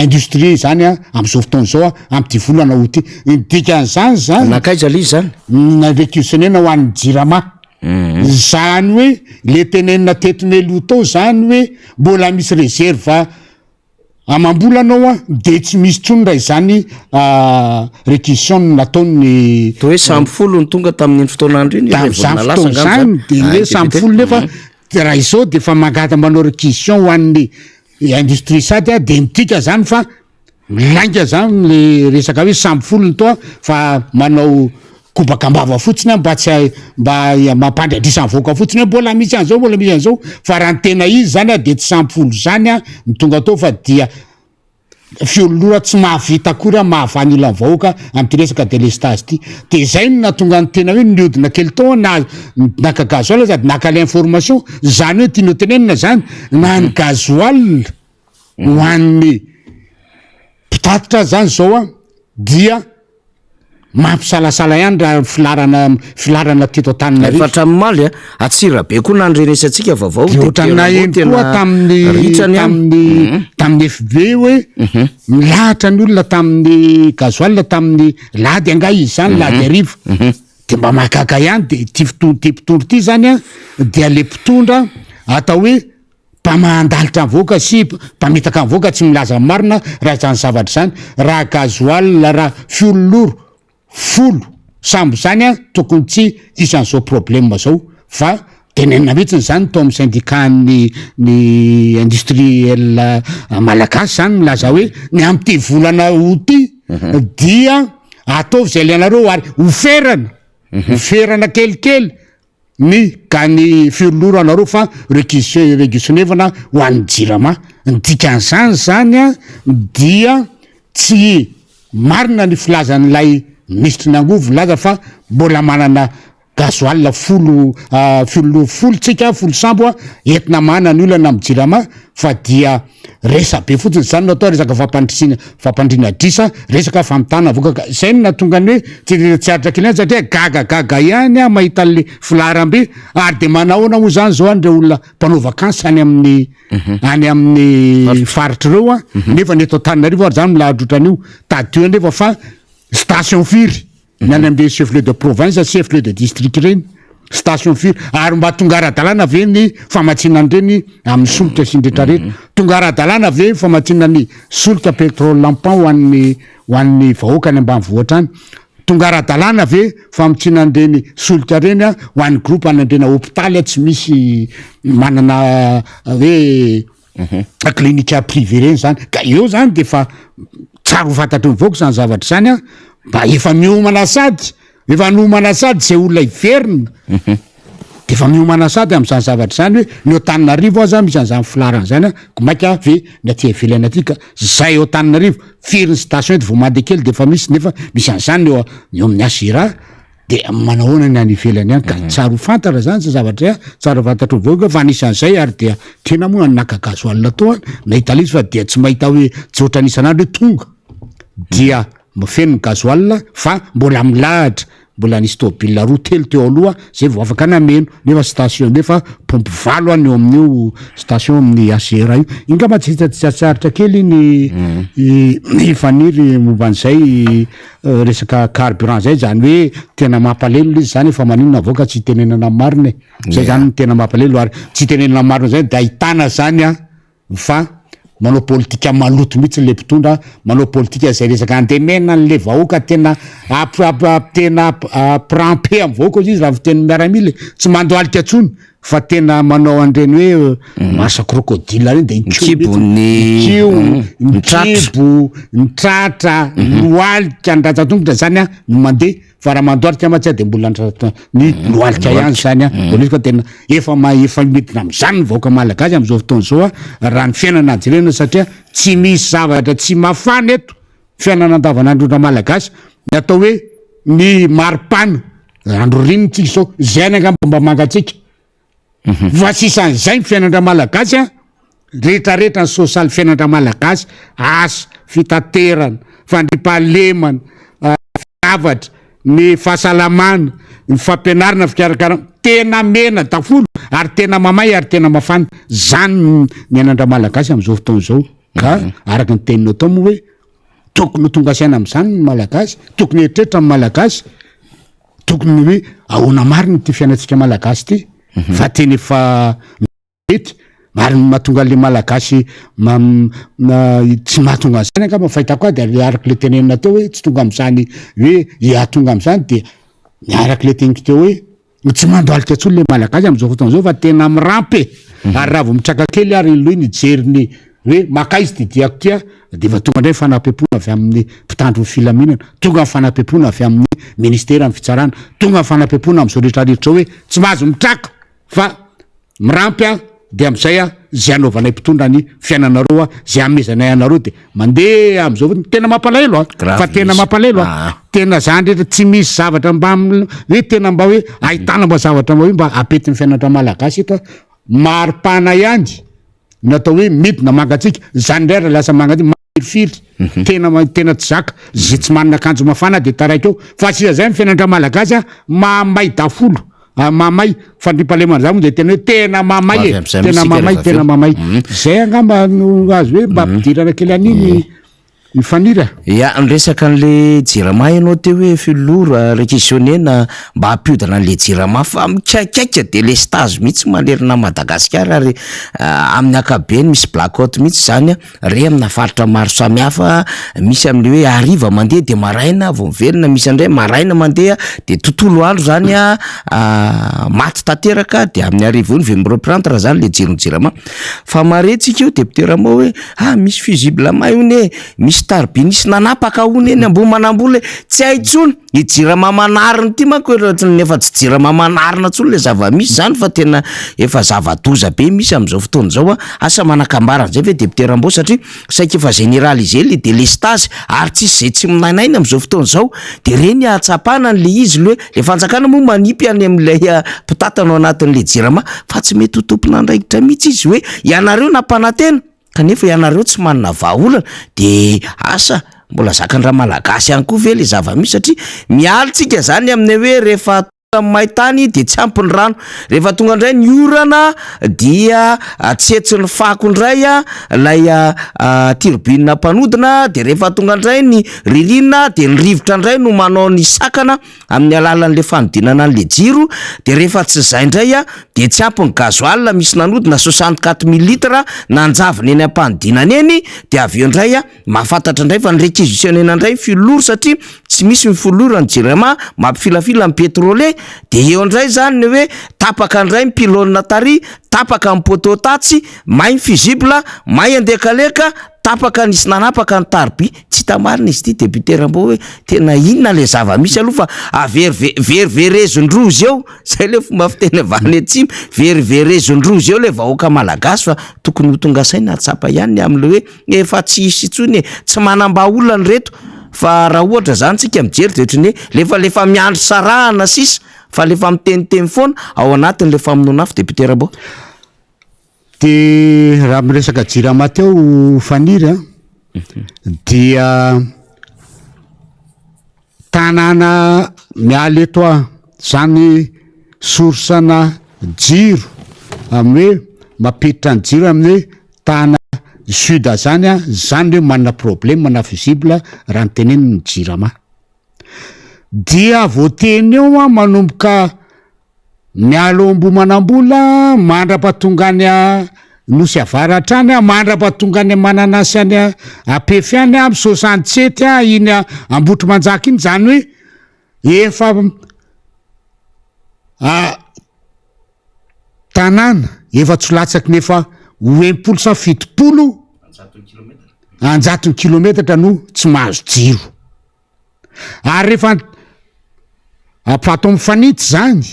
industrie izany an amin'izao fotoana izao an amin'ity volana août ity. Ny dikan'izany zany. Nankaiza le izy zany? Ny réquisitionner-na ho an'ny jirama. Izany hoe le tenenina teto Meloa tao zany hoe mbola misy réserve Amam-bola anao an, de tsy misy tsony raha izany réquisition nataon'ny. Toa hoe sambo folo no tonga tamin'iny fotoana andro iny, iray Tamin'izany volana lasa fotoana angamba izany izany. de Ah, hoe sambo député. folo nefa de raha izao de efa mangata manao réquisition ho an'ny industrie sady an, de midika zany fa Lainga zany le resaka hoe sambo folo ny toa fa manao kobaka am-bava fotsiny aho mba tsy mba mampandry adrisa ny vahoaka fotsiny hoe mbola misy an'izao mbola misy an'izao fa raha ny tena izy zany a de tsy sambo folo zany a no tonga tao fa dia fiololora tsy mahavita akory a mahavaha ny olan'ny vahoaka amin'ity resaka delestage ity de zay no nahatonga ny tena hoe niodina kely tao aho na naka gasoil sady naka l'information zany hoe tiana ho tenenina zany na ny gasoil Ho an'ny mpitatitra zany zao an dia mampisalasala ihany raha filarana filarana teto Antananarivo. Efa hatramin'ny omaly an, Antsirabe koa nandrenesantsika vaovao Dia ohatran'ny naheno koa tamin'ny tamin'ny tamin'ny FB hoe milahatra ny olona tamin'ny gasoil tamin'ny lahady angaha izy zany lahady hariva. Dia mba mahagaga ihany dia ity fotoana ity mpitondra ity zany an dia le mpitondra atao hoe Mpamahan-dalitra ny vahoaka sy mpamitaka ny vahoaka tsy milaza ny marina raha izany zavatra izany, raha gasoil raha fiololoro folo sambo izany an tokony tsy hisy an'izao problème zao fa tenenina mihitsiny izany tao amin'ny syndicat ny ny industriel malagasy izany milaza hoe ny amin'ity volana août ity dia ataovy izay ilainareo ary ho ferana ho ferana kelikely ny ka ny fioloranareo fa requisition requisitionevana ho an'ny jirama, ny dikan'izany zany an dia tsy marina ny filazan'ilay minisitry ny angovo milaza fa mbola manana gasoil folo fioloro folo tsika folo sambo an entina manana ny olana amin'ny jirama fa dia Resa-be fotsiny izany no atao, resaka fampandrisiana, fampandriana adrisa, resaka famitana vokatra. Izay no nahatonga ny hoe tsy dia tsy aritra kely ihany satria gagagaga ihany aho mahita an'le filaharam-be ary dia manahoana moa izany izao an'ireo olona mpanao vakansy any amin'ny any amin'ny faritra ireo an, nefa ny eto Antananarivo ary izany milahatra ohatran'io. Tadidio anefa fa station firy Ny any amin'ireny chef lieu de province, chef lieu de district ireny, station firy? Ary mba tonga ara-dalàna ve ny famatsiana an'ireny amin'ny solika sy ny rehetra rehetra? Tonga ara-dalàna ve ny famatsiana ny solika pétrole lampant ho an'ny ho an'ny vahoaka any ambanivohitra any? Tonga ara-dalàna ve famatsiana an'ireny solika ireny ho an'ny groupe any an'ireny hopitaly tsy misy manana hoe clinique privé reny zany ka eo zany de efa tsara ho fantatry ny vahoaka zany zavatra zany an, mba efa miomana sady, efa nomana sady zay olona hiverina. De efa miomana sady amin'izany zavatra izany hoe ny eo Antananarivo aza misy an'izany filaharana izany an, ko maika ve ny aty ivelany aty ka zay eo Antananarivo firy ny station eto vao mandeha kely de efa misy nefa misy an'izany ny eo ny eo amin'ny HIRA de manahoana ny any ivelany any ka tsara ho fantatra zany zay zavatra zay an, tsara ho fantatry ny vahoaka fa anisan'izay ary dia tena moa naka gasoil tao an, nahita an'izy fa dia tsy mahita hoe tsy ohatran'ny isan'andro hoe tonga dia feno ny gasoil fa mbola milahatra Mbola nisy tôbila roa telo teo aloha zay vao afaka nameno nefa station nefa pompy valo any eo amin'io station amin'ny HCR io. Iny ngamba tsy tsy tsy aritra kely iny i Faniry momba an'izay resaka carburant zay, zany hoe tena mampalelo le izy zany fa maninona avoaka tsy itenenana ny marina e, zay zany no tena mampalelo ary tsy itenenana ny marina zay de ahitana zany an. Fa manao politika maloto mihitsy le mpitondra, manao politika izay resaka andemena an'le vahoaka tena amp- amp- tena ampirampe amin'ny vahoaka hozy izy raha fitenin'ny miaramila e, tsy mandohalika intsony fa tena manao an'ireny hoe marche crocodile reny de Mikibo ny- mikio, ny tratra. mikibo, ny tratra, ny lohalika, ny ratsan-tongotra zany an no mandeha. Fa raha mandohalika mantsy aho dia mbola ny lohalika ihany izany an, voalohany izy fa tena efa ma- efa midina amin'izany ny vahoaka malagasy amin'izao fotoana izao an, raha ny fiainana jerena satria tsy misy zavatra tsy mafana eto fiainana andavanandro malagasy, ny atao hoe ny maripana andro ririnina tsika izao, izay ihany angamba mba mangatsiaka. Fa sisan'izay ny fiainan-dRamalagasy an, retraretra ny sosialy fiainan-dRamalagasy, asa, fitaterana, fandriampahalemana, zavatra, ny fahasalamana, ny fampianarana, fikarakarana, tena mena daholo ary tena mamay ary tena mafana, zany ny niainan-dRamalagasy amin'izao fotoana izao, ka araka ny teninao tao moa hoe tokony ho tonga saina amin'izany ny Malagasy, tokony hieritreritra ny Malagasy. Tokony hoe ahoana marina ity fiainantsika malagasy ity fa tena efa mety ary ny mahatonga an'le malagasy tsy mahatonga an'izany angamba fahitako azy de araka le tenenina teo hoe tsy tonga am'zany hoe hahatonga am'zany de araka le teniko teo hoe tsy mandohalika intsony le malagasy am'zao fotoana zao fa tena mirampy e ary raha vao mitraka kely ary ny loha nijery ny hoe makaiza ity diako ity a Dia efa tonga indray ny fanampiampoana avy amin'ny mpitandro ny filaminana, tonga ny fanampiampoana avy amin'ny ministeran'ny fitsarana, tonga ny fanampiampoana amin'izao rehetra rehetra izao hoe tsy mahazo mitraka fa mirampy aho dia amin'izay aho izay hanaovanay mpitondra ny fiainanareo aho, izay hamezanay anareo dia mandeha amin'izao fotsiny. Tena mampalahelo a! Grave Fa tena izy. mampalahelo a! Ah. Tena zany rehetra tsy misy zavatra mba am- hoe tena mba hoe ahitana mba zavatra mba hoe mba apetin'ny fiainana malagasy eto a. Maripana ihany. Ny atao hoe midina mangatsiaka, zany indray raha lasa mangatsiaka, mamirifiry, tena ma- tena tsy zaka, zay tsy manana akanjo mafana de taraiky eo, fa tsy zay ny fiainan-dRamalagasy a, mamay daholo, ah, mamay, fandriampahalemana zany moa de tena hoe tena mamay Ho e, avy amin'izay tena mihitsy isika mamay, rehefa avy tena eo. mamay, zay angamba no azo hoe mba ampidirana kely an'iny i Faniry a. Ya, niresaka an'le jirama ianao teo hoe filoha réquisitionner-na mba hampiodina an'le jirama fa mikaikaika délestage mihitsy manerana an'i Madagasikara ary amin'ny ankapobeny misy blackout mihitsy izany an, re amina faritra maro samihafa, misy amin'le hoe hariva mandeha de maraina vao miverina, misy indray maraina mandeha de tontolo andro zany an maty tanteraka de amin'ny hariva eo ny vao mi-reprendre zany le jiron'ny jirama, fa mahare tsika eo député Ramao hoe Ah misy fusible may hono e, misy tarobia nisy nanapaka hono eny Ambohimanambola e, tsy hay intsony, i jirama manarina ity manko ohatran'ny efa tsy jirama manarina intsony le zava-misy zany fa tena efa zava-doza be misy amin'izao fotoana izao a, asa manan-kambara an'izay ve député Rambo satria saika efa généralisé le délestage ary tsisy izay tsy minainaina amin'izao fotoana izao, de reny ahatsapana an'le izy le hoe le fanjakana moa manipy any amin'ilay mpitantana ao anatin'le jirama fa tsy mety ho tompon'andraikitra mihitsy izy hoe ianareo nampanantena kanefa ianareo tsy manana vahaolana de asa mbola zakan-dRamalagasy ihany koa ve le zava-misy satria mialy tsika zany amin'ny hoe rehefa tonga ny main-tany de tsy ampy ny rano, rehefa tonga indray ny orana dia tsetsin'ny fako indray ilay turbine mpanodina de rehefa tonga indray ny ririnina de ny rivotra indray no manao ny sakana amin'ny alalan'le fanodinana an'le jiro de rehefa tsy zay indray a de tsy ampy ny gasoil misy nanodina 64 000 litres nanjavona eny am-panodinana eny de avy eo indray a mahafantatra indray fa ny réquisitionner-na indray ny filoha satria tsy misy ny filoha ny jirama mampifilafila ny pétrolier. De eo indray zany ny hoe tapaka indray ny pylône tary, tapaka ny poteau tatsy, may ny fusible, may Andekaleka, tapaka nisy nanapaka ny tariby. Tsy hita marina izy ity député Rambo hoe tena inona le zava-misy aloha fa averive- veriverezin-drozy eo, zay le fomba fiteny avy any atsimo, veriverezin-drozy eo le vahoaka malagasy fa tokony ho tonga saina hahatsapa ihany ny amin'le hoe Efa tsy hisy intsony e, tsy manam-bahaolana ireto fa raha ohatra zany tsika mijery de ohatran'ny hoe lefa lefa miandry sarahana sisa fa lefa miteniteny foana ao anatin'le famonoana afo député Rabao. De raha miresaka jirama teo Faniry an, dia Tanàna miala eto aho, zany source-na jiro amin'ny hoe mampiditra ny jiro amin'ny hoe tana sud zany an, zany hoe manana problème na fusible raha ny tenenin'ny jirama. Dia voateny eo an manomboka Miala ao Ambohimanambola mandrapatonga any Nosy Avaratra any, mandrapatonga any Mananasy any Ampefy any, misosa Antsety iny Ambohitrimanjaka iny, zany hoe efa tanàna efa tsy ho latsaky ny efa ho 60 sa 70 anjatony kilometatra no tsy mahazo jiro. Ary rehefa atao mifanitsy zany,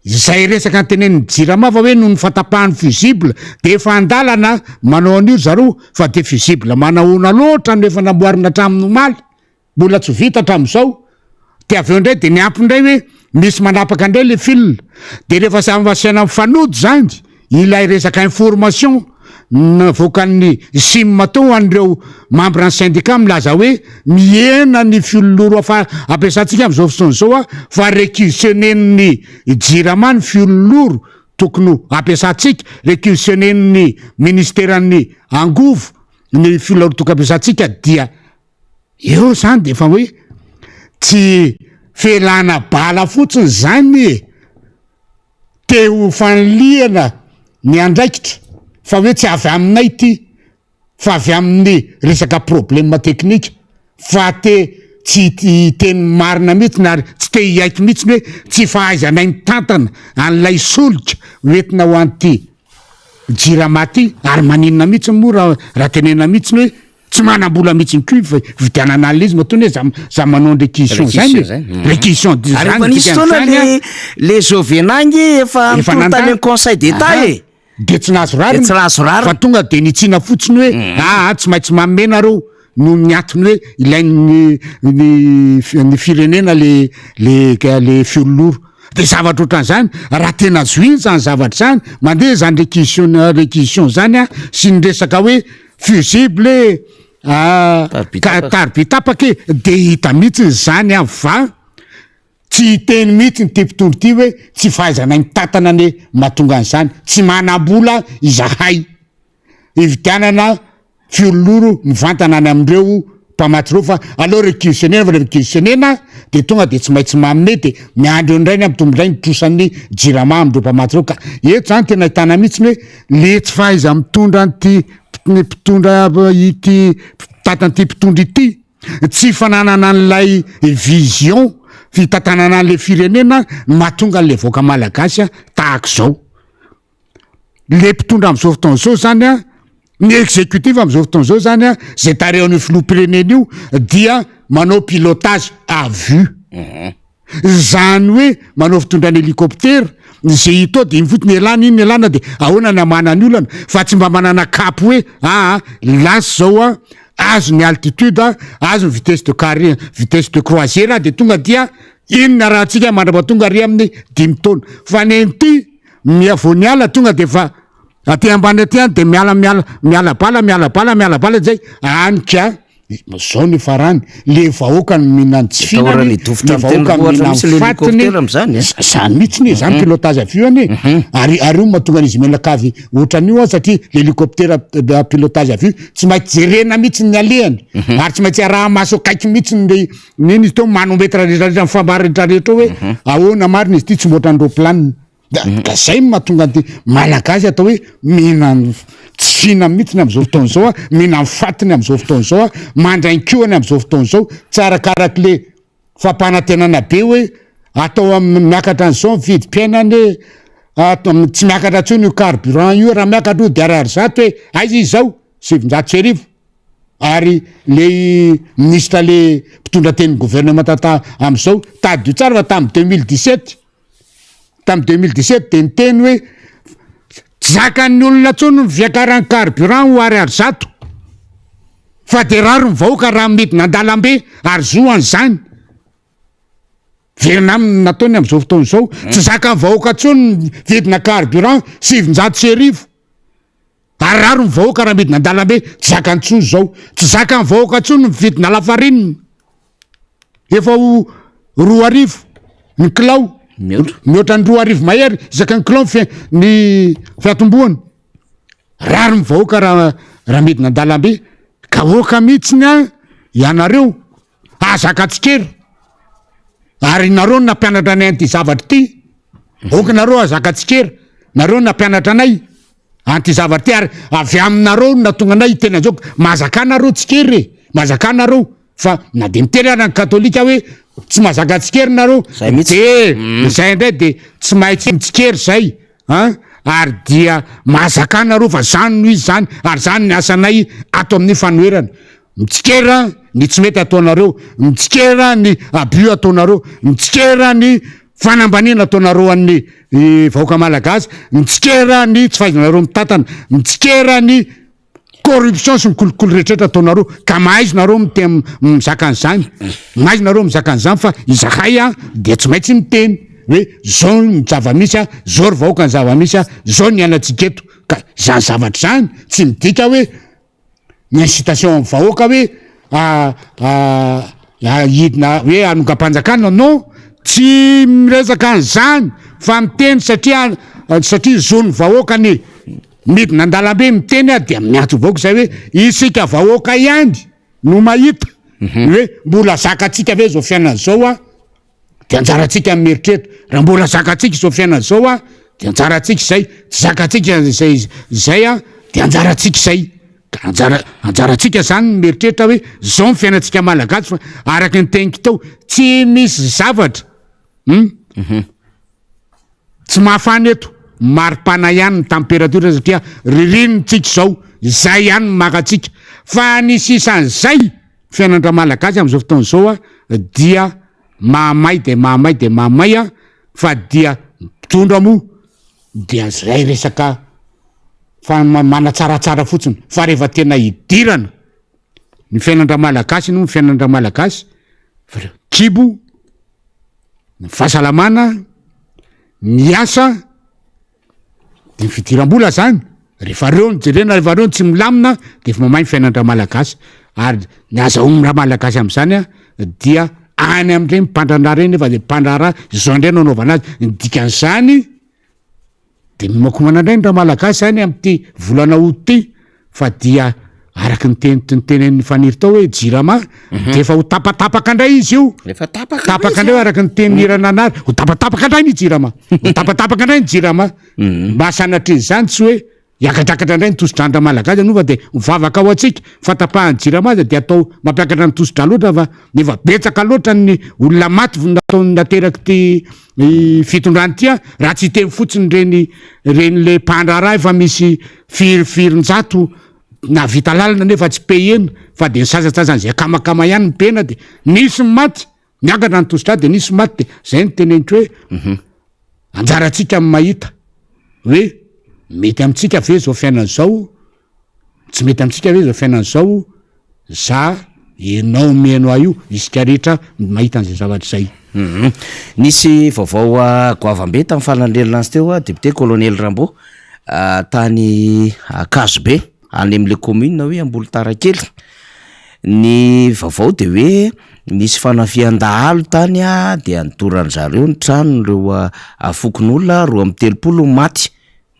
izay resaka notenenin'ny jirama fa hoe noho ny fahatapahan'ny fusible de efa an-dalana manao an'io ry zareo fa de fusible manahoana loatra no efa namboarina hatramin'ny omaly, mbola tsy vita hatramin'izao, de avy eo indray de niampy indray hoe misy manapaka indray le fil, de rehefa samy asaina mifanojo zany Ilay resaka information navoakan'ny sim teo ho an'ireo membre ny syndicat milaza hoe mihena ny fiololoro afa ampiasantsika amin'izao fotoana izao fa requisitionner-n'ny jirama ny fiololoro tokony ho ampiasantsika, requisitionner-n'ny ministeran'ny angovo ny fiololoro tokony ampiasantsika dia eo zany de efa hoe tsy felana bala fotsiny zany e! Te ho fanilihana ny andraikitra fa hoe tsy avy aminay ity fa avy amin'ny resaka problème technique fa te tsy hiteny marina mihitsiny ary tsy te hiaiky mihitsiny hoe tsy fahaizanay mitantana an'ilay solika hoentina ho an'ity jirama ty ary maninona mihitsiny moa raha raha tenenina mihitsiny hoe Tsy manam-bola mihitsy koa hividianana an'ilay izy matoa anie za za manao ny réquisition zany e. Réquisition de Ary zany efa nisy fotoana dikan'izany le le Jovena ange efa Efa nitory tany nandany. amin'ny conseil d'état Aha. e. De tsy nahazo rariny. De tsy nahazo rariny. Fa tonga de nitsiana fotsiny hoe aa tsy maintsy manome nareo noho ny antony hoe ilain'ny ny ny firenena le le le fiololoro. De zavatra ohatran'izany, raha tena zohina zany zavatra zany, mandeha zany réquisition réquisition zany an, sy ny resaka hoe Fusible e! Ka tariby tapaka e! De hita mihitsy zany an va tsy hiteny mihitsy ity mpitondra ity hoe tsy fahaizanay mitantana anie mahatonga an'izany, tsy manam-bola izahay hividianana fiololoro mivantana any amin'ireo mpamatsy ireo fa aleo requisitionner-na fa requisitionner-na de tonga de tsy maintsy manome de miandry eo indray ny hampitombo indray ny trosan'ny jirama amin'ireo mpamatsy ireo ka eto zany tena ahitana mihitsy ny hoe Le tsy fahaiza mitondra an'ity ny mpitondra ity mpitantana ity mpitondra ity, tsy fananana an'ilay vision fitantanana an'le firenena no mahatonga an'le vahoaka malagasy tahaka izao. Le mpitondra am'izao fotoana izao zany an, ny executif am'izao fotoana izao zany an, zay tarihan'io filoham-pirenena io dia manao pilotage à vue. Izany hoe manao fitondrana hélicoptère, izay hita ao dia iny fotsiny ialana iny ialana dia ahoana ny hamahana ny olana fa tsy mba manana cap hoe aa lasa izao an, azo ny altitude an, azo ny vitesse de carré, vitesse de croisière an, dia tonga dia iny ny arahantsika mandrapatonga ary amin'ny dimy taona. Fa ny an'ity miha vao niala tonga dia efa aty ambany aty any dia miala miala miala bala miala bala miala bala izay any ka. Zao ny farany, le vahoaka no mihinana tsy fihinany, le vahoaka mihinana fatiny, zany mihitsy anie, zany pilotage à vue anie, ary ary io no mahatonga an'izy mianakavy ohatran'io an, satria l'hélicoptère pilotage à vue tsy maintsy jerena mihitsy ny alehany, ary tsy maintsy araha-maso akaiky mihitsy ny ny izy teo manomètre rehetra rehetra, ny fambara rehetra rehetra hoe ahoana marina izy ity tsy mihoatra ny roplanina. Da da zay no mahatonga an'ity Malagasy atao hoe mihinan tsy fihinana mihitsy amin'izao fotoana izao a, mihinan'ny fatiny amin'izao fotoana izao a, mandray ny kohany amin'izao fotoana izao, tsy arakarak'le fampanantenana be hoe. Atao amin'ny miakatra an'izao ny vidim-piainana e, ato amin'ny tsy miakatra intsony io carburant io, raha miakatra io de ariary zato e, aiza izy zao? 1900. Ary le minisitra le mpitondra tenin'ny gouvernemanta ta amin'izao, tadidio tsara fa tamin'ny 2017, tamin'ny 2017 de niteny hoe tsy zakan'ny olona intsony ny fiakaran'ny carburant ho ariary zato, fa de rariny vahoaka raha midina an-dalambe ary zo an'izany. Verina aminy ny nataony amin'izao fotoana izao. Tsy zakan'ny vahoaka intsony ny vidina carburant 1900. Ary rariny ny vahoaka raha midina an-dalambe, tsy zakany intsony izao. Tsy zakan'ny vahoaka intsony ny vidina lafarinina. Efa ho 2000 ny kilao. Mihoatra. Mihoatra ny 2000 mahery isaky ny kilao ny fi- ny fiatombohany. Rariny vahoaka raha raha midina an-dalambe. Ka aoka mihitsiny an ianareo Ahazaka tsikera. Ary nareo no nampianatra anay an'ity zavatra ity. Ok nareo ahazaka tsikera. Nareo no nampianatra anay an'ity zavatra ity ary avy aminareo no nahatonga anay hiteny an'izao. Mahazaka nareo tsikera e. Mahazaka nareo. Fa na dia miteny ara ny katolika hoe tsy mahazaka tsikera nareo. Zay mihitsy. De zay indray de tsy maintsy mitsikera zay. An! Ary dia mahazaka nareo fa zany no izy zany ary zany ny asanay ato amin'ny fanoherana. Mitsikera ny tsy mety ataonareo, mitsikera ny abus ataonareo, mitsikera ny fanambaniana ataonareo an'ny vahoaka malagasy, mitsikera ny tsy fahaizanareo mitantana, mitsikera ny corruption sy ny kolikoly rehetraretra ataonareo ka mahaiza nareo mite- mizaka an'izany, mahaiza nareo mizaka an'izany fa izahay an dia tsy maintsy miteny hoe zao ny zava-misy an, zao ry vahoaka ny zava-misy an, zao ny iainantsika eto, ka izany zavatra izany tsy midika hoe ny incitation amin'ny vahoaka hoe hidina hoe hanongam-panjakana non, tsy miresaka an'izany fa miteny satria satria zon'ny vahoaka ny Midina an-dalambe miteny aho dia miantso vahoaka izay hoe isika vahoaka ihany no mahita mhm. hoe mbola zakantsika ve izao fiainana izao a dia anjarantsika ny mieritreritra raha mbola zakantsika izao fiainana izao a dia anjarantsika izay tsy zakantsika izay izay a dia anjarantsika izay ka anjara anjarantsika zany ny mieritreritra hoe zao ny fiainantsika malagasy fa araka ny teniko teo tsy misy zavatra hum mhm. Tsy mafana eto, maripana ihany ny température satria ririnina tsika izao, izay ihany no maka antsika. Fa ny sisan'izay fiainan-dRamalagasy amin'izao fotoana izao dia mahamay dia mahamay dia mahamay fa dia mpitondra moa dia izay resaka fa manatsaratsara fotsiny fa rehefa tena hidirana ny fiainan-dRamalagasy no ny fiainan-dRamalagasy kibo ny fahasalamana, ny asa, de ny fidiram-bola zany, rehefa reo no jerena, rehefa reo no tsy milamina de efa mamay ny fiainan-dRamalagasy, ary ny azahoan'ny Ramalagasy am'zany a dia any am'ireny mpandraharaha reny nefa de mpandraharaha zao indray no anaovana azy, ny dikan'izany De miomakomana indray ny Ramalagasy zany amin'ity volana août ity fa dia araka ny teny notenenin'i Faniry tao hoe Jirama de efa ho tapatapaka indray izy io. Efa tapaka Tapaka indray araka ny tenin'i Rananary, ho tapatapaka indray ny Jirama, ho tapatapaka indray ny Jirama. Mba sanatrian'izany tsy hoe hiakatrakatra indray ny tosi-dran-dRamalagasy aloha fa de mivavaka ho antsika, fahatapahan'ny Jirama aza de atao mampiakatra ny tosi-dra loatra fa efa betsaka loatra ny olona maty nataon'ny naterak'ity Ny fitondrana ity an, raha tsy hiteny fotsiny ireny ireny le mpandraharaha efa misy firifirin-jato nahavita lalana nefa tsy payena fa de ny sasantsasany zay akamakama ihany no payena de nisy ny maty, niakatra ny tosi-drà de nisy maty de zay no teneniko hoe mhm. anjarantsika ny mahita hoe mety amintsika ve zao fiainana zao Tsy mety amintsika ve izao fiainana izao? Za, ianao mihaino ahy io, isika rehetra mahita an'izay zavatra izay. Hum. Nisy vaovao goavam-be tamin'ny faran'ny herinandro teo, député colonel Rambo, tany Ankazobe, any amin'ilay commune hoe Ambolontarakely. Ny vaovao dia hoe nisy fanafihan-dahalo tany dia nidoran-dry zareo ny tranon'ireo fokonolona 32 no maty.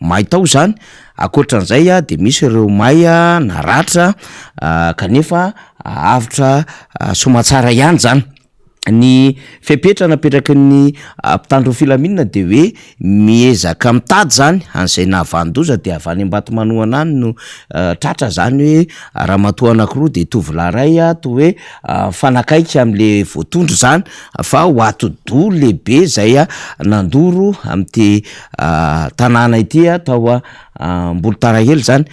May tao izany, ankoatran'izay dia misy ireo may naratra kanefa avotra soamatsara ihany izany. Ny fepetra napetraky ny mpitandro ny filaminana dia hoe miezaka mitady zany an'izay nahavanon-doza dia avy any Ambatomanohana any no tratra zany hoe ramatoa anankiroa dia tovolahy iray toa hoe mifanakaiky amin'le voatondro zany fa ho atidoha lehibe zay nandoro amin'ity tanàna ity tao Ambolotarahely zany.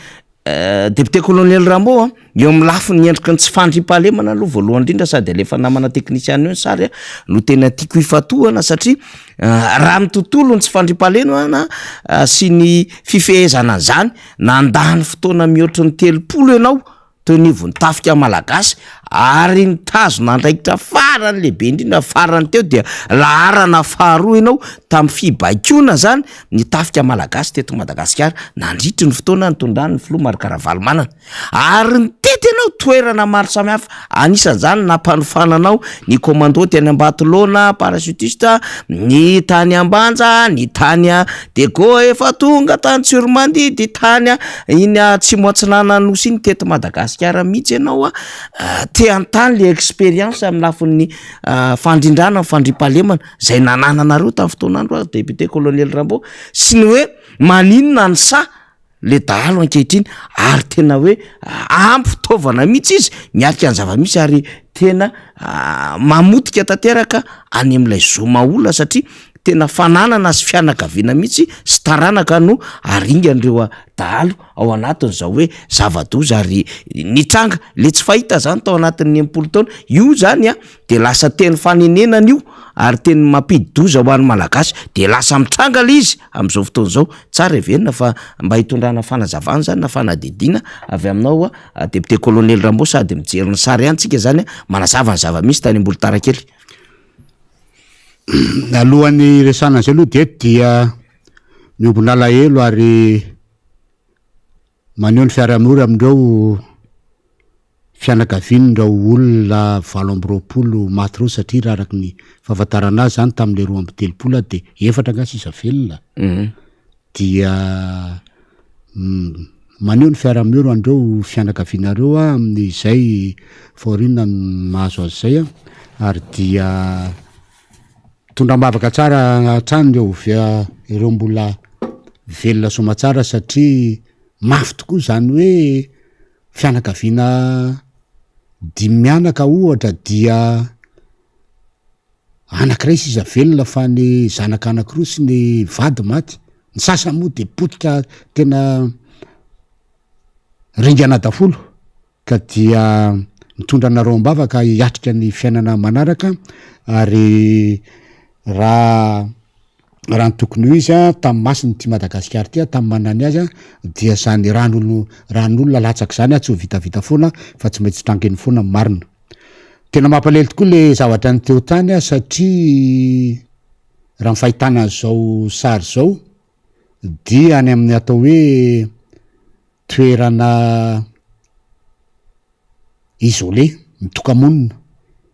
Député Colonel Rameau a, eo amin'ny lafiny endriky ny tsy fandriampahalemana aloha voalohany indrindra sady alefa namana teknisiana eo ny sary a, no tena tiako hifantohana satria raha ny tontolon'ny tsy fandriampahalemana sy ny fifehezana an'izany, nandany fotoana mihoatry ny 30 ianao teo anivon'ny tafika malagasy ary nitazona andraikitra farany lehibe indrindra farany teo dia laharana faharoa ianao tamin'ny fibaikoana zany ny tafika malagasy teto Madagasikara nandritry ny fotoana nitondran'ny filoha Marc Ravalomanana ary nitety ianao toerana maro samihafa anisan'izany nampanofananao ny commando teny Ambatolaona parachutiste ny tany Ambanja ny tany Diego efa tonga tany Tsiromandidy tany iny atsimo atsinanan'ny nosy iny teto Madagasikara mihitsy ianao a, te hanontany le expérience amin'ny lafiny fandrindrana ny fandriampahalemana zay nanananareo tamin'ny fotoan'andro ary député colonel Rambo sy ny hoe maninona ny saha le dahalo ankehitriny ary tena hoe ampy fitaovana mihitsy izy miatrika ny zava-misy ary tena mamotika tanteraka any amin'ilay zoma olona satria tena fananana sy fianakaviana mihitsy sy taranaka no aringan'ireo dahalo ao anatin'izao hoe zava-doza ary nitranga le tsy fahita zany tao anatin'ny 60 taona io zany a de lasa teny fanenenana io ary teny mampidi-doza ho an'ny Malagasy de lasa mitranga le izy am'izao fotoana izao, tsara heverina fa mba hitondrana fanazavana zany na fanadihadiana avy aminao député colonel Rambo sady mijery ny sary ihany tsika zany manazava ny zava-misy tany Ambolotara-kely. Alohan'ny hiresahana an'izay aloha dia eto dia miombon'alahelo ary maneho ny fiarahamory amin'ireo fianakavian'ireo olona 28 maty ireo satria raha araka ny fahafantarana azy zany tamin'ilay 32 dia efatra angaha sisa velona dia maneho ny fiaraha-miory an'ireo fianakaviana ireo aho amin'izay fahoriana mahazo azy izay an, ary dia mitondra am-bavaka tsara hatrany ireo ireo mbola velona soamatsara satria mafy tokoa izany hoe fianakaviana dimy mianaka ohatra dia anankiray sisa velona fa ny zanaka anankiroa sy ny vady maty, ny sasany moa de potika tena ringana daholo ka dia mitondra anareo am-bavaka hiatrika ny fiainana manaraka ary raha raha ny tokony ho izy a, tamin'ny masony ity Madagasikara ity a, tamin'ny manana ny azy a, dia zany ran'olo ran'olona latsaka zany a tsy ho vitavita foana fa tsy maintsy trangeny foana ny marina. Tena mampalahelo tokoa le zavatra niteho tany a satria raha ny fahitana an'izao sary izao dia any amin'ny atao hoe toerana isolé, mitoka-monina,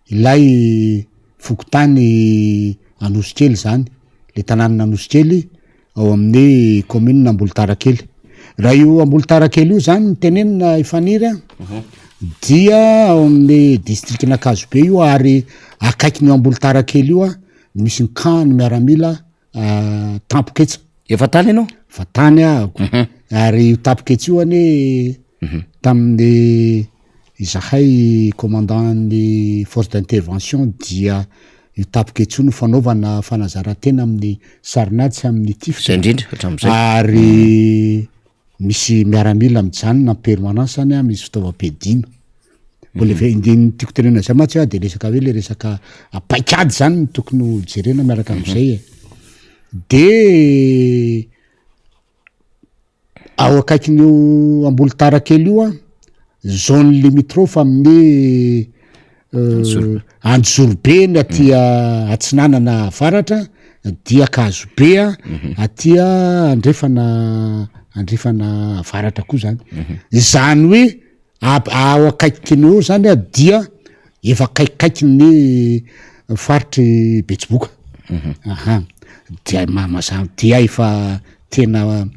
ilay fokontany Anosikely izany, le tanànan'Anosikely ao amin'ny commune Ambolontarakely. Raha io Ambolontarakely io zany no tenenina i Faniry a, dia ao amin'ny distrikan'Ankazobe io ary akaikin'io Ambolontarakely io a misy ny camp ny miaramila Tampoketsa. Efa tany ianao? Efa tany ahako. Ary io Tampoketsa io anie tamin'ny izahay commandant ny force d'intervention dia io Tampoketsa io no fanaovana fanazaran-tena amin'ny sarinady sy amin'ny tifitra. Zay indrindra hatramin'izay. Ary misy miaramila mijanona en permanence any misy fitaovam-piadiana. Mbola ve ny tiako tenenina zay mantsy a de resaka hoe le resaka paikady zany no tokony ho jerena miaraka am'zay e. De ao akaikin'io Ambolotara kely io a, zone limitrophe amin'ny Anjozorobe ny aty atsinanana avaratra dia Ankazobe a aty andrefana andrefana avaratra koa zany. Izany hoe Ab- ao akaikiny eo zany a dia efa akaikikaiky ny faritry Betsiboka, aha, dia ma- mazava dia efa tena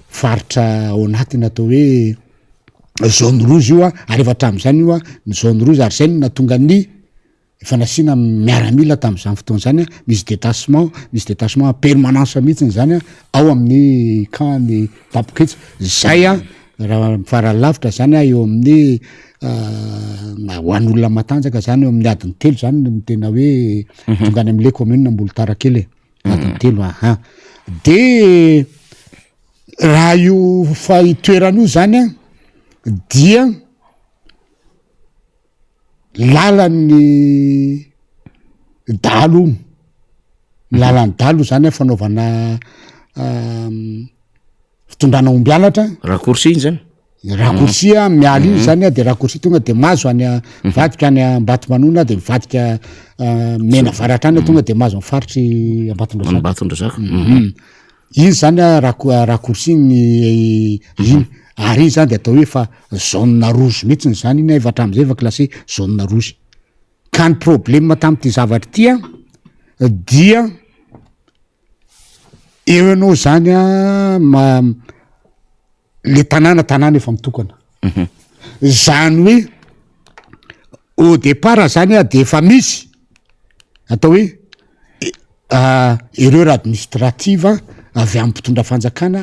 faritra ao anatiny atao hoe zone rouge io a, ary efa hatramin'izany io a ny zone rouge ary zay no nahatonga ny. Efa nasiana miaramila tamin'izany fotoana izany an, misy détachement, misy détachement en permanence mihitsiny zany an ao amin'ny camp ny Tampoketsa, zay an raha farany lavitra zany an eo amin'ny ho an'olona matanjaka zany eo amin'ny adiny telo zany no tena hoe tonga any am'le commune Ambolotara kely e, adiny telo aha. De raha io fa io toerana io zany an dia Lalan'ny dahalo hono, lalan'ny dahalo zany a fanaovana fitondrana omby halatra. Raccourci iny zany? Raccourci a miala iny zany a de raccourci tonga de mahazo any a- mivadika any Ambatomanona de mivadika Menavaratra any tonga de mahazo ny faritry Ambatondrazaka. Ambatondrazaka. Iny zany a raco- raccourci ny iny, ary iny zany de atao hoe efa zone rouge mihitsiny zany iny efa hatramin'izay efa classé zone rouge. Ka ny problème tamin'ity zavatra ity a dia eo ianao zany a ma- le tanàna tanàna efa mitokana, zany hoe au départ zany a de efa misy atao hoe erreur administrative avy amin'ny mpitondra fanjakana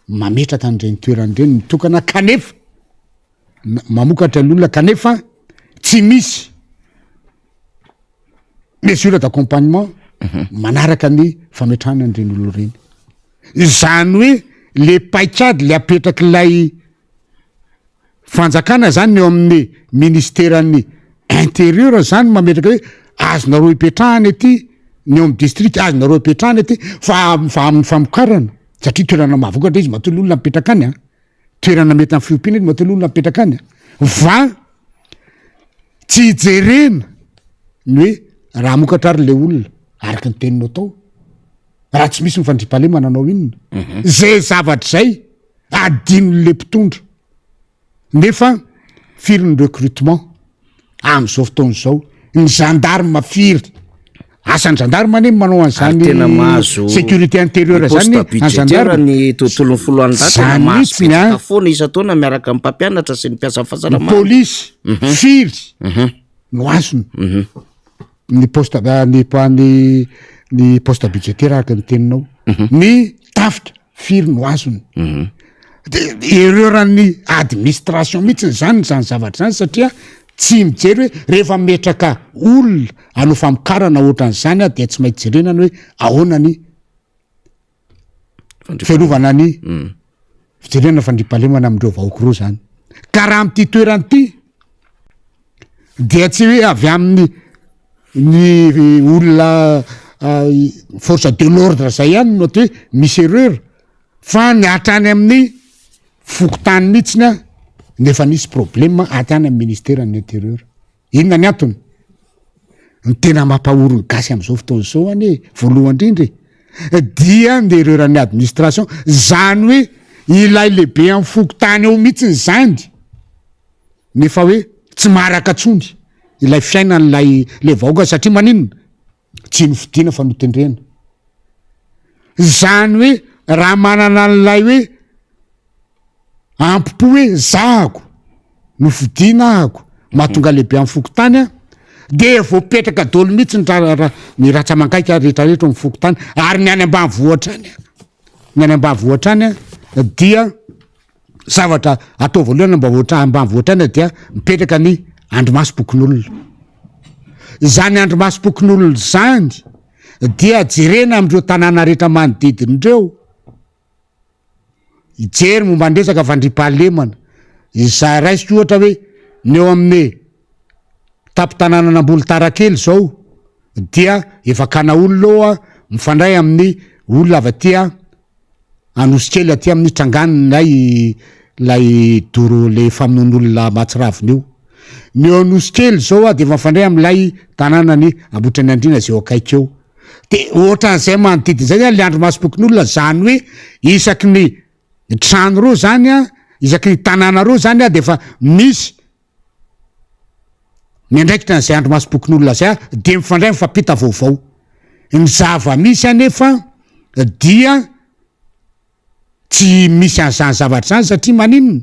mametraka an'ireny toerana ireny mitokana kanefa mamokatra ny olona kanefa tsy misy mesure d'accompagnement manaraka ny fametrahana an'ireny olona ireny. Izany hoe le paikady le apetrak'ilay fanjakana zany ny eo amin'ny ministeran'ny interieur zany mametraka hoe azonareo ipetrahana ety ny eo amin'ny district azonareo ipetrahana ety fa fa amin'ny famokarana satria toerana mahavokatra izy matoa ny olona mipetraka any an, toerana mety amin'ny fiompiana izy matoa ny olona mipetraka any an, fa tsy hijerena ny hoe raha hamokatra ary le olona araka ny teninao tao raha tsy misy ny fandriampahalemana anao inona zay zavatra zay Adinon'le mpitondra. Nefa firy ny recrutement am'zao fotoana zao? Ny gendarme firy? Asan'ny gendarme anie manao an'izany tena mahazo sécurité intérieure zany ny budgétaire ny tontolon'ny foloalindahy tena Zany mahazo mihitsy ny betsaka an. foana isan-taona miaraka amin'ny mpampianatra sy ny mpiasa Ny fahasalamana. polisy firy no azony? Ny poste ny ny ny poste budgétaire araka ny teninao. Ny tafika Firy no azony? De erreur an'ny administration mihitsy zany zany zavatra zany satria tsy mijery hoe rehefa metraka olona hanao famokarana ohatran'izany ah dia tsy maintsy jerena ny hoe ahoana ny fiarovana ny fijerena fandriampahalemana amin'ireo vahoaka ireo zany. Ka raha amin'ity toerana ity dia tsy hoe avy amin'ny ny olona force de l'ordre zay ihany no atao hoe misy erreur fa ny hatrany amin'ny fokontany mihitsiny a no efa nisy problème hatrany amin'ny ministeran'ny intérieur. Inona ny antony? Ny tena mampahory ny gasy am'izao fotoana izao anie voalohany indrindra e dia ny erreur an'ny administration, zany hoe ilay lehibe amin'ny fokontany ao mihitsiny zany nefa hoe tsy maharaka tsony ilay fiainan'ilay le vahoaka satria maninona? Tsy nofidiana fa notendrena. Zany hoe raha manana an'ilay hoe ampo-po hoe zahako, nofidiana ahako, mahatonga lehibe amin'ny fokontany aho, de voapetraka daholo mihitsy ny ra- ny ratsa-mangaika rehetrarehetra ao amin'ny fokontany ary ny any ambanivohitra any, ny any ambanivohitra any dia Zavatra atao voalohany mba ohatra ambanivohitra any dia mipetraka ny andrimasom-pokonolona. Izany andrimasom-pokonolona izany dia jerena amin'ireo tanàna rehetra manodidina ireo, hijery momba ny resaka fandriampahalemana. Izay raisiko ohatra hoe ny eo amin'ny tampon-tanànan'Ambolitarakely izao dia efa akana olona ao a, mifandray amin'ny olona avy aty a. Anosikely aty amin'ny trangan'ny lay lay doro le famonoan'olona mahatsiravina io. Ny eo Anosikely zao a de efa mifandray amin'ilay tanànan'i Ambohitraniandriana zay eo akaiky eo. De ohatran'izay manodidina zay zany le andrimasom-pokonolona zany hoe isaky ny trano reo zany a, isaky ny tanàna reo zany a de efa misy miandraikitra an'izay andrimasom-pokonolona zay a de mifandray mifampita vaovao. Ny zava-misy anefa dia tsy misy an'izany zavatra izany satria maninona?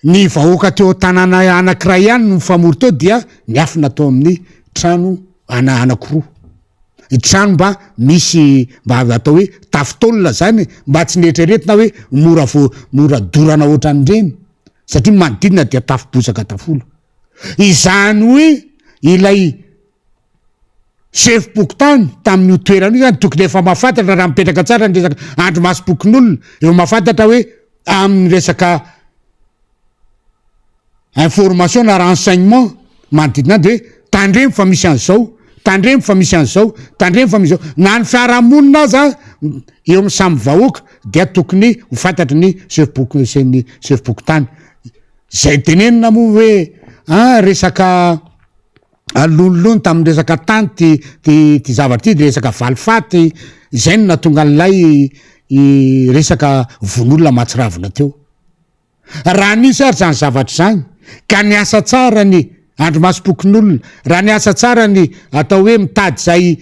Ny vahoaka teo an-tanàna anankiray ihany no nifamory teo dia niafina tao amin'ny trano ana anankiroa. Ny trano mba misy mba atao hoe tafo tôle zany mba tsy neritreretina hoe mora vo mora dorana ohatran'ireny satria ny manodidina dia tafo bozaka daholo. Izany hoe ilay sefom-pokontany tamin'io toerana io zany tokony efa mahafantatra raha mipetraka tsara ny resaka andrimasom-pokonolona, efa mahafantatra hoe amin'ny resaka information na renseignement manodidina any de hoe tandremo fa misy an'izao, tandremo fa misy an'izao, tandremo fa misy zao, na ny fiarahamonina aza eo amin'ny samy vahoaka dia tokony ho fantatry ny sefom-poko- sy ny sefom-pokontany. Zay tenenina moa hoe ah resaka lonilony tamin'ny resaka tany ty ty ty zavatra ty de resaka valifaty, izay no nahatonga an'ilay resaka vono olona mahatsiravina teo. Raha nisy ary zany zavatra zany ka niasa tsara ny andrimasom-pokonolona, raha niasa tsara ny atao hoe mitady zay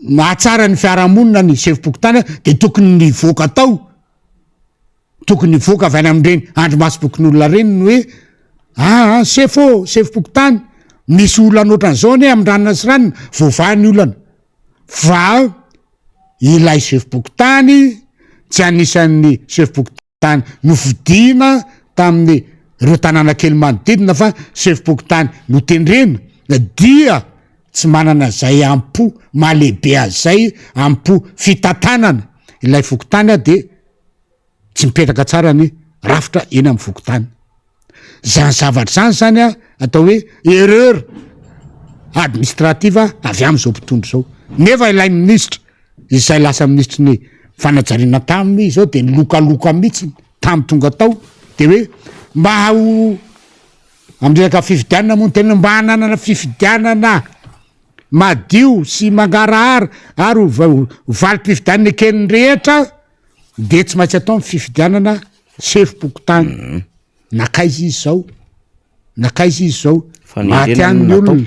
mahatsara ny fiarahamonina ny sefom-pokontany de tokony nivoaka tao, tokony hivoaka avy any amin'ireny andrimasom-pokonolona ireny ny hoe aa sefo ô, sefom-pokontany, misy olana ohatran'izao anie amin'ny ranona sy ranona, voavaha ny olana. Fa ilay sefom-pokontany tsy anisan'ny sefom-pokontany nofidiana tamin'ny ireo tanàna kely manodidina fa sefom-pokontany notendrena dia tsy manana izay am-po mahalehibe azy izay am-po fitantanana ilay fokontany dia tsy mipetraka tsara ny rafitra eny amin'ny fokontany. Zany zavatra zany zany a atao hoe erreur administrative avy amin'izao mpitondra izao. Nefa ilay minisitra izay lasa minisitry ny fanajariana tany izao de nilokaloka mihitsy tamy tonga tao de hoe mba ho amin'ny resaka fifidianana moa no tena mba hananana fifidianana madio sy mangarahara ary ho va- valim-pifidianana eken'ny rehetra de tsy maintsy atao ny fifidianana sefom-pokontany mhm. nakaiza izy zao nakaiza izy zao maty any ny olona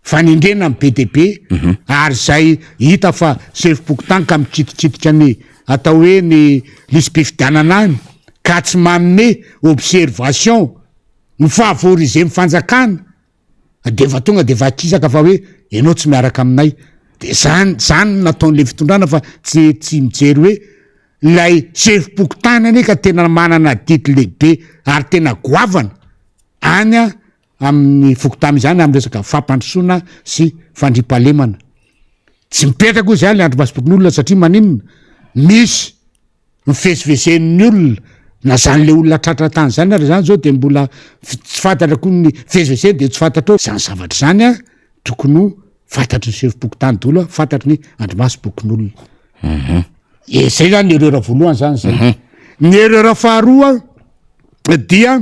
fanendrena ny be de be mhm. ary zay hita fa sefom-pokontany ka mikitikitika ny atao hoe ny lisi-pifidianana any ka tsy manome observation ny favoriser ny fanjakana de efa tonga de efa akisaka fa hoe ianao tsy miaraka aminay de zany zany no nataon'le fitondrana fa tsy tsy mijery hoe ilay sefom-pokontany anie ka tena manana adidy lehibe ary tena goavana any a amin'ny fokontany izany amin'ny resaka fampandrosoana sy fandriampahalemana tsy mipetraka hoy zany le andrimasom-pokonolona satria maninona misy Mivezivezen'ny olona, na zany le olona tratra tany zany ary zany zao de mbola tsy fantatra koa ny mivezivezeny de tsy fantatra eo, zany zavatra zany an tokony ho fantatry ny sefom-pokontany daholo an, fantatry ny andrimasom-pokonolona. E zay zany ny erreur voalohany zany zay. Ny erreur faharoa dia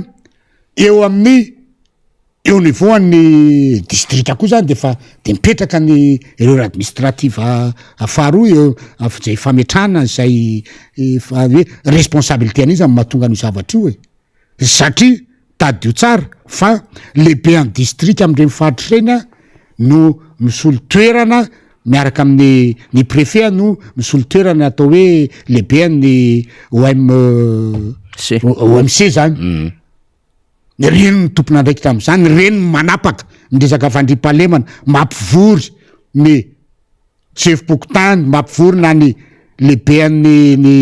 eo amin'ny Eo niveau an'ny distrika koa zany de efa de mipetraka ny erreur administrative faharoa eo zay fametrahana an'izay efa hoe responsabilité an'iza no mahatonga an'io zavatra io e, satria tadidio tsara fa lehibe an'ny distrika amin'ireny faritra ireny a no misolo toerana miaraka amin'ny ny préfet no misolo toerana atao hoe lehibe an'ny OM OMC zany. Ireny no tompon'andraikitra amin'izany, ireny no manapaka ny resaka fandriampahalemana, mampivory ny sefom-pokontany, mampivory na ny lehiben'ny ny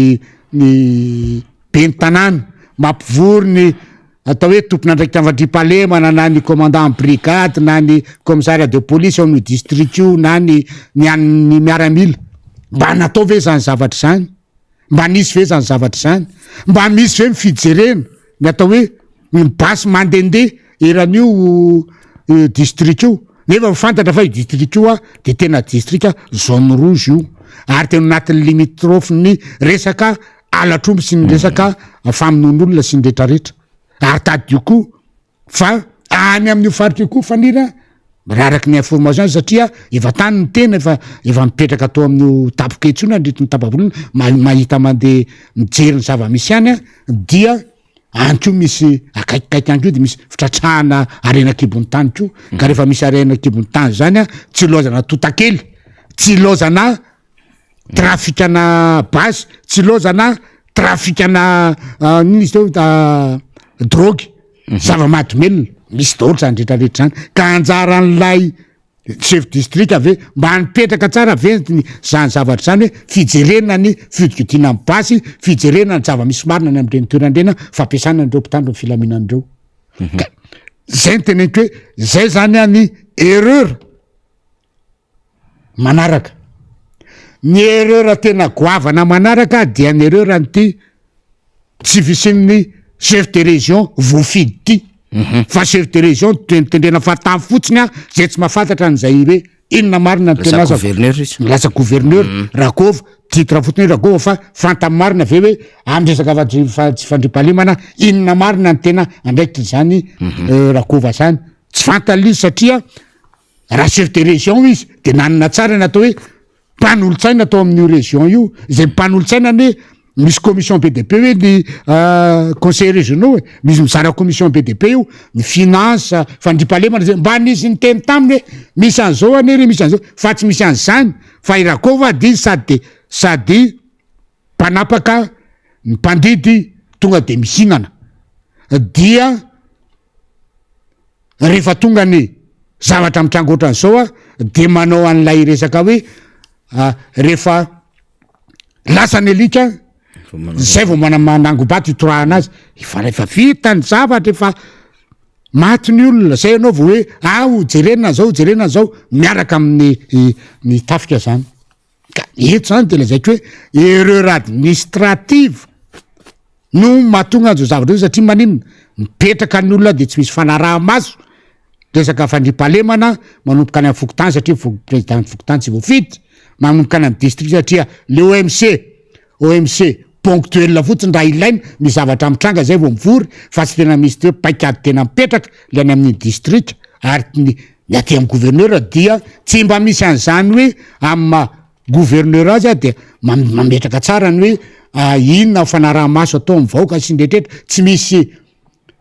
ny ben'ny tanàna, mampivory ny atao hoe tompon'andraikitra amin'ny fandriampahalemana na ny commandant ny brigade na ny commissariat de police ao amin'io district io na ny ny an'ny miaramila. Mba natao ve izany zavatra izany? Mba nisy ve izany zavatra izany? Mba misy ve ny fijerena ny atao hoe ny basy mandehandeha eran'io district io? Nefa fantatra fa io district io de tena district zone rouge io ary tena anatin'ny limitrophe-n'ny resaka halatr'omby sy ny resaka famonoan'olona sy ny retraretra. Ary tadidio koa Fa any amin'io faritra io koa Faniry a, raha araka ny information satria efa tany ny tena efa efa mipetraka tao amin'io tapoketsa io nandritry ny tapa-bolana, mahita mandeha mijery ny zava-misy any a, dia any koa misy akaikikaiky any koa de misy fitratrahana harena an-kibon'ny tany koa, ka rehefa misy harena an-kibon'ny tany zany a, tsy ilaozana tontakely, tsy ilaozana trafikana basy, tsy ilaozana trafikana inona izy teo? drogue, zava-mahadomelina, misy daholo zany rehetra rehetra zany, ka anjaran'ilay chef district ve mba nipetraka tsara ve ny zany zavatra zany hoe fijerena ny fiodikodinan'ny basy, fijerena ny zava-misy marina any amin'ireny toerana ireny fampiasana an'ireo mpitandro ny filaminana ireo. Ka zay no teneniko hoe zay zany an ny erreur manaraka. Ny erreur tena goavana manaraka dia ny erreur an'ity tsy fisian'ny chef de région voafidy ity. Fa chef de région tendrena fahatany fotsiny an, zay tsy mahafantatra an'izay hoe inona marina ny tena Lasa asa. gouverneur izy. Lasa gouverneur, Rakova, titre fotsiny hoe Rakova fa fantany marina ve hoe amin'ny resaka fandri- fa- tsy fandriampahalemana inona marina ny tena andraikitr'izany Rakova zany. Tsy fantany ilay izy satria Raha chef de région izy de nanana tsara ny atao hoe mpanolotsaina tao amin'io région io, izay mpanolotsaina anie misy commission be dia be hoe ny conseillers régionaux e, misy mizara commission be dia be io, ny finance, fandriampahalemana zay, mba nisy niteny taminy hoe misy an'izao anie re misy an'izao, fa tsy misy an'izany fa i Rakova dia sady sady mpanapaka ny mpandidy tonga de mihinana dia rehefa tonga ny zavatra mitranga ohatran'izao a de manao an'ilay resaka hoe rehefa lasa ny alika zay vao mana- manangom-bato hitorahana azy, efa rehefa vita ny zavatra efa maty ny olona zay ianao vao hoe ah ho jerena zao jerena zao miaraka amin'ny ny tafika zany. Ka eto zany de lazaiko hoe erreur administrative no mahatonga an'izao zavatra izao satria maninona? Mipetraka ny olona de tsy misy fanaraha-maso resaka fandriampahalemana manomboka any amin'ny fokontany satria fo- président ny fokontany tsy voafidy, manomboka any amin'ny district satria le OMC, OMC ponctuel fotsiny raha ilaina misy zavatra mitranga zay vao mivory fa tsy tena misy hoe paikady tena mipetraka le any amin'ny district ary ny ny aty amin'ny gouverneur dia tsy mba misy an'izany hoe amin'ny maha gouverneur azy dia mametraka tsara ny hoe ah, inona fanaraha-maso atao amin'ny vahoaka sy ny rehetrarehetra tsy misy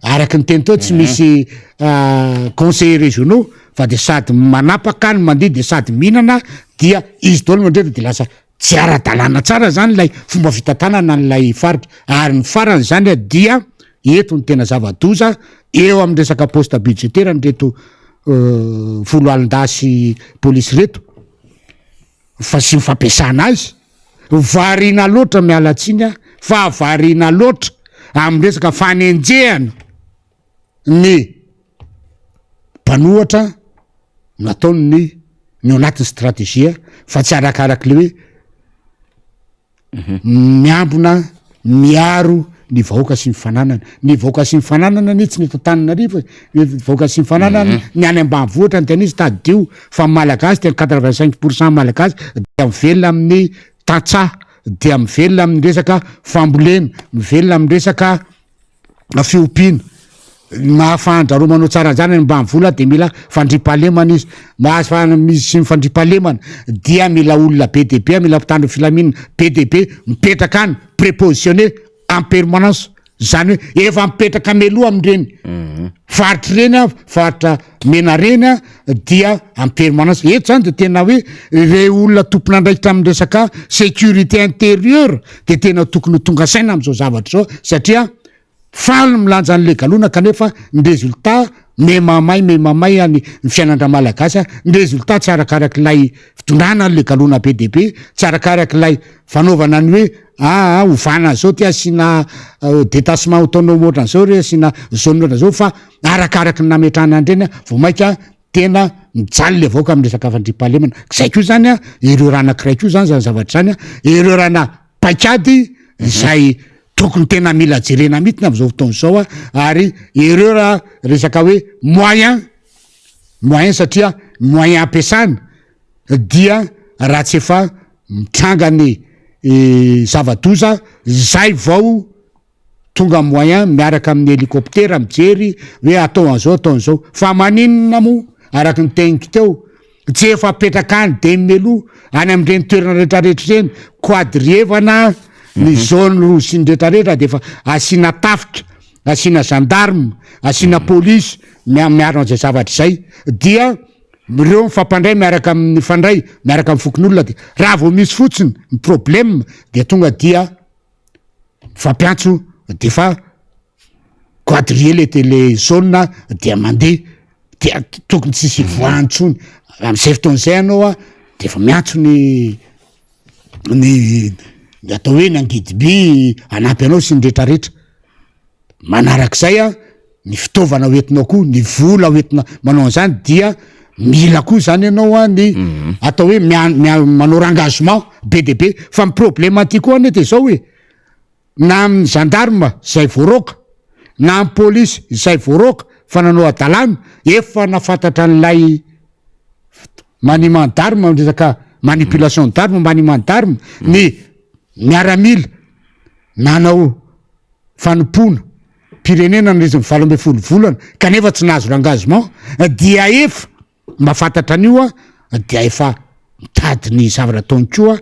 araky ny teny teo tsy misy ah, conseillers régionaux fa de sady manapaka ny mandidy de sady mihinana dia izy daholo mandrehitra de lasa tsy ara-dalàna tsara zany ilay fomba fitantanana an'ilay faritra ary ny farany zany dia eto ny tena zava-doza eo amin'ny resaka poste budgétaire n'ireto foloalindahy sy polisy reto fa sy ny fampiasana azy variana loatra miala tsiny aho fa variana loatra amin'ny resaka fanenjehana ny mpanohatra nataon'ny ny ao anatin'ny stratégie fa tsy arakarak'le hoe miambina miaro ny vahoaka sy ny fananana. Ny vahoaka sy ny fananana anie tsy ny eto Antananarivo e, ny vahoaka sy ny fananana ny any ambanivohitra no tena izy, tadidio fa ny malagasy dia 85 pour cent malagasy dia mivelona amin'ny tantsaha, dia mivelona amin'ny resaka fambolena, mivelona amin'ny resaka fiompiana. Ny mahafahan-dRareo manao tsara an'izany any ambanivola dia mila fandriampahalemana izy. Mahazo misy ny fandriampahalemana dia mila olona be dia be, mila mpitandro ny filaminana be dia be mipetraka any, prépositionné en permanence. Izany hoe efa mipetraka mialoha amin'ireny faritra ireny an, faritra mena ireny an, dia en permanence. Eto izany dia tena hoe ireo olona tompon'andraikitra amin'ny resaka sécurité intérieure dia tena tokony ho tonga saina amin'izao zavatra izao satria Faly milanja an'le galona kanefa ny résultat me mamay me mamay any ny fiainan-dRamalagasy a, ny résultat tsy arakarak'ilay fitondrana an'le galona be dia be, tsy arakarak'ilay fanaovana ny hoe aa ovana an'izao ty asiana détachement autonome ohatran'izao re asiana zone ohatran'izao fa arakaraky ny nametrahana an'ireny vao maika tena mijaly le vahoaka amin'ny resaka fandriampahalemana, zay koa zany a erreur anakiray koa zany zany zavatra zany a, erreur ana paikady izay tokony tena mila jerena mihitsy am'izao fotoana izao a, ary erreur resaka hoe moyen, moyen satria moyen ampiasana dia raha tsy efa mitranga ny zava-doza zay vao tonga moyen miaraka amin'ny hélicoptère mijery hoe atao an'izao atao an'izao fa maninona moa araky ny teniko teo tsy efa apetraka any de mialoha any amin'ireny toerana rehetrarehetra ireny quadrievana ny zone rouge sy ny rehetrarehetra de efa asiana tafika asiana gendarme asiana polisy mia- miaro an'izay zavatra izay dia ireo mifampandray miaraka amin'ny mifandray miaraka amin'ny fokonolona de raha vao misy fotsiny ny problème de tonga dia Mifampiantso de efa. quadriller le tele zone dia mandeha dia tokony tsisy ivoahany intsony, am'zay fotoana zay ianao a de efa miantso ny ny ny atao hoe ny angidim-by hanampy anao sy ny retraretra. Manarak'izay a, ny fitaovana ho entinao koa, ny vola ho entina manao an'izany dia mila koa zany ianao a ny atao hoe mia- mia- manao rengagement be dia be, fa ny problème aty koa anie de zao e, na amin'ny gendarme zay voaroaka, na amin'ny polisy izay voaroaka fa nanao hadalana, efa nahafantatra an'ilay maniement d'arme, resaka manipulation d'arme, maniement d'arme, ny miaramila nanao fanompoana pirenena nandritra ny 18 volana kanefa tsy nahazo l'engagement dia efa mahafantatra an'io a dia efa mitady ny zavatra ataony koa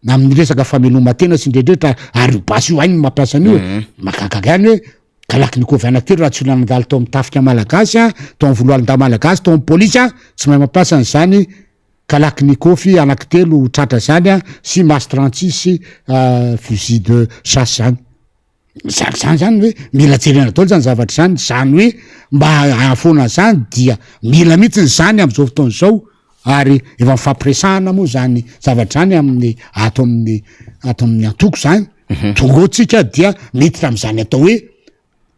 amin'ny resaka fameloma-tena sy indrendretra ary io basy io hainy ny mampiasa an'io e. Mhm. Mahagaga ihany hoe kalachnikov anankitelo raha tsy olona nandalo tao amin'ny tafika malagasy a, tao amin'ny voloalindahy malagasy, tao amin'ny polisy a, tsy mahay mampiasa an'izany kalachnikov anankitelo tratra izany a sy mas 36 sy fusil de chasse zany. Zany zany zany hoe mila jerena daholo zany zavatra zany, zany hoe mba hahafoana an'zany dia mila mihitsy zany am'zao fotoana zao ary efa mifampiresahana moa zany zavatra zany amin'ny ato amin'ny ato amin'ny antoko zany, tonga ao tsika dia miditra am'zany atao hoe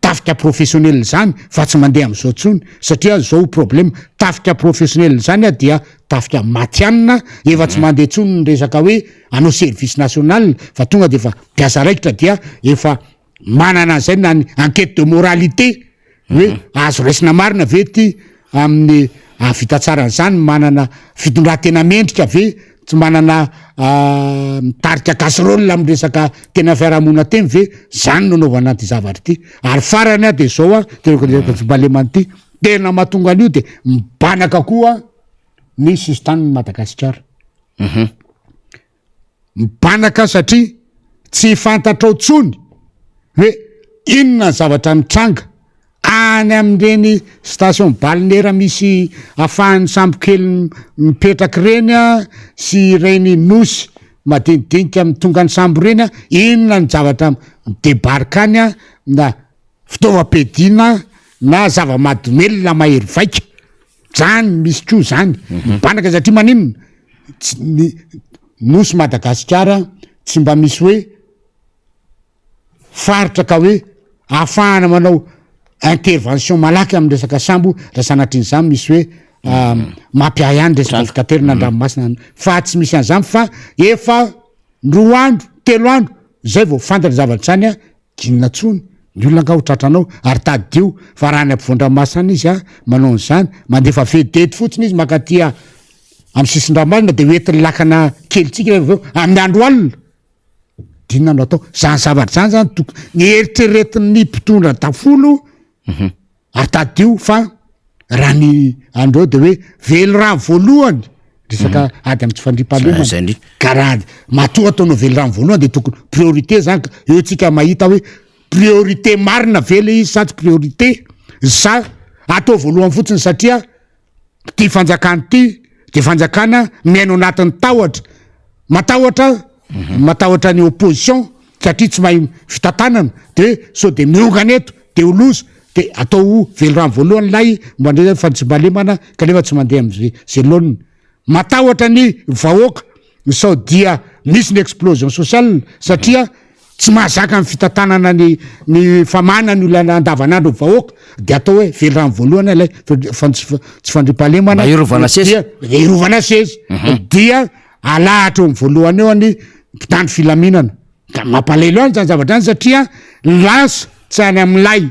tafika professionnel zany fa tsy mandeha am'zao tsony satria zao problème, tafika professionnel zany a dia tafika matihanina efa tsy mandeha tsony ny resaka hoe anao service national fa tonga de efa mpiasa raikitra dia efa manana an'izay na ny enquête de moralité hoe mhm. azo raisina marina ve ty amin'ny ahavita tsara an'izany manana fitondran-tena mendrika ve tsy manana ah, mitarika casserole amin'ny resaka tena fiarahamonina teny ve zany no anaovana an'ity zavatra ity ary farany a de zao a tena fimbalemana ity tena mahatonga an'io de mibanaka koa ny sisin-tanin'i Madagasikara. Mhm. Mibanaka satria tsy fantatrao tsony hoe inona ny zavatra mitranga any amin'ireny station balnéaire misy afahan'ny sambokely mipetraka ireny a, sy ireny nosy madinidinika mitonga ny sambo ireny a, inona ny zavatra mi-debarque any a, na fitaovam-piadiana na zava-mahadomelina mahery vaika. Zany misy koa zany mibanaka satria maninona tsy ny nosy Madagasikara tsy mba misy hoe faritra ka hoe ahafahana manao intervention malaky amin'ny resaka sambo raha sanatrian'izany misy hoe mampiahiahy ny resaka fitaterana an-dranomasina fa tsy misy an'izany fa efa roa andro telo andro zay vao fantatra zavatra zany a Inona tsony, ny olona angaha ho tratranao, ary tadidio fa raha any ampovoan-dranomasina any izy a, manao an'izany, mandefa vedety fotsiny izy mankaty amin'ny sisin-dranomasina de hoentin'ny lakana kelintsika avy eo amin'ny andro alina, de inona no atao? Zany zavatra zany zany tokony eritreretin'ny mpitondra dafolo Ary tadidio fa raha ny andreo de hoe velirano voalohany resaka mhm. ady amy tsy fandriampahalemana ka raha matoa ataonao velirano voalohany de tokony priorité zany ka eo tsika mahita hoe priorité marina ve le izy sa tsy priorité sa atao voalohany fotsiny satria Ity fanjakana ity dia fanjakana miaina ao anatin'ny tahotra, matahotra matahotra ny opposition satria tsy mahay fitantanana de hoe sao de miongana eto de ho loza de atao velirano voalohany ilay mba ndray fandriampahalemana kanefa tsy mandeha am'zay zay laoniny. Matahotra ny vahoaka sao dia misy ny explosion sociale satria tsy mahazaka ny fitantanana ny ny famahana ny olana andavanandro ny vahoaka de atao hoe velirano voalohany ilay tsy fandriampahalemana Mba hiarovana seza. dia hiarovana seza dia alahatra eo amin'ny voalohany eo ny mpitandro filaminana ka mampalahelo any zany zavatra zany satria lasa tsy any amin'ilay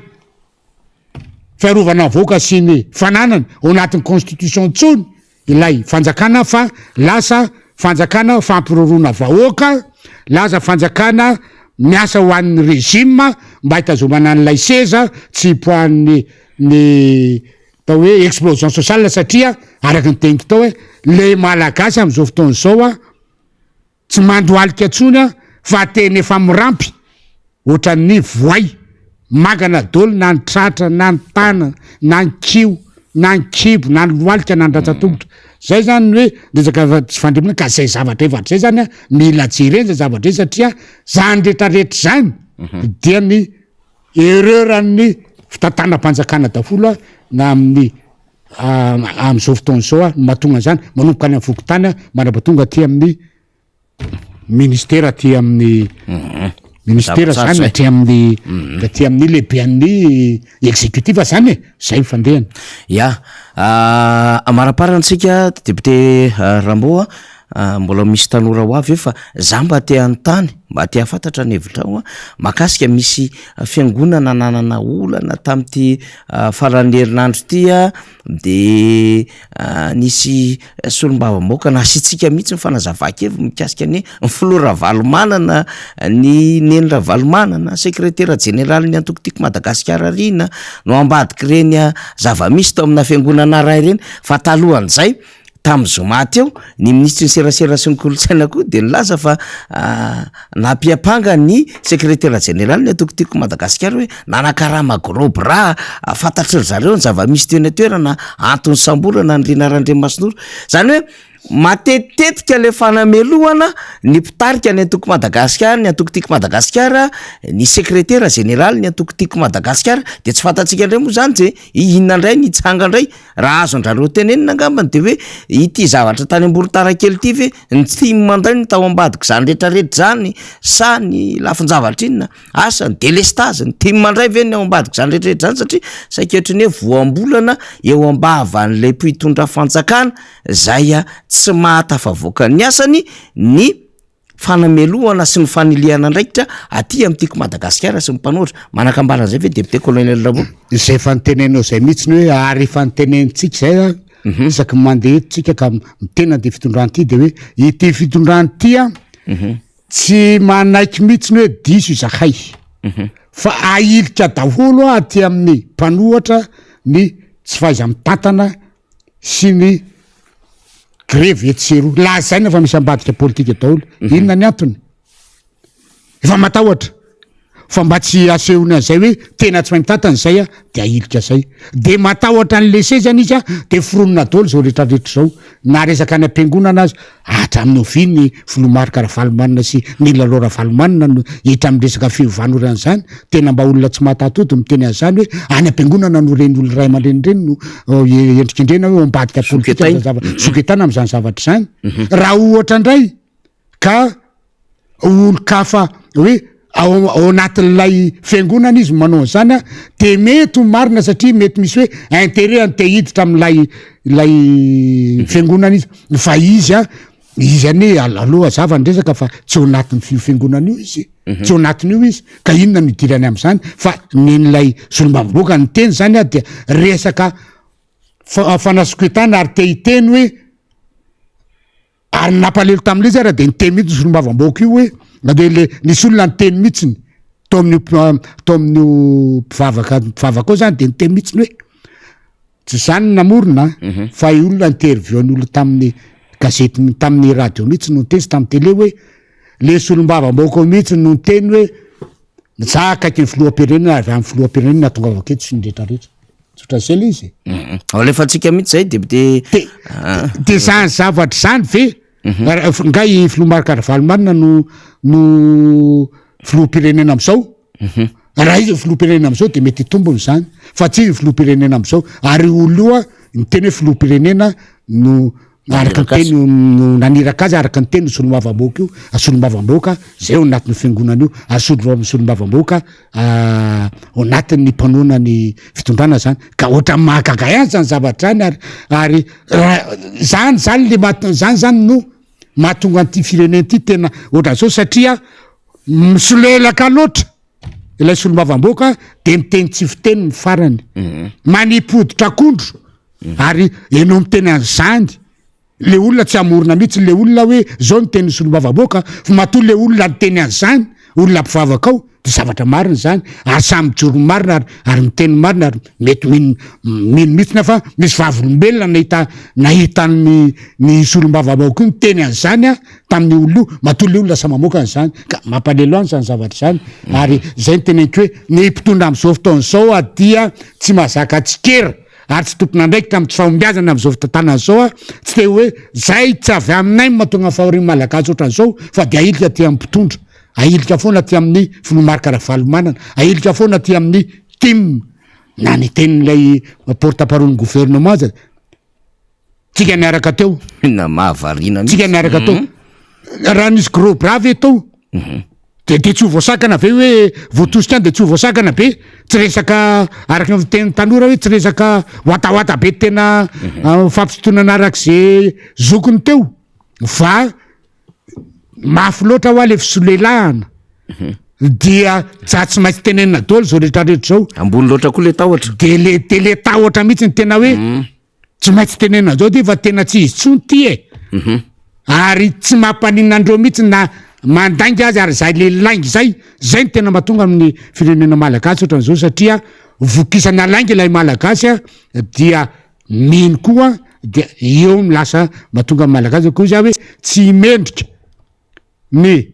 fiarovana avoaka sy ny fananana ao anatin'ny constitution intsony ilay fanjakana fa lasa fanjakana fampiroroana vahoaka, lasa fanjakana miasa ho an'ny régime mba hitazomana an'ilay seza tsy hipoahan'ny ny atao hoe explosion sociale satria araka ny teniko tao hoe le malagasy amin'izao fotoana izao a Tsy mandohalika tsony aho fa tena efa mirampy ohatran'ny voay mangana dolo na ny tratra na ny tanana na ny kiho na ny kibo na ny lohalika na ny ratsan-tongotra. Zay zany ny hoe resaka tsy fandriampahalemana ka zay zavatra efa hatrizay zany a mila jerena zay zavatra zay satria zany retraretra zany dia ny erreur an'ny. fitantanam-panjakana daholo na amin'ny amin'izao fotoana izao no mahatonga an'izany, manomboka any amin'ny fokontany mandrapatonga aty amin'ny ministera aty amin'ny ministera zany aty amin'ny aty amin'ny lehiben'ny executif zany e, zay ny fandehany. Ya, amaraparana antsika député Rambo a, mbola misy tanora ho avy eo fa za mba te hanontany, mba te hahafantatra ny hevitrao a, mahakasika misy fiangonana nanana olana tamin'ity faran'ny herinandro ity a, de nisy solombavambahoaka nasiantsika mihitsy ny fanazavan-keviny mikasika ny filoha Ravalomanana, ny Neny Ravalomanana, sekretera jeneralin'ny antoko Tiako Madagasikara Rina no ambadik'ireny zava-misy tao amina fiangonana iray ireny fa talohan'izay Tamin'ny zoma teo, ny minisitry ny serasera sy ny kolontsaina koa dia nilaza fa nampiampanga ny sekretera jeneralin'ny antoko Tiako Madagasikara hoe nanakarama gros bras, fantatry ry zareo ny zava-misy teny an-toerana, antony nisamborana an'i Rina Randriamasinoro. Izany hoe matetitetika ilay fanamelohana ny mpitarika ny antoko Madagasikara, ny antoko Tiako Madagasikara, ny sekretera jeneralin'ny antoko Tiako Madagasikara, dia tsy fantatsika indray moa izany izay inona indray ny hitsanga indray. Raha azon-drareo tenenina angambany de hoe ity zavatra tany Amboritara kely ity ve ny tim indray no tao ambadik'izany retraretra zany sa ny lafin-javatra inona? Asa ny delestazy, ny tim indray ve ny ao ambadik'izany retraretra zany satria saika ohatran'ny hoe voambolana eo am-bavan'ilay mpitondra fanjakana zay tsy mahatafavoaka ny asany ny fanamelohana sy ny fanilihana andraikitra aty amin'ny Tiako Madagasikara sy ny mpanohitra. Manakambara an'izay ve député colonel Rabo? Izay efa nitenenao izay mihitsy ny hoe ary efa nitenenitsika izay a, mhm. isaky ny mandeha eto tsika ka miteny an'ity fitondrana ity de hoe ity fitondrana ity a mhm. tsy manaiky mihitsy ny hoe diso izahay mhm. fa ahilika daholo a aty amin'ny mpanohatra ny tsy fahaiza-mitantana sy ny grevy etsy sy eroa. Lazaina fa misy ambadika politika daholo. Mhm. Inona ny antony? Efa matahotra fa mba tsy asehony an'izay hoe tena tsy mahay mitantana izay a, de ahilika zay. De matahotra an'le sezany izy a, de foronina daholo zao rehetrarehetra zao. Na resaka any am-piangonana aza, hatramin'ny oviana i filoha Marc Ravalomanana sy ny Lalao Ravalomanana no hiditra amin'ny resaka fiovana oran'izany? Tena mba olona tsy mahatahotody miteny an'izany hoe any am-piangonana no ireny olona ray aman-dreny ireny no endrikendrehina hoe ao ambadika politika amin'izany zavatra, soketana amin'izany zavatra izany. Raha ohatra indray ka olon-kafa hoe ao ao anatin'ilay fiangonana izy manao an'izany a, de mety ho marina satria mety misy hoe intérêt any te hiditra amin'ilay ilay fiangonana izy, fa izy a, izy anie aloha hazava ny resaka fa tsy ao anatin'ny fi- fiangonana io izy, tsy ao anatin'io izy, ka inona no idirany amin'izany, fa nen'ilay solombavambahoaka niteny zany a dia resaka fa- fanasoketana ary te hiteny hoe Ary ny nampalahelo tamin'ilay izy ara dia niteny mihitsy io solombavambahoaka io hoe na dia le nisy olona niteny mihitsiny tao amin'io tao amin'io mpivavaka mpivavaka ao zany dia niteny mihitsiny hoe tsy zany no namorona mhm. fa io olona interview ny olona tamin'ny gazety tamin'ny radio mihitsy no niteny sy tamin'ny télé hoe le solombavambahoaka ao mihitsy no niteny hoe za akaiky ny filoham-pirenena avy amin'ny filoham-pirenena nahatongavako eto sy ny rehetrarehetra Tsotra zay le izy e. Alefantsika mihitsy zay député. De ah. de zany zavatra zany ve? Mhm. Nga i filoha Marc Ravalomanana no no filoham-pirenena am'izao? Mhm. Raha izy filoham-pirenena am'izao de mety hitombony zany fa tsy izy filoham-pirenena am'izao ary io olona io a ny teny hoe filoham-pirenena no Araka ny teny no naniraka azy, araka ny teny solombavambahoaka io, solombavambahoaka zay ao anatin'ny fiangonana io, ary solo- solombavambahoaka ao anatin'ny mpanohana ny fitondrana zany, ka ohatran'ny mahagaga ihany zany zavatra zany ary ary raha zany zany le maha- zany zany no mahatonga an'ity firenena ity tena ohatran'izao satria misolelaka loatra ilay solombavambahoaka de miteny tsy fiteny ny farany, manipy hoditra akondro. Ary enao miteny an'izany, le olona tsy hamorona mihitsy le olona hoe zao ny tenin'ny solombavambahoaka, fa matoa le olona niteny an'izany, olona mpivavaka ao, de zavatra marina izany, ary samy mijoro ny marina ary ary miteny ny marina ary mety mino mino mihitsy aho fa misy vavolombelona nahita nahita ny ny solombavambahoaka io niteny an'izany an tamin'io olona io, matoa le olona samy mamoaka an'izany, ka mampalelo any izany zavatra izany, ary zay no teneniko hoe ny mpitondra amin'izao fotoana izao dia tsy mahazaka tsikera. ary tsy tompon'andraikitra amin'ny tsy fahombiazana amin'izao fitantanana izao aho, tsy te hoe zay tsy avy aminay no mahatonga ny fahorian'ny Malagasy ohatran'izao fa dia ahilika aty amin'ny mpitondra, ahilika foana aty amin'ny filoha Marc Ravalomanana, ahilika foana aty amin'ny tim. Na ny tenin'ilay porte parole ny gouvernement aza, tsika niaraka teo. Tena mahavariana mihitsy. Tsika niaraka teo. Raha nisy gros bras ve tao? De de tsy ho voasakana ve hoe voatosika any de tsy ho voasakana be? Tsy resaka araka ny fitenin'ny tanora hoe tsy resaka watawata be tena fampisintonana arak'izay zokiny teo fa mafy loatra hoa le fisolelahana dia za tsy maintsy tenenina daholo zao rehetrarehetra zao. Ambony loatra koa le tahotra. De le de le tahotra mihitsy ny tena hoe tsy maintsy tenenina zao ty fa tena tsy izy tsony ty e. Ary tsy mampaninona andreo mihitsy na mandainga azy ary zay le lainga zay, zay no tena mahatonga amin'ny firenena malagasy ohatran'izao satria vokisana lainga ilay malagasy a dia mino koa dia eo no lasa mahatonga ny malagasy koa izy hoe tsy mendrika ny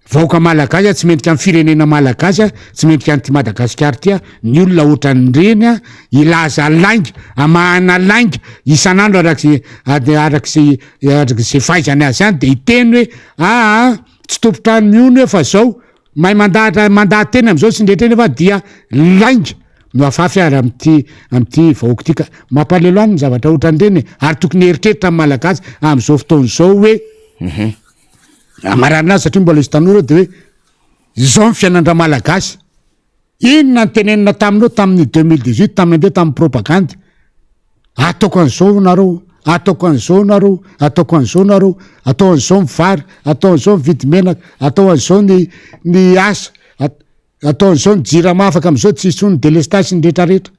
vahoaka malagasy tsy mendrika ny firenena malagasy tsy mendrika an'ity Madagasikara ity ny olona ohatran'ireny a hilaza lainga amahana lainga isan'andro arak'izay arak'izay arak'izay fahaizany azy any de hiteny hoe aa tsy tompon-trano mihono hoe fa zao Mahay mandahatra mandaha-teny amin'izao sy ny rehetra nefa dia lainga no afafy ary amin'ity amin'ity vahoaka ity ka mampalelo any ny zavatra ohatran'ireny e! ary tokony hieritreritra ny Malagasy amin'izao fotoana izao hoe hamarana azy satria mbola izy tanora dia hoe izao ny fiainan-dRamalagasy Inona no tenenina taminao tamin'ny 2018 tamin'ny nandeha tamin'ny propagandy? Ataoko an'izao nareo, ataoko an'izao nareo, ataoko an'izao nareo, atao an'izao ny vary, atao an'izao ny vidy menaka, atao an'izao ny ny asa, atao an'izao ny jirama afaka amin'izao tsy hisy intsony ny delestage sy ny retraretra.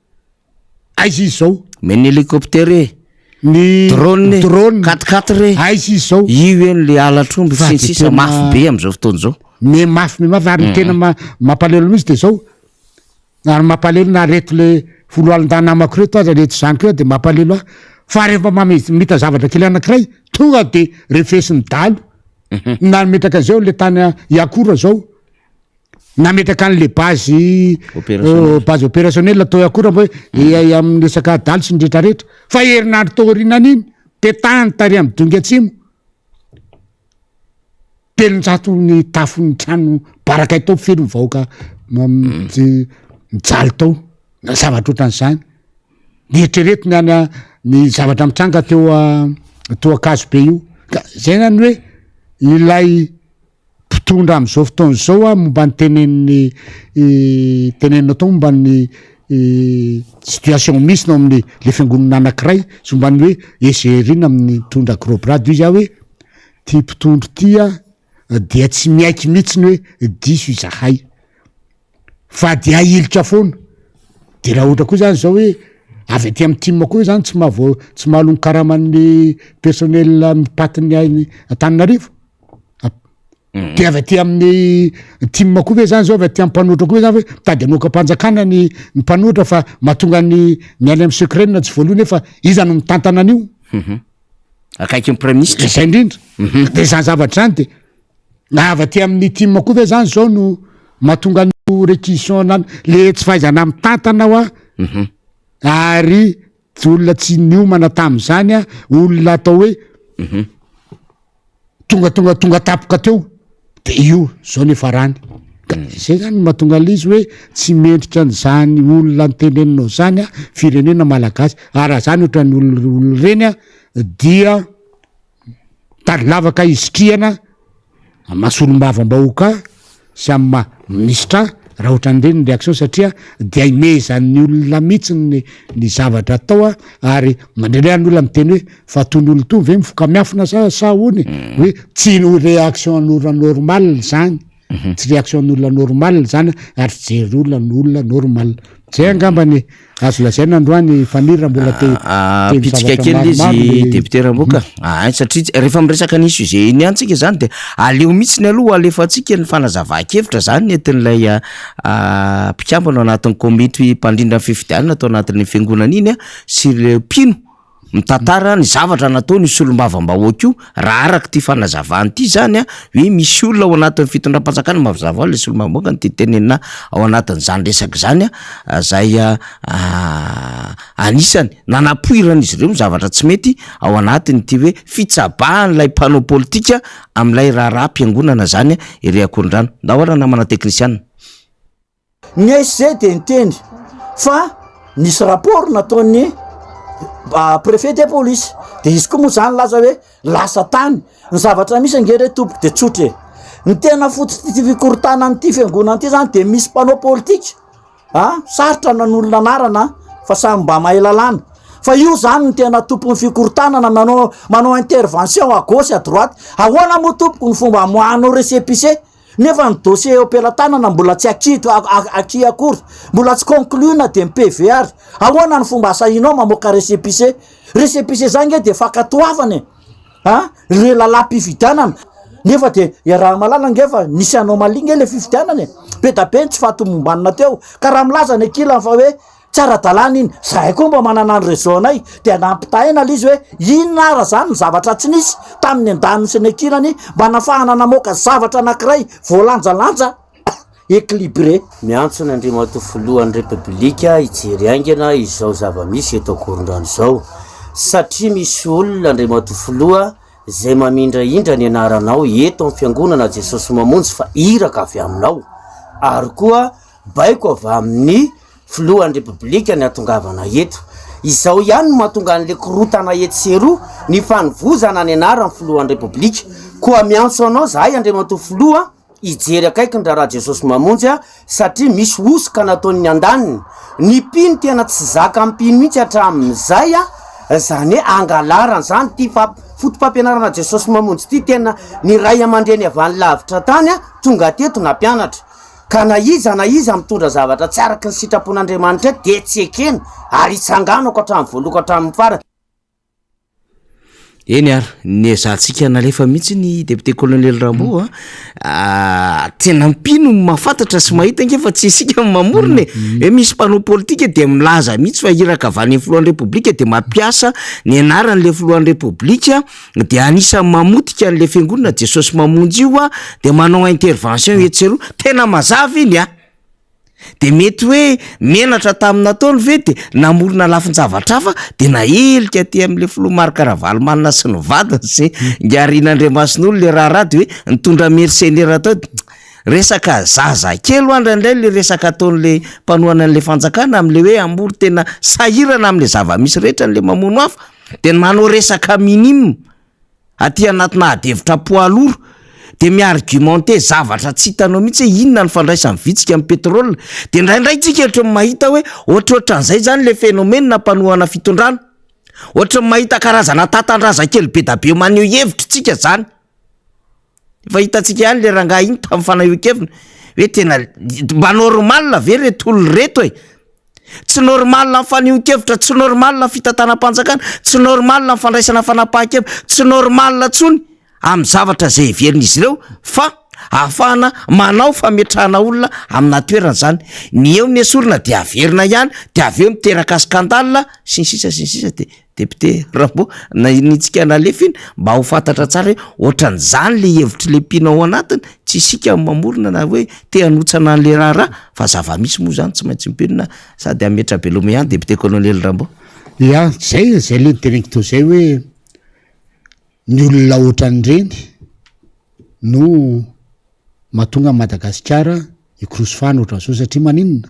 Aiza izy zao? Omeny hélicoptère e! Ny Drone e! drone. Quatre quatre e! Aiza izy zao? Io eny le halatr'omby Fa sy ny de sisa tena mafy be amin'izao fotoana izao. Me mafy me mafy ary ny tena ma- mampalahelo mihitsy de zao, ary mampalahelo na reto le foloalindahy namako reto aza reto zandriko reto de mampalahelo ahy fa rehefa mame- mita zavatra kely anakiray tonga de refesin'ny dahalo nametraka zao le tany a- Iakora zao. Nametraka an'le base base opérationnel tao Iakora mba hoe amin'ny resaka dahalo sy ny retraretra fa herinandro tao aorianan'iny petahany tary amin'ny Dongy Atsimo 300 ny tafon'ny trano barakay tao feno ny vahoaka mijaly tao na zavatra ohatran'izany ny eritrereto ny any ny zavatra mitranga teo teo Ankazobe io ka zay zany hoe ilay mpitondra amin'izao fotoana izao aho momba ny tenenin'ny teneninao tao momba ny situation misy nao amin'ny le fiangonana anankiray sy momba ny hoe egerina amin'ny mitondra gros bras de izy aho hoe ty mpitondra ty a dia tsy miaiky mihitsy ny hoe diso izahay fa dia ahilika foana de raha ohatra koa zany zao hoe avy aty amin'ny tim koa zany tsy mahavoa tsy mahaloa ny karaman'ny personnel amin'ny patin'ny any Antananarivo De avy aty amin'ny tim koa ve zany zao avy aty amin'ny mpanohitra koa ve zany hoe mitady hanoka-panjakana ny ny mpanohitra fa mahatonga ny ny any amin'ny secret na tsy voaloha nefa iza no mitantana an'io? Mhm. Akaiky ny praiminisitra. Izay indrindra. Mhm. De zany zavatra zany de na avy aty amin'ny tim koa ve zany zao no mahatonga an'io réquisition na le tsy fahaizana mitantana hoa mhm. ary Tsy olona tsy niomana tamin'izany a, olona atao hoe tonga tonga tonga tapoka teo de io zao ny farany. Ka zay zany no mahatonga an'ilay izy hoe tsy mendrika an'izany olona noteneninao zany a firenena malagasy ary raha zany ohatran'ny olona olona ireny a dia Mitady lavaka hisitrihana amin'ny maha solombavambahoaka sy amin'ny maha minisitra raha ohatran'ireny ny réaction satria dia imehezan'ny olona mihitsy ny ny zavatra atao ary indraindray ary ny olona miteny hoe fa tony olona itony ve mifoka miafina sa sa ahoana e? Hoe tsy réaction an'olona normal zany. Tsy réaction an'olona normal zany ary fijery olona no olona normal. Zay angamba ny azo lazaina androany Faniry raha mbola te Ah, hiteny pitsika zavatra kely maromaro izy le député Ramboka. Ah, satria tsy- rehefa miresaka ny sujet iny ihany tsika zany de aleo mihitsy ny aloha alefantsika ny fanazavan-kevitra zany nentin'ilay ah, ah, mpikambana ao anatin'ny komity mpandrindra ny fifidianana tao anatin'ny fiangonana iny ah, sy ireo mpino Mitantara ny zavatra nataony io solombavambahoaka io, raha araka ity fanazavana ity izany an, hoe misy olona ao anatin'ny fitondram-panjakana, mazava ho azy ilay solombavambahoaka no tiany tenenina ao anatin'izany resaka izany an, izay anisany nanapoiran'izy ireo ny zavatra tsy mety ao anatin'ity hoe fitsabahan'ilay mpanao politika amin'ilay raharaham-piangonana izany ery Ankorondrano. Ndao ary namana teknisiana. Ny SG dia niteny fa. Nisy rapport nataon'ny préfet de police, de izy koa moa zany nilaza hoe lasa tany. Ny zavatra misy ange re tompoko de tsotra e, ny tena fototr'ity fikorontanan'ity fiangonana ity zany de misy mpanao politika a, sarotra ny nanolona anarana fa samy mba mahay lalàna, fa io zany no tena tompon'ny fikorontanana, manao manao intervention à gauche à droite. Ahoana moa tompoko ny fomba amoahanao récépissé? Nefa ny dossier eo am-pelatanana mbola tsy acquis acquis akory, mbola tsy conclu na dia ny PV ary. Ahoana ny fomba asahianao mamoaka récépissé? Récépissé zany nge dia fankatoavana e! A! Ireo lalam-pifidianana. Nefa dia iaraha-mahalala nge fa nisy anomalie nge le fifidianana e! Be da be ny tsy fahatomombanana teo. Ka raha milaza ny ankilany fa hoe Tsy ara-dalàna iny, zahay koa mba manana ny réseau anay, dia nampitahaina ilay izy hoe inona ara zany ny zavatra tsy nisy tamin'ny andaniny sy ny ankilany mba nafahana namoaka zavatra anankiray voalanjalanja, équilibré. Miantso ny Andriamatoa Filohan'ny Repoblika hijery haingana izao zava-misy eto Ankorondrano izao satria misy olona Andriamatoa Filoha izay mamindrahindra ny anaranao eto amin'ny Fiangonana Jesosy Mamonjy fa iraka avy aminao ary koa Baiko avy amin'ny filohan'ny Repoblika ny hatongavana eto. Izao ihany no mahatonga an'ilay korontana etsy sy eroa, ny fanovozana ny anaran'ny filohan'ny Repoblika. Koa miantso anao izahay Andriamatoa Filoha hijery akaiky ny raharaha Jesosy Mamonjy satria misy hosoka nataon'ny andaniny. Ny mpino tena tsy zakan'ny mpino mihitsy hatramin'izay, izany hoe angalarana izany ity foto-pampianarana Jesosy Mamonjy ity. Tena ny ray aman-dreny avy any lavitra tany tonga teto nampianatra. Ka na iza na iza mitondra zavatra tsy araka ny sitrapon'Andriamanitra eto dia tsy ekena ary itsanganako hatramin'ny voalohako hatramin'ny farany. Eny ary, niezahantsika nalefa mihitsy ny député colonel Rambo a, ah, tena mpino no mahafantatra sy mahita ange fa tsy isika no mamorona e, hoe misy mpanao politika dia milaza mihitsy fa iraka avy any amin'ny filohan'ny repoblika dia mampiasa ny anaran'ilay filohan'ny repoblika de anisan'ny mamotika an'le fiangonana Jesosy Mamonjy io a, de manao intervention etsy sy eroa, tena mazava iny a! De mety hoe menatra tamin'ny nataony ve de namorona lafin-javatra hafa de nahelika aty amin'le filoha Marc Ravalomanana sy ny vadiny sy Ngarina Andriamasinolo le raharaha de hoe nitondra mercenaire tao, resaka zazakely hoa indraindray le resaka ataon'le mpanohana an'le fanjakana am'le hoe hamory tena sahirana am'le zava-misy rehetra an'le mamono afo. De ny manao resaka minime aty anatina ady hevitra poids lourd de mi-argumenter zavatra tsy hitanao mihitsy hoe inona ny fandraisan'ny vitsika amin'ny pétrole, de indraindray tsika ohatran'ny mahita hoe ohatrohatran'izay zany le phénomène mpanohana fitondrana, ohatran'ny mahita karazana tatan-drazakely be da be maneho hevitra tsika zany, efa hitantsika ihany le rangahy iny tamin'ny fanehoan-keviny hoe tena mba normal ve reto olona reto e? Tsy normal ny fanehoan-kevitra, tsy normal ny fitantanam-panjakana, tsy normal ny fandraisana fanapahan-kevitra, tsy normal intsony amin'ny zavatra izay heverin'izy ireo fa ahafahana manao fametrahana olona amina toerana izany. Ny eo nesorina dia averina ihany, dia avy eo miteraka scandale sy ny sisa sy ny sisa dia Député Rambo, nanintsika nalefa iny mba ho fantatra tsara hoe ohatran'izany le hevitry le mpino ao anatiny, tsy isika no mamorona na hoe te hanotsana an'le raharaha fa zava-misy moa zany tsy maintsy mpinona sady hametra-beloma ihany Député Colonel Rambo. Ya, zay zay le noteneniko teo zay hoe ny olona ohatran'ireny no mahatonga an'i Madagasikara hikorosofahana ohatran'izao satria maninona?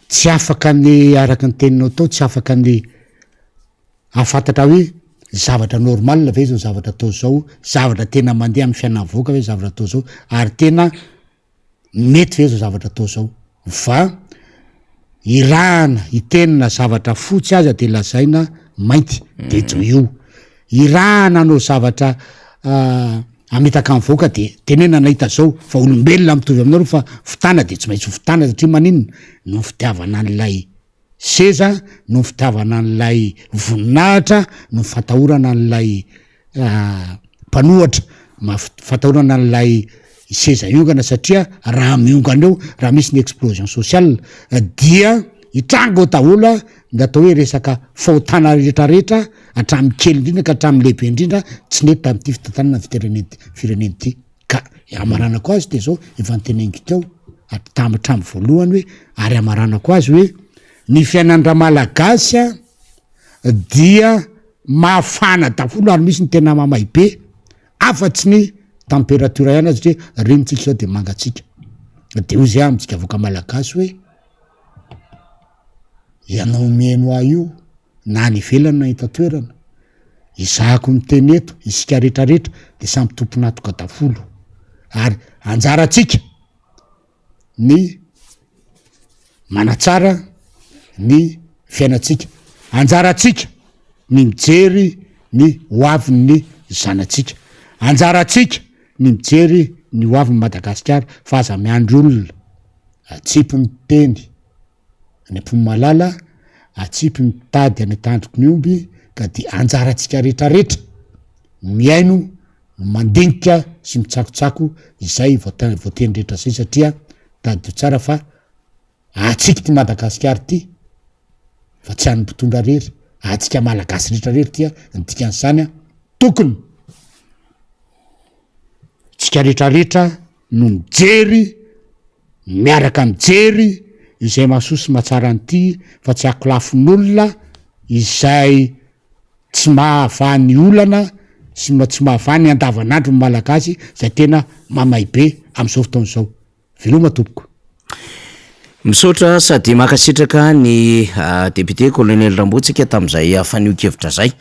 Tsy afaka ny araka ny teninao tao tsy afaka ny hahafantatra hoe zavatra normal ve zao zavatra atao zao, zavatra tena mandeha amin'ny fiainan'ny vahoaka ve zavatra atao zao ary tena mety ve zao zavatra atao zao fa irahana hitenina zavatra fotsy aza de lazaina mainty de joio Irahana hanao zavatra hamitaka ny vahoaka de tenenina nahita zao fa olombelona mitovy aminareo fa fitana de tsy maintsy ho fitana satria maninona? Noho ny fitiavana an'ilay seza, noho ny fitiavana an'ilay voninahitra, noho ny fatahorana an'ilay mpanohatra, fatahorana an'ilay seza hiongana satria raha miongana eo, raha misy ny explosion sociale dia hitranga eo daholo ny atao hoe resaka fahotana rehetrarehetra hatramin'ny kely indrindra ka hatramin'ny lehibe indrindra tsy nety tamin'ity fitantanana ny firenena ity ka hamaranako azy de zao efa noteneniko teo hatramin'ny hatramin'ny voalohany hoe ary hamaranako azy hoe ny fiainan-dRamalagasy a dia mafana daholo ary misy ny tena mamay be afa-tsy ny température ihany aza satria renintsika zao de mangatsiaka de hoy zay amintsika vahoaka malagasy hoe. Ianao mihaino ahy io, na any ivelany na eto an-toerana, izahako miteny eto, isika rehetra rehetra dia samy tompon'antoka daholo. Ary anjarantsika ny manatsara ny fiainantsika. Anjarantsika ny mijery ny hoavin'ny zanatsika. Anjarantsika ny mijery ny hoavin'i Madagasikara fa aza miandry olona. Atsipy ny teny any am-pon'ny malala, atsipy ny tady any an-tandroky ny omby ka dia anjarantsika rehetrarehetra mihaino, mandinika sy mitsakotsako izay voateny rehetra izay satria tadidio tsara fa antsika ity Madagasikara ity fa tsy an'ny mpitondra rery, antsika Malagasy rehetra rery ity an, ny dikan'izany an, tokony tsika rehetra rehetra no mijery, miaraka mijery izay mahasoa sy mahatsara an'ity fa tsy akolafin'olona izay tsy mahavaha ny olana sy tsy mahavaha ny andavanandro ny Malagasy izay tena mamay be amin'izao fotoana izao. Veloma tompoko. Misaotra sady mankasitraka ny député colonel Rambo tsika tamin'izay fanehoan-kevitra zay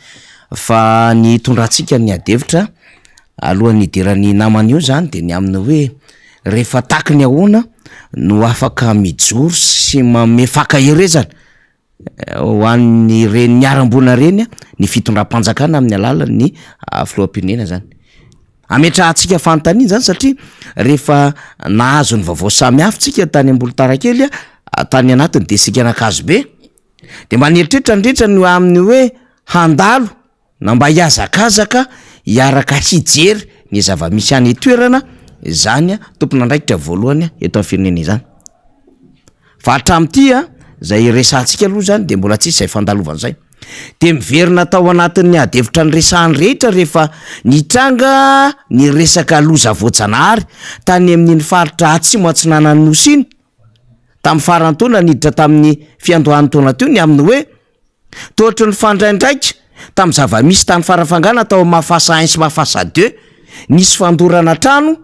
fa ny hitondrantsika ny ady hevitra alohan'ny hidiran'ny namana io zany de ny amin'ny hoe rehefa taky ny ahoana no afaka mijoro sy manome fankaherezana Ho an'ireny niharam-boina ireny ny fitondram-panjakana amin'ny alalan'ny filoham-pirenena zany. Ametrahantsika fanontaniana zany satria rehefa nahazo ny vaovao samihafa tsika tany Ambolotara kely tany anatin'ny distrikan'Ankazobe de mba nieritreritra ny rehetra ny amin'ny hoe handalo na mba hihazakazaka hiaraka hijery ny zava-misy any an-toerana izany tompon'andraikitra voalohany eto amin'ny firenena izany. Fa hatramin'ity a, izay resahantsika aloha izany de mbola tsisy izay fandalovana izay. De miverina tao anatin'ny ady hevitra niresahan'ny rehetra rehefa nitranga ny resaka loza voajanahary tany amin'iny faritra atsimo atsinanan'ny nosy iny, tamin'ny faran'ny taona niditra tamin'ny fiandohan'ny taona teo ny amin'ny hoe Toa ohatry ny nifandraindraika tamin'ny zava-misy tany Farafangana tao amin'ny Mafasa un sy Mafasa deux, nisy fandorana trano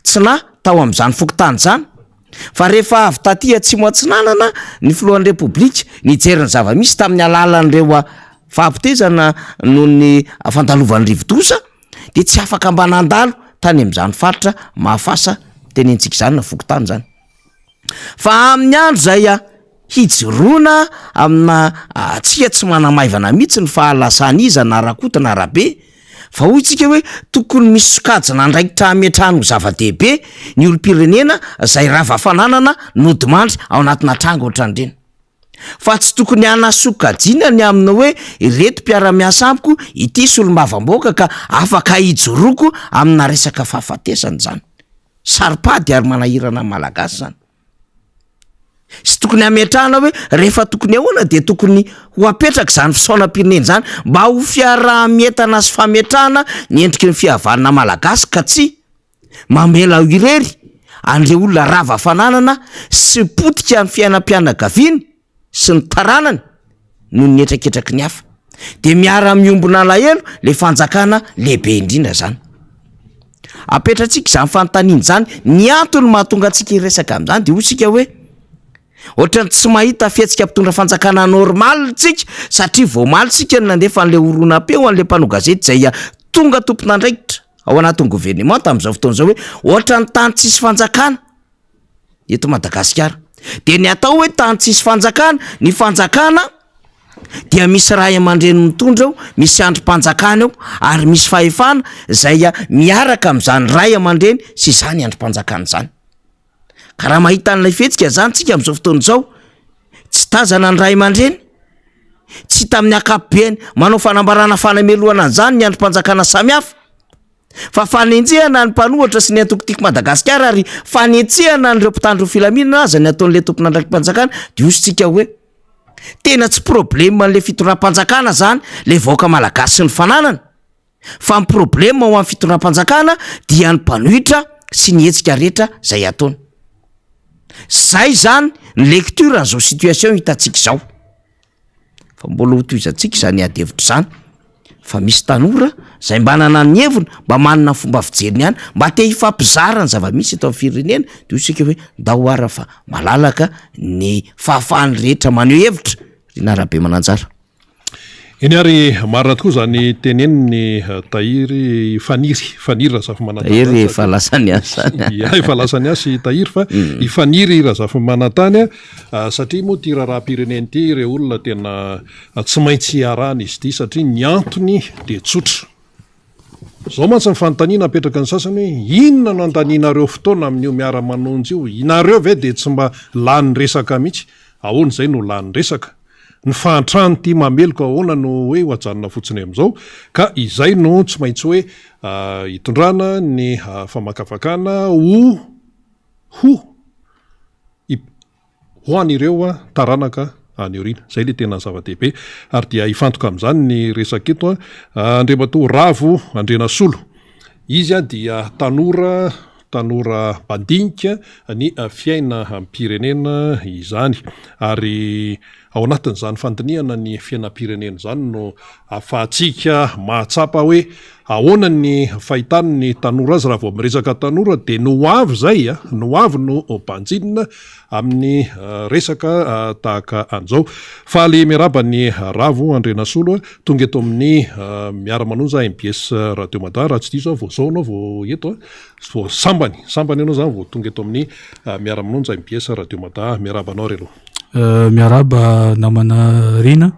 tsy nahy tao amin'izany fokontany izany. Fa rehefa avy taty Atsimo Atsinanana ny filohan'ny Repoblika nijery ny zava-misy tamin'ny alalan'ireo fahapotezana noho ny fandalovan'ny rivodoza dia tsy afaka mba nandalo tany amin'izany faritra Mahafasa tenentsika izany na fokontany izany. Fa amin'ny andro izay hijoroana amina antsika tsy manamaivana mihitsy ny fahalasan'iza na Rakoto na Rabe, fa hoy tsika hoe tokony misy sokajin'andraikitra hametrahany ho zava-dehibe ny olom-pirenena izay rava fananana nodimandry ao anatina tranga ohatran'ireny. Fa tsy tokony hanasokajiana ny amin'ny hoe ireto mpiara-miasa amiko ity solombavambahoaka ka afaka hijoroako amina resaka fahafatesana izany. Saro-pady ary manahirana ny Malagasy izany. Sy tokony hametrahana hoe rehefa tokony ahoana dia tokony ho apetraka izany fisaonam-pirenena izany mba ho fiaraha-mientana sy fametrahana ny endriky ny fihavanana malagasy ka tsy mamela ho irery an'ireo olona rava fananana sy potika ny fiainam-pianakaviany sy ny taranany noho ny hetraketraky ny hafa. De miara-miombona alahelo le fanjakana lehibe indrindra zany. Apetratsika izany fanontaniana izany, ny antony mahatonga antsika hiresaka amin'izany de hoy isika hoe ohatran'ny tsy mahita fihetsika mpitondra fanjakana normal tsika satria vao omaly tsika no nandefa an'le horonam-peo an'le mpanao gazety izay tonga tompon'andraikitra ao anatin'ny governemanta amin'izao fotoana izao hoe ohatran'ny tany tsisy fanjakana eto Madagasikara. De ny atao hoe tany tsisy fanjakana, ny fanjakana dia misy ray aman-dreny mitondra eo, misy andrim-panjakana eo ary misy fahefana zay miaraka am'zany ray aman-dreny sy zany andrim-panjakana zany. Ka raha mahita an'ilay fihetsika zany tsika am'zao fotoana izao, tsy tazana ny ray aman-dreny, tsy hita amin'ny ankapobeny manao fanambarana fanamelohana an'zany ny andrim-panjakana samihafa. Fa fanenjehana ny mpanohatra sy ny antoko Tiako Madagasikara ary fanetsehana an'ireo mpitandro ny filaminana aza ny ataon'ilay tompon'andraiki-panjakana dia hoy isika hoe tena tsy problème an'ilay fitondram-panjakana zany ilay vahoaka malagasy sy ny fananany fa ny problème ho an'ny fitondram-panjakana dia ny mpanohitra sy ny hetsika rehetra izay ataony. Zay zany ny lecture an'izao situation hitantsika izao. Fa mbola ho tohizantsika izany ady hevitra izany fa misy tanora zay mba nanana ny heviny, mba manana ny fomba fijeriny ihany, mba te hifampizara ny zava-misy eto amin'ny firenena de hoy isika hoe ndao ara fa malalaka ny fahafahan'ny rehetra maneho hevitra. Rinah Rabemananjara. Eny ary, marina tokoa izany tenenin'i Tahiry, Faniry, Faniry Razafimanantany Tahiry izany efa lasa niasa any. Ia, efa lasa niasa i Tahiry fa i Faniry Razafimanantany satria moa ity raharaham-pirenena ity ireo olona tena tsy maintsy iarahana izy ity satria ny antony dia tsotra. Izao mantsy ny fanontaniana apetraky ny sasany hoe inona no andanianareo fotoana amin'io miara-manonja io? Inareo ve dia tsy mba lany resaka mihitsy? Ahoana izay no lany resaka? Ny fahantran'ity mameloka ahoana no hoe ho ajanona fotsiny amin'izao? Ka izay no tsy maintsy hoe hitondrana ny famakafakana ho ho Ho an'ireo taranaka any aoriana. Izay ilay tena zava-dehibe. Ary dia hifantoka amin'izany ny resaka eto. Andriamatoa Ravo Andrianasolo. Izy dia tanora, tanora mpandinika ny fiainam-pirenena izany. Ary ao anatin'izany fandinihana ny fiainam-pirenena izany no ahafahantsika mahatsapa hoe ahoana ny fahitan'ny tanora azy. Raha vao miresaka tanora dia ny ho avy izay, ny ho avy no banjinina amin'ny resaka tahaka an'izao. Faly miarahaba an'i Ravo Andrianasolo tonga eto amin'ny Miara-manonja mbs Radio Mada. Raha tsy diso aho vao izao ianao vao eto, vao sambany, sambany ianao izany vao tonga eto amin'ny Miara-manonja mbs Radio Mada. Miarahaba anao ry aloha. Miarahaba namana Rina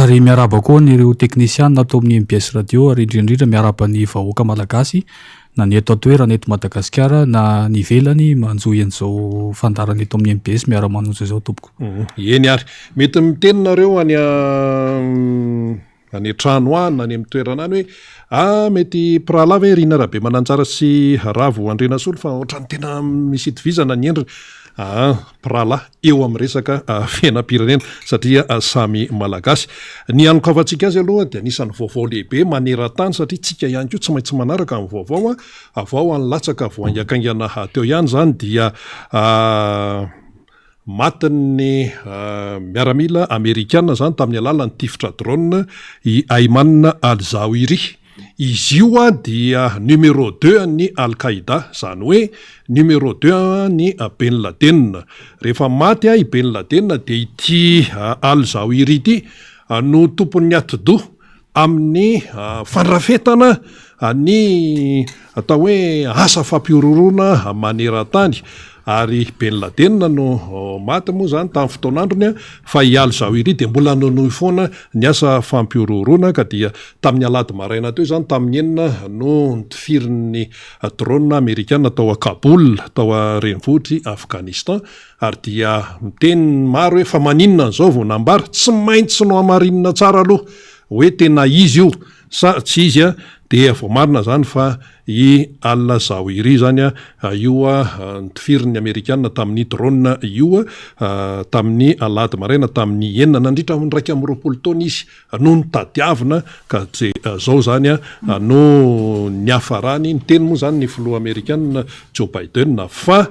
ary miarahaba koa an'ireo teknisiana ato amin'ny mbs Radio ary indrindra indrindra miarahaba ny vahoaka malagasy na ny eto an-toerana eto Madagasikara na any ivelany manjohy an'izao fandaharana eto amin'ny mbs miara-manonja izao tompoko. Eny ary. Mety miteny nareo any any an-trano any na any amin'ny toerana any hoe ah mety mpirahalahy ve Rina Rabemananjara sy Ravo Andrianasolo fa ohatran'ny tena misy itovizana ny endriny. Aa mpirahalahy eo amin'ny resaka fiainam-pirenena satria samy Malagasy. Ny hanokafantsika azy aloha dia anisan'ny vaovao lehibe maneran-tany satria tsika ihany koa tsy maintsy manaraka ny vaovao vao any latsaka vao haingakaingana teo ihany izany dia Matin'ny miaramila amerikana izany tamin'ny alalan'ny tifitra drone i Ayman al-Zawahiri. Izy io dia numéro deux an'ny Al-Qaïda, izany hoe numéro deux an'i Ben Laden. Rehefa maty i Ben Laden dia ity al-Zawahiri ity no tompon'ny atidoha amin'ny fandrafetana ny atao hoe asa fampihorohoroana maneran-tany ary Ben Laden no maty moa izany tamin'ny fotoan'androny fa i Al Zawahiri dia mbola nanohy foana ny asa fampihorohoroana ka dia tamin'ny alahady maraina teo izany tamin'ny enina no notifirin'ny drone amerikana tao Kaboul tao renivohitr'i Afghanistan ary dia miteny ny maro hoe fa maninona an'izao vao nambara? Tsy maintsy nohamarinina tsara aloha hoe tena izy io sa tsy izy a, dia voamarina izany fa i Al Zawahiri izany io notifirin'ny Amerikana tamin'ny drone io tamin'ny alahady maraina tamin'ny enina nandritra ny 21 taona izy no notadiavina ka dia zao izany no niafarany, niteny moa izany ny filoha amerikana Joe Biden fa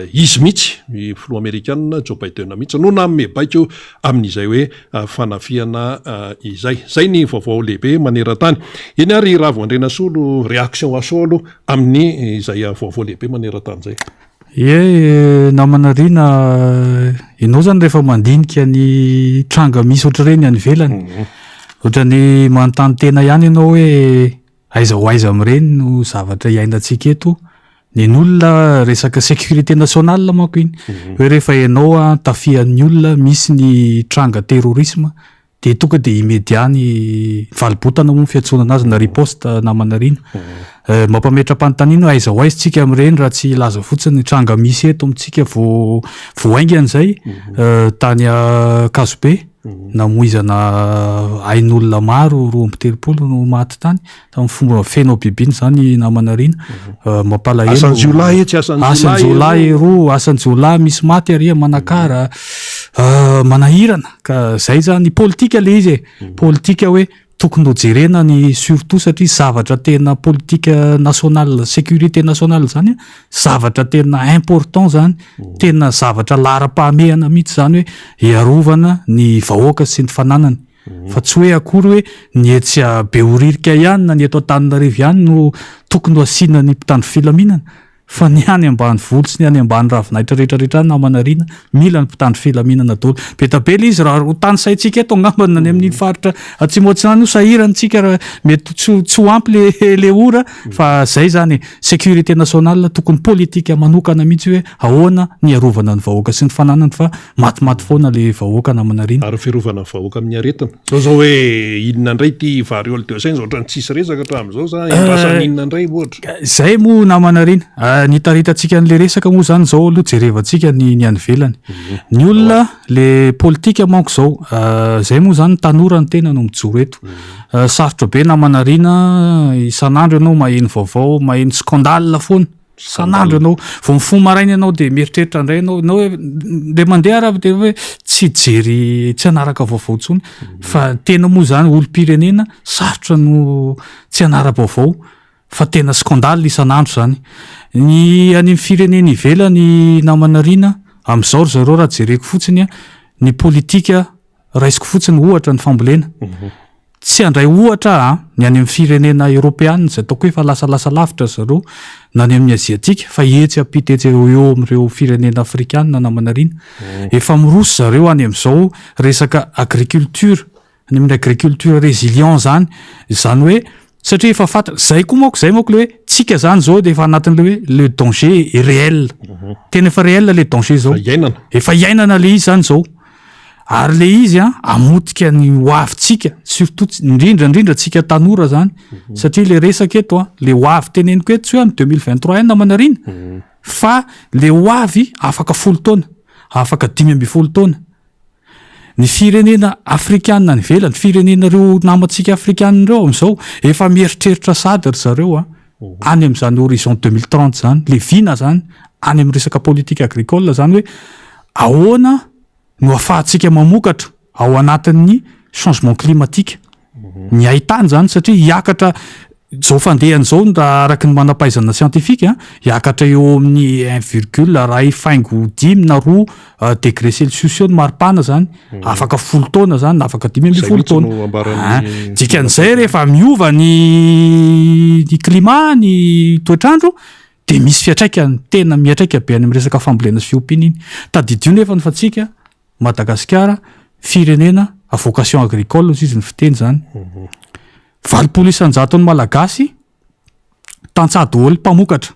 izy mihitsy, ny filoha amerikana Joe Biden mihitsy no nanome baiko amin'izay hoe fanafihana izay. Izay ny vaovao lehibe maneran-tany. Eny ary Ravo Andrianasolo, réaction à chaud aloha amin'ny izay vaovao lehibe maneran-tany izay. Ie namana Rina, ianao zany rehefa mandinika ny tranga misy ohatr'ireny any ivelany, ohatran'ny manontany tena ihany ianao hoe aiza ho aiza amin'ireny no zavatra iainantsika eto, ny an'olona resaka sécurité nationale manko iny, hoe rehefa ianao an tafihan'ny olona misy ny tranga terrorisme Dia tonga dia immédiat ny valibotana moa ny fiantsoana anazy na riposte namana Rina. Mampametra-panontaniana hoe aiza ho aiza tsika amin'ireny raha tsy hilaza fotsiny ny tranga misy eto amintsika vao vao haingana izay tany Ankazobe namoizana ain'olona maro 32 no maty tany. Tamin'ny fomba feno habibiana izany namana Rina. Mampalahelo. Asan-jiolahy etsy, asan-jiolahy Asan-jiolahy eroa, asan-jiolahy misy maty ary Manakara. Manahirana ka zay zany politika le izy e. Politika hoe tokony ho jerena ny surtout satria zavatra tena politika nationale, sécurité nationale zany zavatra tena important zany, tena zavatra laharam-pahamehana mihitsy zany hoe hiarovana ny vahoaka sy ny fananany. Fa tsy hoe akory hoe ny etsy Behoririka ihany na ny eto Antananarivo ihany no tokony ho asiana ny mpitandro filaminana. Fa ny any ambanivolo sy ny any ambany ravinahitra rehetra rehetra any namana Rina, mila ny mpitandro filaminana daholo. Be da be le izy raha ho tanisaintsika eto angamba ny any amin'iny faritra atsimo atsinanana io sahirana tsika raha mety tsy ho tsy ho ampy le le ora fa zay zany e. Sécurité nationale tokony politique manokana mihitsy hoe ahoana ny hiarovana ny vahoaka sy ny fananany fa matimaty foana le vahoaka namana Rina. Ary ny fiarovana ny vahoaka amin'ny aretina. Zao zao hoe inona indray ity variole de singe ohatran'ny tsisy resaka hatramin'izao sa endrasana inona indray ohatra? Zay moa namana Rina. Nitaritatsika an'le resaka moa zany zao aloha jerevantsika ny ny any ivelany. Ny olona le politika manko zao, zay moa zany tanora ny tena no mijoro eto. Sarotra be namana Rina, isan'andro ianao maheno vaovao, maheno scandale foana. Isan'andro ianao, vao mifoha maraina ianao dia mieritreritra indray ianao, ianao hoe ndeha mandeha ary dia hoe tsy hijery, tsy hanaraka vaovao intsony. Fa tena moa izany olom-pirenena sarotra no tsy hanara-baovao fa tena scandale isan'andro izany. Ny any amin'ny firenena ivelany namana Rina, amin'izao ry zareo raha jereko fotsiny ny politika Raisiko fotsiny ohatra ny fambolena. Tsy handray ohatra aho an, ny any amin'ny firenena eropeanina izay ataoko hoe efa lasalasa lavitra ry zareo, na ny amin'ny aziatika, fa etsy ampita etsy eo eo amin'ireo firenena afrikanina namana Rina. Efa miroso zareo any amin'izao resaka agriculture, any amin'ny agriculture résilient izany, izany hoe satria efa fantatra, izay koa manko, izay manko ilay hoe tsika izany izao dia efa anatin'ilay hoe le danger est réel. Tena efa réel ilay danger izao. Efa iainana. Efa iainana ilay izy izany izao. Ary le izy an, hamotika ny ho avintsika, surtout indrindra indrindra tsika tanora zany, satria le resaka eto an, le ho avy teneniko eto tsy hoe amin'ny 2023 ihany namana Rina, fa le ho avy afaka folo taona, afaka 15 taona. Ny firenena afrikana any ivelany, firenena ireo namantsika afrikana ireo amin'izao, efa mieritreritra sahady ry zareo an, any amin'izany horizon 2030 zany, le vina zany, any amin'ny resaka politique agricole zany hoe ahoana no afahantsika mamokatra ao anatin'ny changement climatique, ny haitany zany satria hiakatra zao fandehany zao raha araka ny manam-pahaizana scientifique an, hiakatra eo amin'ny un virgule iray faingo dimy na roa euh, degré celsius eo ny maripana zany mhm. afaka folo taona zany na afaka 15 taona ah, dikan'izay rehefa miova ny ny climat ny toetr'andro dia misy fiantraikany tena miantraika be any amin'ny resaka fambolena sy fiompiana iny. Tadidio nefa ny fa tsika, Madagasikara, firenena à vocation agricole hozy izy ny fiteny zany. 80 isan-jaton'ny Malagasy tantsaha daholo mpamokatra.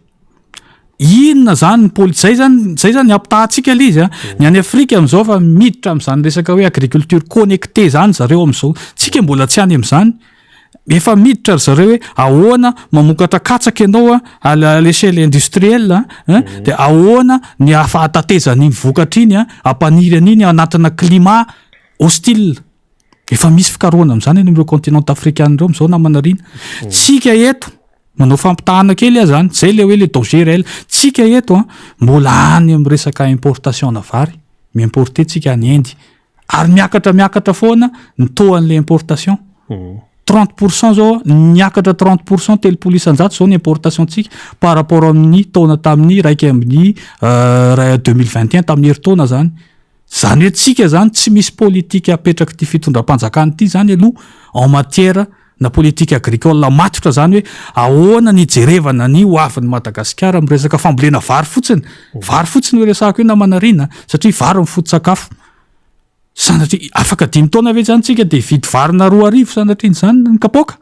Inona zany ny poli- zay zany zay zany ampitahantsika le izy a. Ny any Afrika amin'izao fa miditra amin'izany resaka hoe agriculture connectée zany zareo amin'izao. Tsika mbola tsy any amin'izany. Efa miditra ry zareo hoe ahoana mamokatra katsaka ianao a, à la l'échelle industrielle a, hein, dia ahoana ny ahafahatatezana iny vokatra iny a, hampaniry an'iny anatina climat hostile. Efa misy fikarohana amin'izany any amin'ireo continent afrikana ireo amin'izao namana Rina. Tsika eto, manao fampitahana kely aho zany, zay le hoe le danger réel. Tsika eto a, mbola any amin'ny resaka importation-na vary, mi-importer tsika any Inde. Ary miakatra miakatra foana ny taux an'le importation. 30 pour cent zao niakatra 30 pour cent 30% zao ny importation tsika par rapport amin'ny taona tamin'ny iraika ambin'ny 2021 tamin'ny herintaona zany. Zany hoe tsika zany tsy misy politique apetrak'ity fitondram-panjakana ity zany aloha en matière na politique agricole matotra zany hoe ahoana ny hijerevana ny ho avin'i Madagasikara amin'ny resaka fambolena vary fotsiny, vary fotsiny no resahako io namana Rina satria vary ny foto-tsakafo. Sanatria afaka dimy taona ve zany tsika dia hividy vary na 2000 sanatria izany ny kapoaka?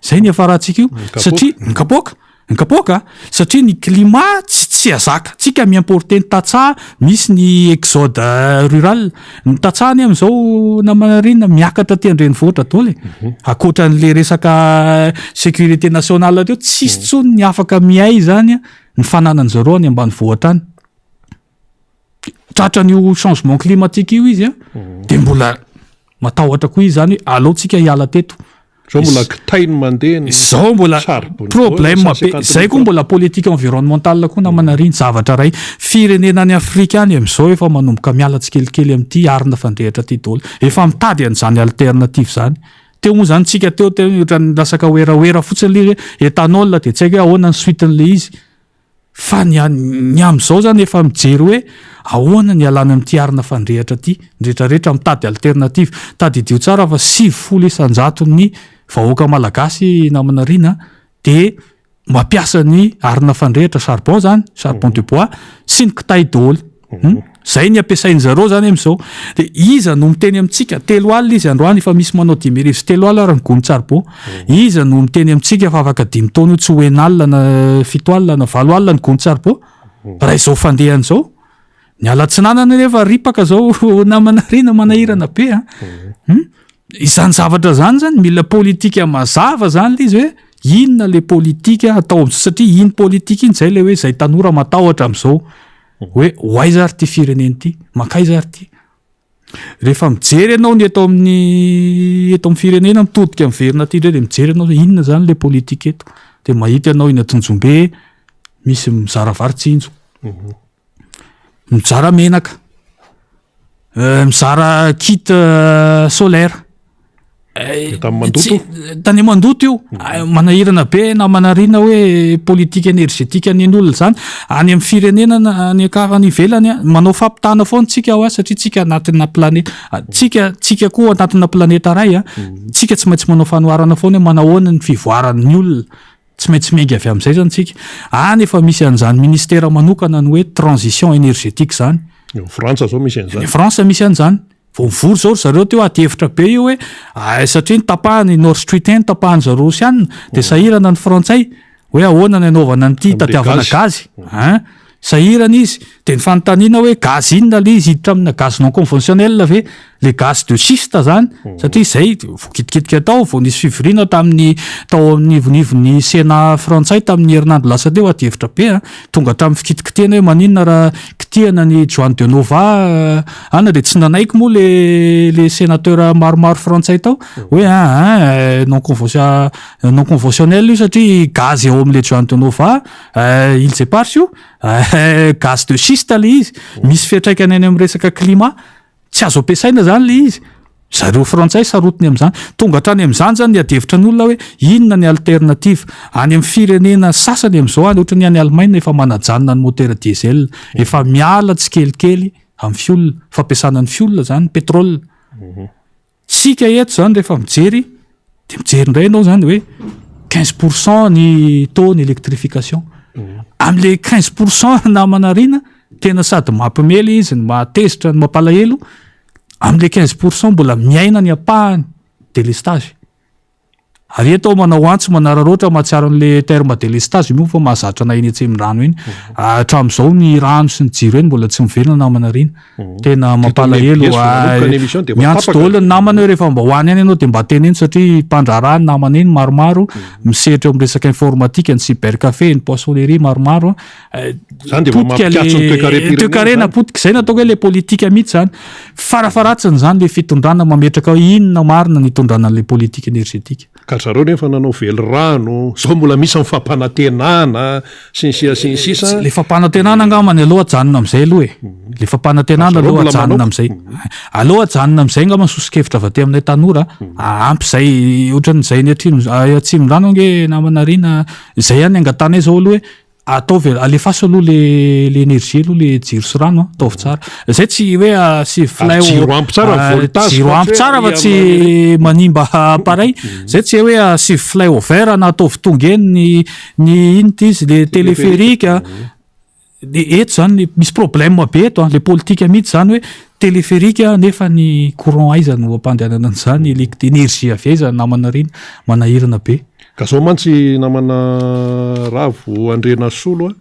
Zay ny hiafarantsika io satria ny kapoaka. Ny kapoaka satria ny climat tsy tsy azaka tsika mi-importer ny tantsaha misy ny exode rural ny tantsaha anie amin'izao namana Rina miakatra aty an-drenivohitra daholo e mhm. ankoatra an'le resaka sécurité nationale teo tsisy mhm. tsony ny afaka miay zany ny fananany zareo any ambanivohitra any tratran'io changement climatique io izy a mhm. de mbola matahotra koa izy zany hoe aleo tsika hiala teto Zao mbola kitay no mandeha ny Zao mbola charbon problème be zay koa mbola politique environnementale koa namana ry ny zavatra ray firenena any Afrika any amizao efa manomboka miala tsikelikely amity arina fandrehitra ty daholo efa mitady an'izany alternative zany teo moa zany tsika teo teo ohatran'ny lasaka werawera fotsiny le izy hoe ethanol de tsy haiko hoe ahoana ny suite-n'le izy Fa ny ny amin'izao zany efa mijery hoe ahoana ny hialana amin'ity arina fandrehatra ity, ny rehetra rehetra mitady alternative. Tadidio tsara fa 90 isan-jaton'ny vahoaka malagasy namana Rina dia Mampiasa ny arina fandrehitra charbon zany, charbon de bois, sy ny kitay daholo. Hum? Zay ny ampiasain-dry zareo zany amin'izao. De iza no miteny amintsika, 30 izy androany efa misy manao 35 ary ny gonin-charbon. Iza no miteny amintsika fa afaka dimy taona io tsy ho 60 na 70 na 80 ny gonin-charbon? Raha izao fandehany izao. Ny ala atsinanana anefa ripaka zao namana rina manahirana be a. Hum? Izany zavatra zany zany mila politika mazava zany le izy hoe inona le politika atao am'zao satria iny politika iny zay le hoe zay tanora matahotra am'zao hoe ho aiza ary ty firenena ity, mankaiza ary ty. Rehefa mijery ianao ny eto amin'ny eto amin'ny firenena mitodika miverina aty indray dia mijery ianao hoe inona zany le politika eto dia mahita ianao eny Antsonjombe misy mizara vary tsinjo. Mizara menaka, mizara kit solaire. Tany Mandoto? Tany Mandoto io. Manahirana be na manarina hoe politique énergétique ny an'olona izany. Any amin'ny firenena na any an-kafa any ivelany, manao fampitahana foana tsika hoa satria tsika anatina planeta, tsika tsika koa anatina planeta iray, tsika tsy maintsy manao fanoharana foana hoe manahoana ny fivoaran'ny olona. Tsy maintsy miainga avy amin'izay izany tsika. Any efa misy an'izany ministera manokana ny hoe transition énergétique izany. Any Frantsa izao misy an'izany. Any Frantsa misy an'izany. Vao nivory izao ry zareo teo, ady hevitra be io hoe satria notapahany Nord Street un notapahan'ny zareo Rosiana dia sahirana ny Frantsay hoe ahoana ny hanaovana an'ity hitadiavana gazy. Hein? Sahirana izy. Dia ny fanontaniana hoe gaz inona ilay izy, hiditra amina gaz non conventionnel ve? Ilay gaz de schiste izany, satria izay voakitikitika tao, vao nisy fivoriana tamin'ny tao amin'ny ivonivon'ny Sénat frantsay tamin'ny herinandro lasa teo, adihevitra be an, tonga hatramin'ny fikitikitihana hoe maninona raha kitihana ny Juan de Nova an, dia tsy nanaiky moa ilay ilay sénateur maromaro frantsay tao hoe an an non convention non conventionnel io satria gaz eo amin'ilay Juan de Nova Îles Éparses io, gaz de schiste ilay izy, misy fiantraikany any amin'ny resaka climat, tsy azo ampiasaina izany ilay izy, zareo frantsay sarotiny amin'izany, tonga hatrany amin'izany izany ny adihevitra ny olona hoe inona ny alternative, any amin'ny firenena sasany amin'izao any ohatran'ny any Allemagne efa manajanona ny motera diesel, efa miala tsikelikely amin'ny fioul, fampiasana ny fioul izany, pétrole. Tsika eto zany rehefa mijery de mijery indray ianao zany hoe 15 pour cent ny taux ny électrification. Am'le 15 pour cent namana Rina tena sady mampimely izy no mahatezitra no mampalahelo, am'le 15 pour cent mbola miaina ny ampahany délestage. Ary eto aho manao antso manararaotra mahatsiaro an'le terme délestage moa fa mahazatra anay eny Atsimondrano eny. Hatramin'izao ny rano sy ny jiro eny mbola tsy miverina namana Rina. Tena mampalahelo. Miantso daholo ny namana hoe rehefa mba ho any ihany ianao dia mba teneno satria mpandraharaha ny namana eny maromaro, misehatra eo amin'ny resaka informatique, ny cybercafé, ny poissonnerie maromaro. Zany dia Potika mampikatso ny le toekarem-pirenena toekarena zany. potika, zay nataoko hoe le politika mihitsy zany. Farafaharatsiny zany le fitondrana mametraka hoe inona marina ny hitondrana an'le politique énergétique. Ka ry zareo nefa nanao velirano, zao mbola misy ny fampanantenana sy ny sisa sy ny sisa. Le fampanantenana angambany aloha ajanona am'zay aloha e. Le fampanantenana Ry zareo aloha mbola ajanona manao. am'zay. Aleo ajanona am'zay angamba ny soso-kevitra avy aty aminay tanora, ampy zay ohatran'izay ny atrimo Atsimondrano ange namana Rina, zay ihany angatanay zao aloha hoe Ataovy, alefaso aloha le le énergie aloha le jiro sy rano an, ataovy tsara. Zay tsy hoe asivo Ary flay jiro ampy tsara ny voltage jiro fa ampy tsy hoe tsara fa ary tsy amin'ny manimba appareil. Zay tsy hoe asivo flay over na ataovy tonga eny ny ny ino ty izy le téléphérique. De eto zany misy problème be eto an, le politika mihitsy zany hoe téléphérique nefa ny courant aiza no ampandehanana an'izany, elect- énergie avy aiza namana reny, manahirana be. Ka zao mantsy namana Ravo Andrianasolo a,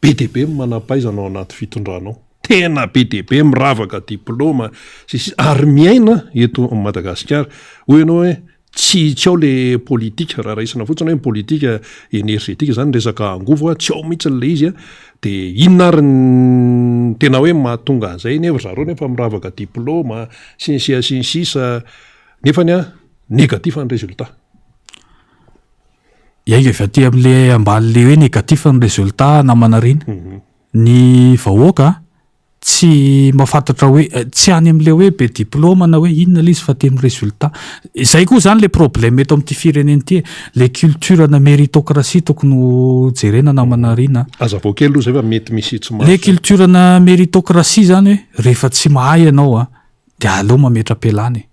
be dia be ny manampahaizana ao anaty fitondrana ao, tena be dia be miravaka diploma sy ny sisa ary miaina eto Madagasikara. Hoy ianao hoe tsy tsy ao le politika, raha raisina fotsiny hoe ny politika energetique zany resaka angovo a, tsy ao mihitsy le izy a, de inona ary ny tena hoe mahatonga an'izay nefa ry zareo nefa miravaka diploma sy ny sisa sy ny sisa nefany a négatif ny résultat. Hiainga avy aty amin'le ambany le hoe négatif ny résultat namana reny. Ny vahoaka tsy mahafantatra hoe tsy any amin'le hoe be diplôme na hoe inona le izy fa tena résultat. Izay koa zany le problème eto amin'ity firenena ity e. Le culture ana méritocratie tokony ho jerena namana Rina a. Hazavao kely aloha zay fa mety misy tsy Le culture ana méritocratie zany hoe rehefa tsy mahay ianao a de aleo mametra-pialana e.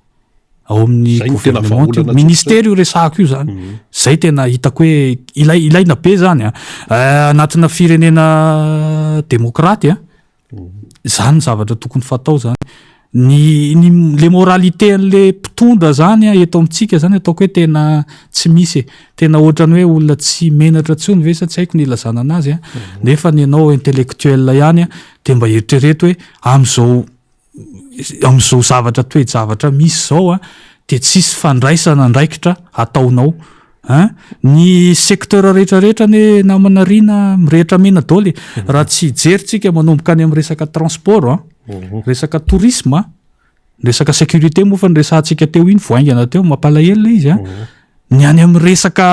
Ao amin'ny Zay no tena gouvernement io. vahaolana tsotra. Ministera io resahako io zany. Zay tena hitako hoe ilay ilaina be zany a. Anatina firenena demokraty a, zany ny zavatra tokony fatao zany. Ny ny le moralité an'le mpitondra zany a eto amintsika zany ataoko hoe tena tsy misy e. Tena ohatran'ny hoe olona tsy menatra intsony ve sa tsy haiko ny ilazana anazy a. Nefa ny anao intellectuel ihany a, de mba eritrereto hoe amin'izao amin'izao zavatra toe-javatra misy izao a, dia tsisy fandraisana andraikitra ataonao an! Ny secteur rehetra rehetra anie namana Rina mirehitra mena daholo e! Raha tsy hijery tsika manomboka any amin'ny resaka transport an, resaka tourisme an, resaka sécurité moa fa niresahantsika teo iny vao haingana teo, mampalahelo ilay izy an! Ny any amin'ny resaka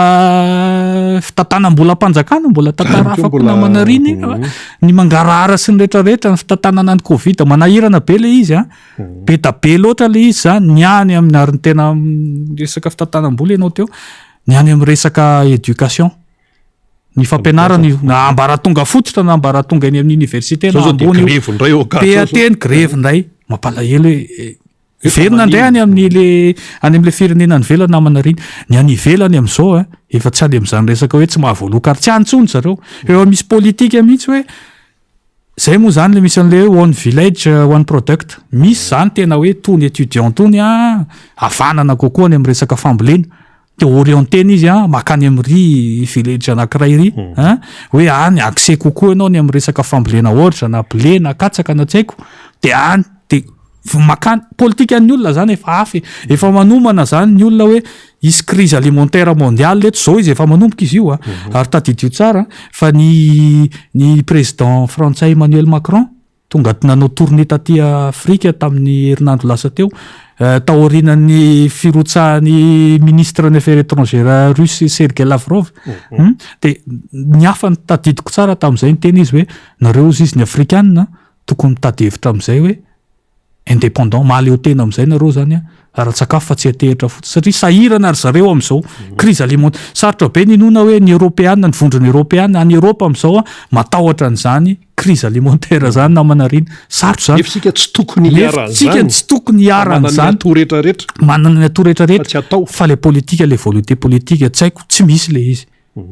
fitantanam-bolam-panjakana mbola tantara hafa koa namana Rina iny fa ny mangarahara sy ny rehetrarehetra, ny fitantanana ny covid, manahirana be ilay izy an, be da be loatra ilay izy zany, ny any amin'ny ary ny tena resaka fitantanam-bola ianao teo, ny any amin'ny resaka éducation, ny fampianarana io, na ambaratonga fototra na ambaratonga eny amin'ny université na Zao zao dia ambony io, grevy indray ao Ankatso zao. PAT ny grevy indray, mampalahelo hoe Miverina indray any amin'ny le any amin'ilay firenena any ivelany namana ry. Ny any ivelany amin'izao a, efa tsy any amin'izany resaka hoe tsy mahavoaloa carte, tsy any intsony zareo. Efa misy politika mihitsy hoe zay moa zany le misy an'le hoe one village one product. Misy zany tena hoe tony étudiant tony a, havanana kokoa any amin'ny resaka fambolena. De orienter-na izy a, mankany amin'ry village anankiray ry, an, hoe any accès kokoa ianao ny amin'ny resaka fambolena orge na blé na katsaka na tsy haiko, de any de makany, politikan'ny olona zany efa hafa e, efa manomana zany ny olona hoe hisy crise alimentaire mondiale eto, zao izy efa manomboka izy io a, ary tadidio tsara fa ny ny président frantsay Emmanuel Macron Tonga nanao tournée taty Afrika tamin'ny herinandro lasa teo, taorianan'ny firotsahan'ny ministre ny affaires étrangères russe Sergei Lavrov. Dia ny hafa ny tadidiko tsara tamin'izay niteny izy hoe nareo hozy izy ny afrikana tokony mitady hevitra amin'izay hoe indépendant, mahaleo tena amin'izay nareo zany ara-tsakafo fa tsy atehitra fotsiny satria sahirana ry zareo amin'izao crise alimentaire. Sarotra be ny inoana hoe ny eoropeana, ny vondrona eoropeana any Eoropa amin'izao matahotra an'izany crise alimentaire zany namana Rina. Sarotra zany. Nefa isika tsy tokony Nefa hiharan'izany. tsika tsy tokony Manana ny hiharan'izany. atoa rehetra rehetra. Manana ny atoa rehetra rehetra. Fa tsy atao. Fa le politika, le volonté politique tsy haiko, tsy misy le izy.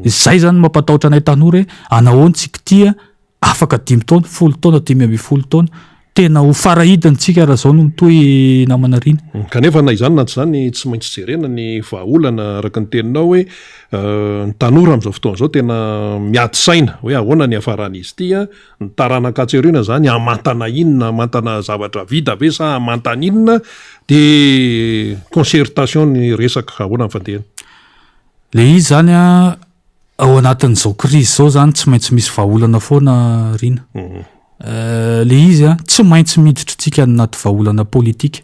Izay zany no mampatahotra anay tanora hoe anahoana tsika ity afaka dimy taona, folo taona, 15 taona. Tena ho farahidiny tsika raha zao no mitohy namana Rina. Kanefa na izany na tsy izany tsy maintsy jerena ny vahaolana araka ny teninao hoe ny tanora amin'izao fotoana izao tena miady saina hoe ahoana ny hiafaran'izy ity an, ny taranaka atsy aoriana izany hamantana inona, hamantana zavatra vita ve sa hamantana inona, dia concertation ny resaka, ahoana ny fandehany? Le izy zany an, ao anatin'izao crise izao zany tsy maintsy misy vahaolana foana Rina. Le izy an, tsy maintsy miditra tsika anaty vahaolana politika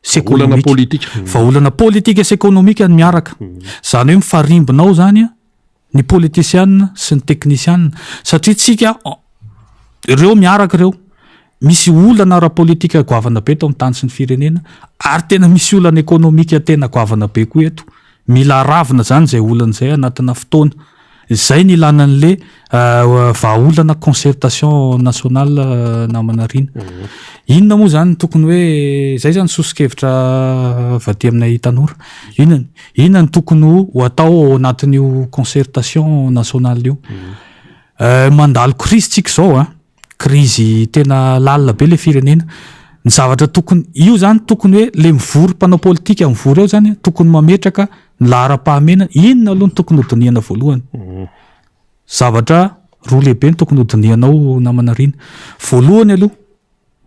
sy Vahaolana ekonomika. politika. Vahaolana politika sy ekonomika no miaraka. Zany hoe mifarimbona ao zany an, ny politisiana sy ny teknisiana satria tsika ireo miaraka ireo. Misy olana ara-politika goavana be eto amin'ny tany sy ny firenena ary tena misy olana ekonomika tena goavana be koa eto. Mila aravina izany izay olana izay anatina fotoana. Izay no ilana an'le vahaolana concertation nationale namana Rina. Inona moa izany no tokony hoe, izay izany soso-kevitra avy aty aminay tanora. Inona, inona no tokony ho atao ao anatin'io concertation nationale io. Mandalo crise tsika izao an. Krizy tena lalina be le firenena. Ny zavatra tokony, io zany tokony hoe le mivory mpanao politika mivory eo zany tokony mametraka ny laharam-pahamehana, inona aloha no tokony hodinihana voalohany. Zavatra roa lehibe no tokony hodinihanao namana Rina. Voalohany aloha,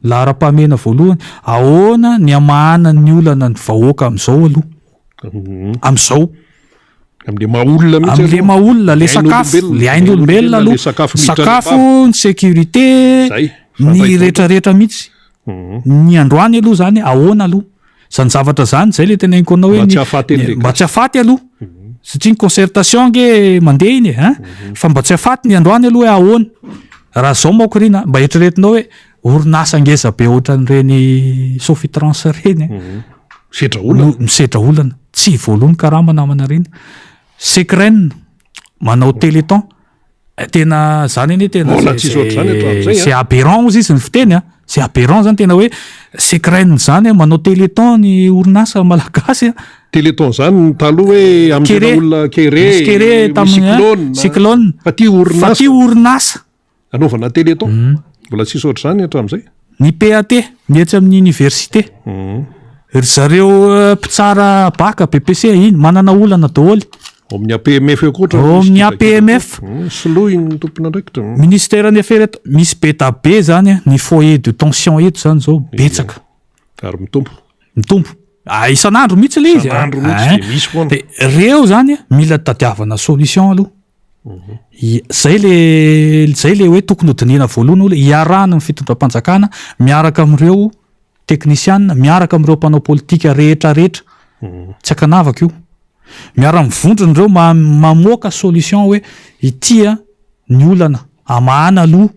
laharam-pahamehana voalohany, ahoana ny hamahana ny olana ny vahoaka amin'izao aloha. Amin'izao. Amle maha olona mihitsy Amle maha olona, le sakafo, le ain'olombelona aloha, sakafo miditra any sakafo, am-bava. ny sécurité, Zay, ny fandray rehetra rehetra mihitsy. Ny androany aloha zany ahoana aloha? Zany zavatra zany, zay le teneniko anao hoe Mba ny tsy hahafaty an'le mba gasy. tsy hahafaty aloha. Satria ny concertation ange mandeha iny e, hein? Fa mba tsy hahafaty ny androany aloha hoe ahoana? Raha zao manko ry na mba eritreretinao hoe orinasa ngeza be ohatran'ireny Sofitrans ireny Misedra olana. No misedra olana. Tsy voaloa ny karama namana ireny. Secren manao téléthon. Tena zany anie tena Mbola tsisy ohatr'izany hatramin'izay, c'est aberrant ozy izy ny fiteny a. C'est aberrant zany tena hoe secren zany manao téléthon ny orinasa malagasy a. Téléthon zany taloha hoe amindrena olona kere, Misy kere tamin'ny cyclone, cyclone. Fa ty orinasa. Fa ty orinasa. Anaovana téléthon. Mbola tsisy ohatr'izany hatramin'izay. Ny PAT, ny etsy amin'ny université. Ry zareo mpitsara bac, BEPC iny, manana olana daholo. Ao amin'ny APMF eo koa ohatran'ny Ao misy amin'ny gidragidra APMF. koa. Soloy ny tompon'andraikitra. Ministère ny affaires eto, misy be da be zany ny foyer de tension eto zany zao, betsaka. Ary mitombo. Mitombo. Ah, isan'andro mihitsy ilay izy. Isan'andro mihitsy dia misy foana. Dia reo zany mila tadiavana solution aloha. Zay le, zay le hoe tokony hodinihina voalohany aloha, iarahana amin'ny fitondram-panjakana miaraka amin'ireo teknisiana, miaraka amin'ireo mpanao politika rehetra rehetra. Tsy ankanavaka io. Miara-mivondrona ireo mamoaka solution hoe ity ny olana, amahana aloha.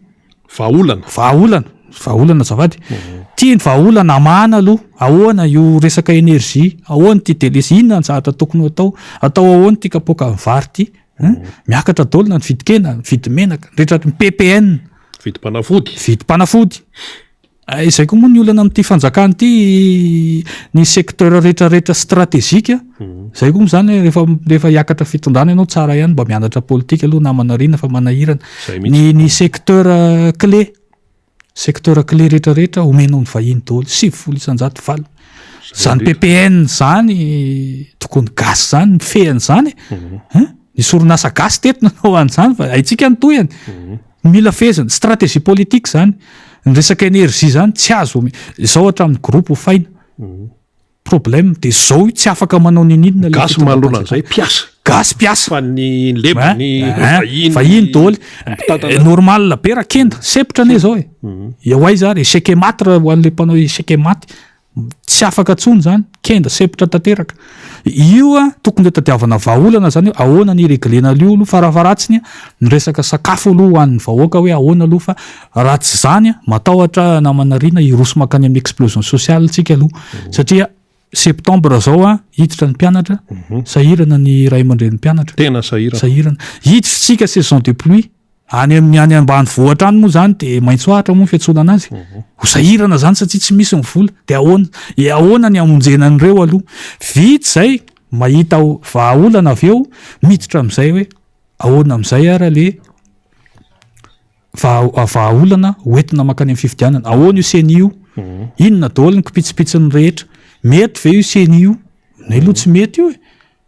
Vahaolana. Vahaolana, vahaolana azafady. Ity ny vahaolana amahana aloha, ahoana io resaka énergie, ahoana ity délais, inona ny zavatra tokony ho atao, atao ahoana ity kapoakan'ny vary ity, hein? Miakatra daholo na ny vidin-kena, ny vidim-menaka, ny rehetra, ny PPN. Vidim-panafody. Vidim-panafody. Izay koa moa ny olana amin'ity fanjakana ity, ny secteur rehetra rehetra stratégique, izay koa moa izany rehefa rehefa hiakatra fitondrana ianao tsara ihany mba mianatra politika aloha namana Rina fa manahirana. Ny ny secteur clé, secteur clé rehetra rehetra omenao ny vahiny daholo, 90%, valo. Izany PPN izany tokony gasy izany mifehy an'izany e. Hein? Nisy orinasa gasy teto nanao an'izany fa haintsika ny tohiny. Mila fehezina, stratégie politique zany. Ny resaka énergie zany tsy azo ome, izao hatramin'ny groupe hofaina. Problème de zao io tsy afaka manao ninininona ilay Gasy manoloana an'izay mpiasa. Gasy mpiasa. Fa ny leba, ny vahiny. Vahiny daholo. Mpitantana. Normal be raha kenda, sempotra anie zao e. Eo aiza ary, échec et mat raha ho an'ilay mpanao échec et mat. Tsy afaka tsony zany, kenda sempotra tanteraka. Io a tokony tadiavana vahaolana zany hoe ahoana ny hi-reglena an'io aloha farafaharatsiny ny resaka sakafo aloha ho an'ny vahoaka hoe ahoana aloha fa raha tsy zany a matahotra namana Rina hiroso mankany amin'ny explosion sociale tsika aloha satria septembre zao a hiditra ny mpianatra, sahirana ny ray aman-drenin'ny mpianatra. Tena sahirana. Sahirana. Hiditra tsika saison de pluie. Any amin'ny any ambanivohitra any moa izany dia maitso ahitra moa ny fiantsoana anazy. Ho sahirana izany satria tsy misy ny vola. Dia ahoana? Dia ahoana ny hamonjena an'ireo aloha? Vita izay, mahita vahaolana avy eo, miditra amin'izay hoe ahoana amin'izay ara le vaha- vahaolana hoentina mankany amin'ny fifidianana. Ahoana io CENI io? Inona daholo ny kipitsipitsiny rehetra? Mety ve io CENI io? Ny aloha tsy mety io e.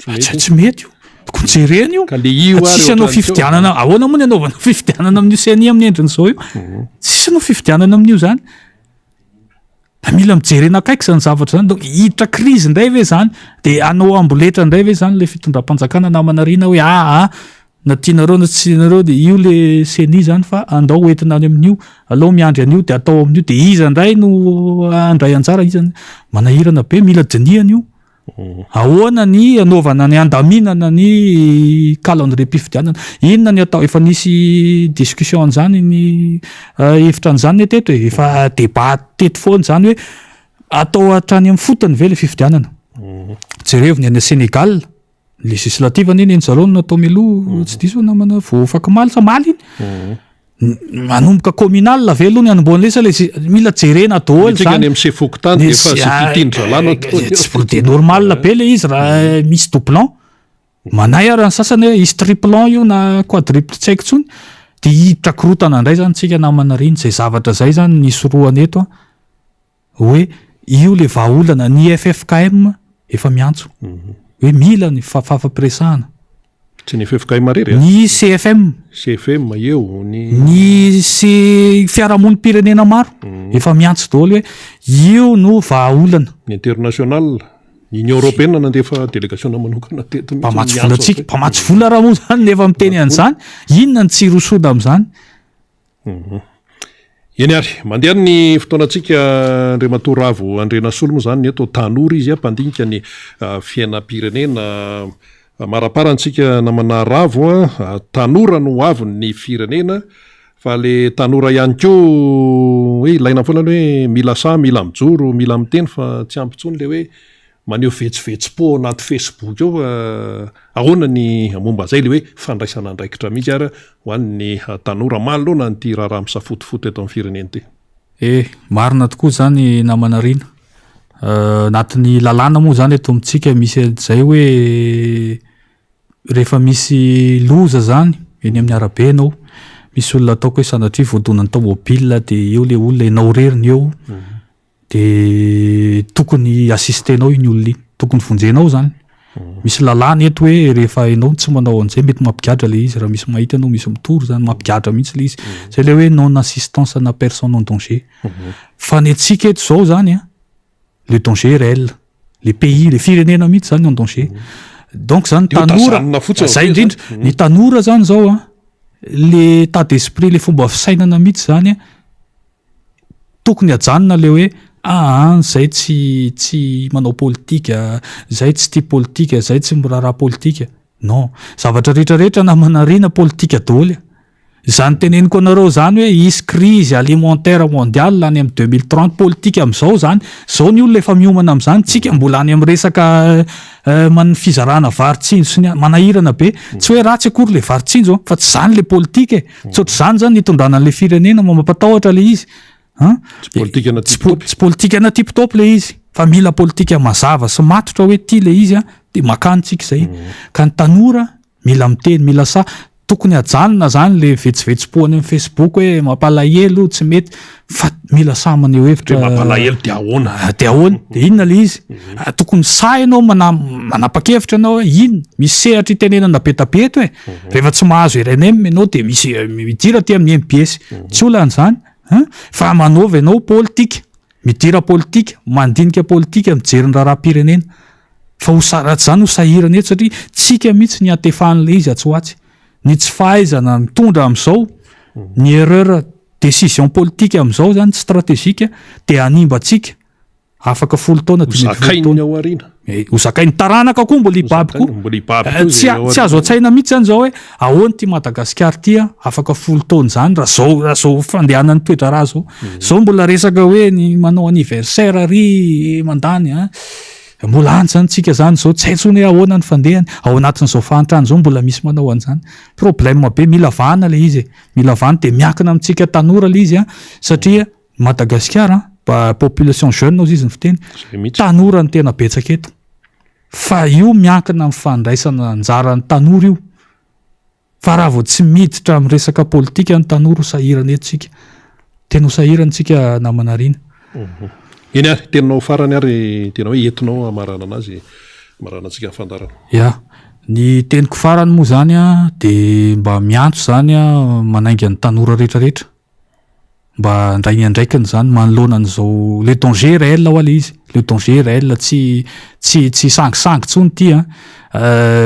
Tsy tsy mety io. Tokony jerena io. Ka le io ary Tsisy hanao fifidianana. Ahoana moa ny anaovana fifidianana amin'io CENI amin'ny endriny izao io? Mhm. Tsisy hanao fifidianana amin'io zany. Da mila mijerena akaiky izany zavatra izany. Donc hiditra crise indray ve zany? De hanao amboletra indray ve zany le fitondram-panjakana namana Rina hoe aa ah, na tianareo na tsy tianareo de io le CENI zany fa andao hoentina any amin'io, aleo miandry an'io de atao amin'io de iza indray no handray anjara iza manahirana be mila dinihana io. Ahoana ny hanaovana ny handaminana ny calendrier-pifidianana? Inona ny atao? Efa nisy discussion an'izany ny hevitra an'izany anie teto e, efa débat teto foana izany hoe atao hatrany amin'ny fotony ve ilay fifidianana? Jerevo ny any Sénégal, législative anie ny an'i zareo no natao mialoha, tsy diso aho namana, vao afak'omaly sa omaly iny? Manomboka communal ve aloha ny hanombohana ilay sa ilay mila jerena daholo Mihetsika zany. any amin'ny chef fokontany dia efa zay tian-dry zalahy no atao eo. Tsy dia normal be ilay izy raha misy doublon. Manahy ary ny sasany hoe hisy triplon io na quadruple tsy haiko intsony. Dia hiditra korontana indray zany tsika namana reny. Izay zavatra izay zany ny hisorohana eto an. Hoe io le vahaolana, ny ffkm efa miantso hoe mila ny fifampiresahana. Tsy ny ffkm irery a. Ny CFM. CFM eo, ny. Ny C fiarahamonim-pirenena maro efa miantso daholo hoe io no vahaolana. Ny international, ny Union Européenne nandefa délégation manokana teto mihitsy. Mpamatsy vola antsika, mpamatsy vola raha moa zany nefa miteny an'izany, inona no tsy hirosoana amin'izany? Eny ary, mandeha ny fotoanantsika Andriamatoa Ravo Andrianasolo moa izany ny eto, tanora izy, mpandinika ny fiainam-pirenena. Marapara antsika namana Ravo a, tanora no hoavin'ny firenena, fa le tanora ihany koa hoe ilaina foana ny hoe mila sahy, mila mijoro, mila miteny fa tsy ampy intsony le hoe maneho vetsovetsom-po ao anaty facebook ao fa ahoana ny momba an'izay le hoe fandraisana andraikitra mihitsy ary ho an'ny tanora manoloana an'ity raharaha misafotofoto eto amin'ny firenena ity. Eh, marina tokoa izany namana Rina. Anatin'ny lalàna moa izany eto amintsika misy an'izay hoe rehefa misy loza izany eny amin'ny arabe ianao, misy olona ataoko hoe sanatria voadonan'ny taomobilina dia eo ilay olona, ianao irery no eo, de tokony assister-nao iny olona iny, tokony vonjenao zany. Misy lalàna eto hoe rehefa ianao tsy manao an'izay mety mampigadra le izy, raha misy mahita anao misy mitory zany, mampigadra mihitsy le izy. Zay le hoe non assistance ana personne en danger. Fa ny antsika eto zao zany an, le danger est réel, le pays, le firenena mihitsy zany en danger. Donc zany Dia ho tanora, tazanina fotsiny zay avy eo indrindra, zany. ny tanora zany zao an, le état d'esprit, le fomba fisainana mihitsy zany an, Tokony hajanona le hoe aa zay tsy tsy manao politika, zay tsy tia politika, zay tsy miraharaha politika. Non. Zavatra rehetra rehetra namana Rina politika daholo e. Izany teneniko anareo izany hoe hisy crise alimentaire mondiale any amin'ny 2030, politika amin'izao izany, izao ny olona efa miomana amin'izany, tsika mbola any amin'ny resaka man fizarana vary tsinjo sy ny manahirana be. Tsy hoe ratsy akory le vary tsinjo fa tsy izany le politika e. Tsy ohatr'izany zany nitondrana an'ilay firenena mba mampatahotra ilay izy. An? Tsy politika na Tsy po- tsy politika na tip top ilay izy fa mila politika mazava sy matotra hoe ity ilay izy an, dia makany tsika izay. Ka ny tanora mila miteny, mila sahy. Tokony hajanona zany le vetsovetsom-po any amin'ny Facebook hoe mampalahelo, tsy mety fa mila sahy maneho hevitra. Hoe mampalahelo dia ahoana? Ah, dia ahoana? Dia inona ilay izy? Ah, tokony sahy ianao mana- manapa-kevitra ianao hoe inona? Misy sehatra itenenana be da be eto e. Rehefa tsy mahazo RNM ianao dia misy midira aty amin'ny MPS. Tsy olana izany an! Fa manaova ianao politika, midira politika, mandinika politika, mijery ny raharaham-pirenena. Fa ho sa- raha tsy izany ho sahirana eto satria tsika mihitsy ny hiantefan'ilay izy atsy ho atsy. Ny tsy fahaizana mitondra amin'izao, ny erreur décision politique amin'izao izany stratégique dia hanimba antsika. Afaka folo taona, 15 Ho taona. zakain'ny ao aoriana. Eh, ho zakain'ny taranaka koa mbola hibaby koa. Mbola hibaby Eh, koa tsy izay ao tsy azo aoriana. an-tsaina mihitsy zany zao hoe ahoana ity Madagasikara ity a, afaka folo taona izany raha zao raha zao fandehanan'ny toe-draharaha zao. Zao mbola resaka hoe ny manao anniversaire ary mandany a. Mbola any zany tsika zany zao, tsy hay intsony hoe ahoana ny fandehany. Ao anatin'izao fahantrana izao mbola misy manao an'izany. Problème be, mila vahana ilay izy e. Mila vahana dia miankina amintsika tanora ilay izy a, satria Madagasikara an, population jeune hozy izy ny fiteny, tanora no tena betsaka eto. Fa io miankina amin'ny fandraisana anjaran'ny tanora io. Fa raha vao tsy miditra amin'ny resaka politika ny tanora ho sahirana eto tsika. Tena ho sahirana tsika namana Rina. Eny ary, teninao farany ary tena hoe entinao hamaranana azy, hamaranantsika ny fandaharana. Ya, ny teniko farany moa izany an, dia mba miantso izany an, manainga ny tanora rehetra rehetra. Mba handray ny andraikiny izany manoloana an'izao le danger réel hoa le izy, le danger réel tsy tsy tsy sangisangy intsony ity an,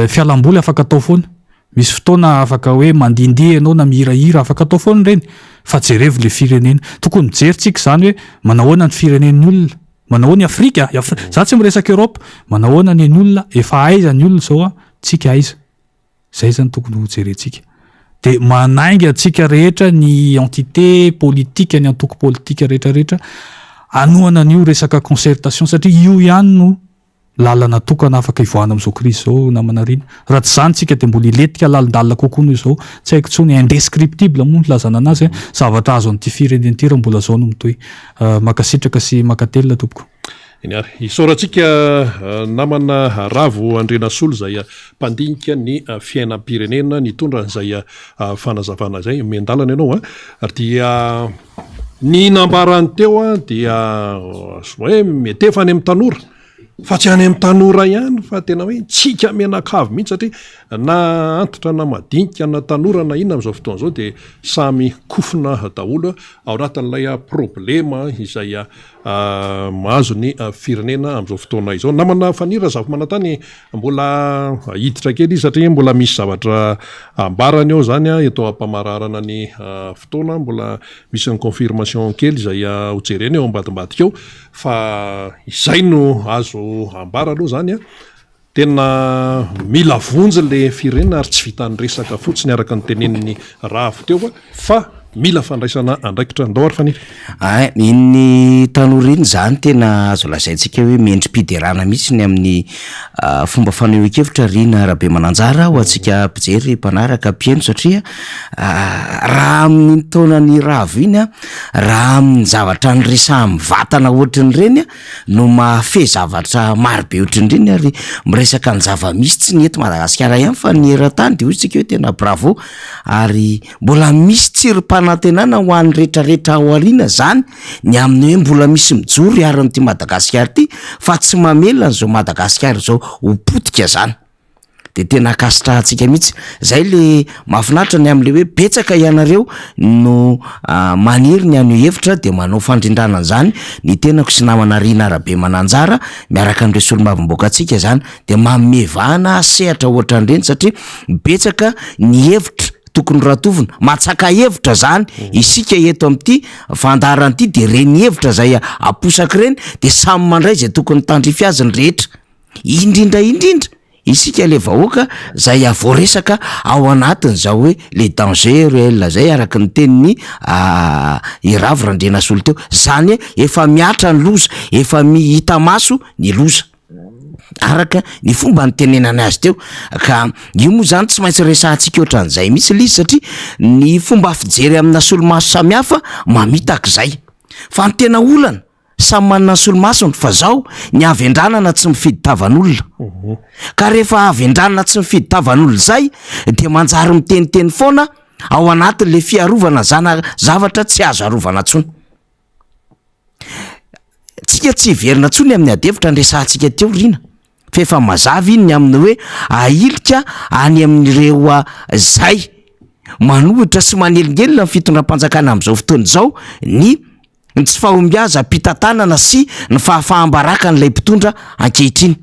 fialamboly afaka atao foana, misy fotoana afaka hoe mandihindihy ianao na mihirahira afaka atao foana ireny fa jerevo le firenena, tokony mijery tsika izany hoe manahoana ny firenen'ny olona, manahoana i Afrika, i Afri- za tsy miresaka Europe, manahoana ny an'ny olona, efa aiza ny olona izao an, tsika aiza. Zay zany tokony ho jerentsika. De manainga antsika rehetra ny entité politique, ny antoko politique rehetra rehetra hanohana an'io resaka concertation satria io ihany no lalana tokana afaka hivoahana amin'izao crise izao namana Rina. Raha tsy izany tsika de mbola hilentika lalindalina kokoa noho izao. Tsy haiko intsony, indescriptible moa ny filazana anazy, zavatra azo an'ity firenena ity raha mbola izao no mitohy. Mankasitraka sy mankatelina tompoko. Eny ary. Isaorantsika namana Ravo Andrianasolo izay mpandinika ny fiainam-pirenena nitondra an'izay fanazavana izay. Miandalana ianao an. Ary dia ny nambarany teo an dia hoe mietefa any amin'ny tanora. Fa tsy any amin'ny tanora ihany fa tena hoe tsika mianakavy mihitsy satria na antitra na madinika na tanora na inona amin'izao fotoana izao dia samy kofona daholo ao anatin'ilay problema izay Mahazo ny firenena amin'izao fotoana izao. Namana Faniry Razafimanantany, mbola hiditra kely izy satria mbola misy zavatra ambarany ao izany eto am-pamararana ny fotoana. Mbola misy ny confirmation kely izay hojerena eo ambadimbadika eo fa izay no azo ambara aloha izany. Tena mila vonjy le firenena ary tsy vitan'ny resaka fotsiny araka ny tenenin'i Ravo teo fa. Mila fandraisana andraikitra. Ndao ary Faniry. Ay, iny tanora iny izany tena azo lazaintsika hoe mendri-piderana mihitsy ny amin'ny fomba fanehoan-kevitra Rina Rabemananjara ho antsika mpijery, mpanaraka, mpihaino satria raha amin'iny taonan'i Ravo iny an, raha amin'ny zavatra niresahan'ny vatana ohatran'ireny an, no mahafehy zavatra maro be ohatran'ireny ary miresaka ny zava-misy tsy ny eto Madagasikara ihany fa ny eran-tany de hoy isika hoe tena bravo ary mbola misy tsirim-panantenana ho an'ny retraretra ao aoriana zany ny amin'ny hoe mbola misy mijoro hiaro an'ity Madagasikara ity fa tsy mamela an'izao Madagasikara izao ho potika zany. de tena ankasitrahantsika mihitsy, zay le mahafinaritra ny amle hoe betsaka ianareo no maniry ny haneho hevitra de manao fandrindrana an'zany ny tenako sy namana Rina Rabemananjara miaraka am'ireo solombavambahoakantsika zany de manome vahana sehatra ohatran'ireny satria betsaka ny hevitra tokony ratovina, matsaka hevitra zany isika eto am'ty fandaharana ity de reny hevitra zay aposaka ireny de samy mandray zay tokony tandrify azy ny rehetra. Indrindra indrindra isika le vahoaka zay voaresaka ao anatin'izao hoe le danger réel zay araka ny tenin'i i Ravo Randrianasolo teo, zany hoe efa mihatra ny loza, efa mi- hita maso ny loza araka ny fomba nitenenany azy teo, ka io moa zany tsy maintsy resahantsika ohatran'izay mihitsy le izy satria ny fomba fijery amina solomaso samihafa mamitaka izay, fa ny tena olana Samy manana ny solomasony fa zao ny havendranana tsy mifidy tavan'olona. Ka rehefa havendranana tsy mifidy tavan'olona zay dia manjary miteniteny foana ao anatin'le fiarovana zana zavatra tsy azo arovana tsony. Tsika tsy hiverina tsony amin'ny adihevitra niresahantsika teo Rina fa efa mazava iny ny amin'ny hoe ahilika any amin'ireo zay manohitra sy manelingelina ny fitondram-panjakana amin'izao fotoana izao ny ny tsy fahombiazam-pitantanana sy ny fahafaham-barakan'ilay mpitondra ankehitriny,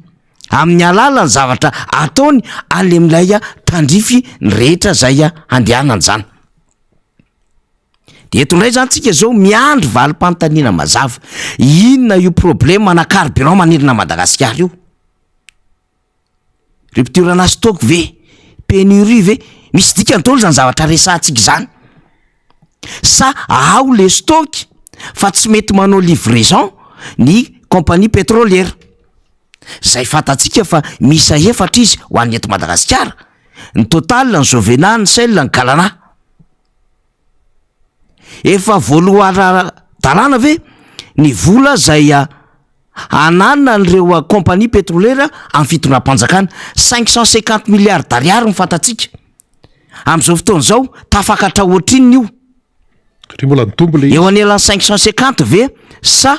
amin'ny alalan'ny zavatra ataony any amin'ilay tandrify ny rehetra izay handehanany izany. Dia eto indray izany tsika izao miandry valim-panontaniana mazava, inona io problème ana carburant manerana an'i Madagasikara io? Rupture ana stock ve? Pénurie ve? Misy dikany daholo zany zavatra resahantsika izany. Sa ao le stock fa tsy mety manao livraison ny compagnie pétrolière. Zay fantatsika fa miisa efatra izy ho an'ny eto Madagasikara, ny Total, ny Jovena, ny Shell, ny Galana. Efa voaloa ara-dalàna ve ny vola zay ananan'ireo compagnie pétrolière amin'ny fitondram-panjakana? 550 milliards d'ariary ny fantatsika. Amin'izao fotoana izao, tafakatra ohatrinona io? Satria mbola nitombo le izy. Eo anelan'ny 550 ve sa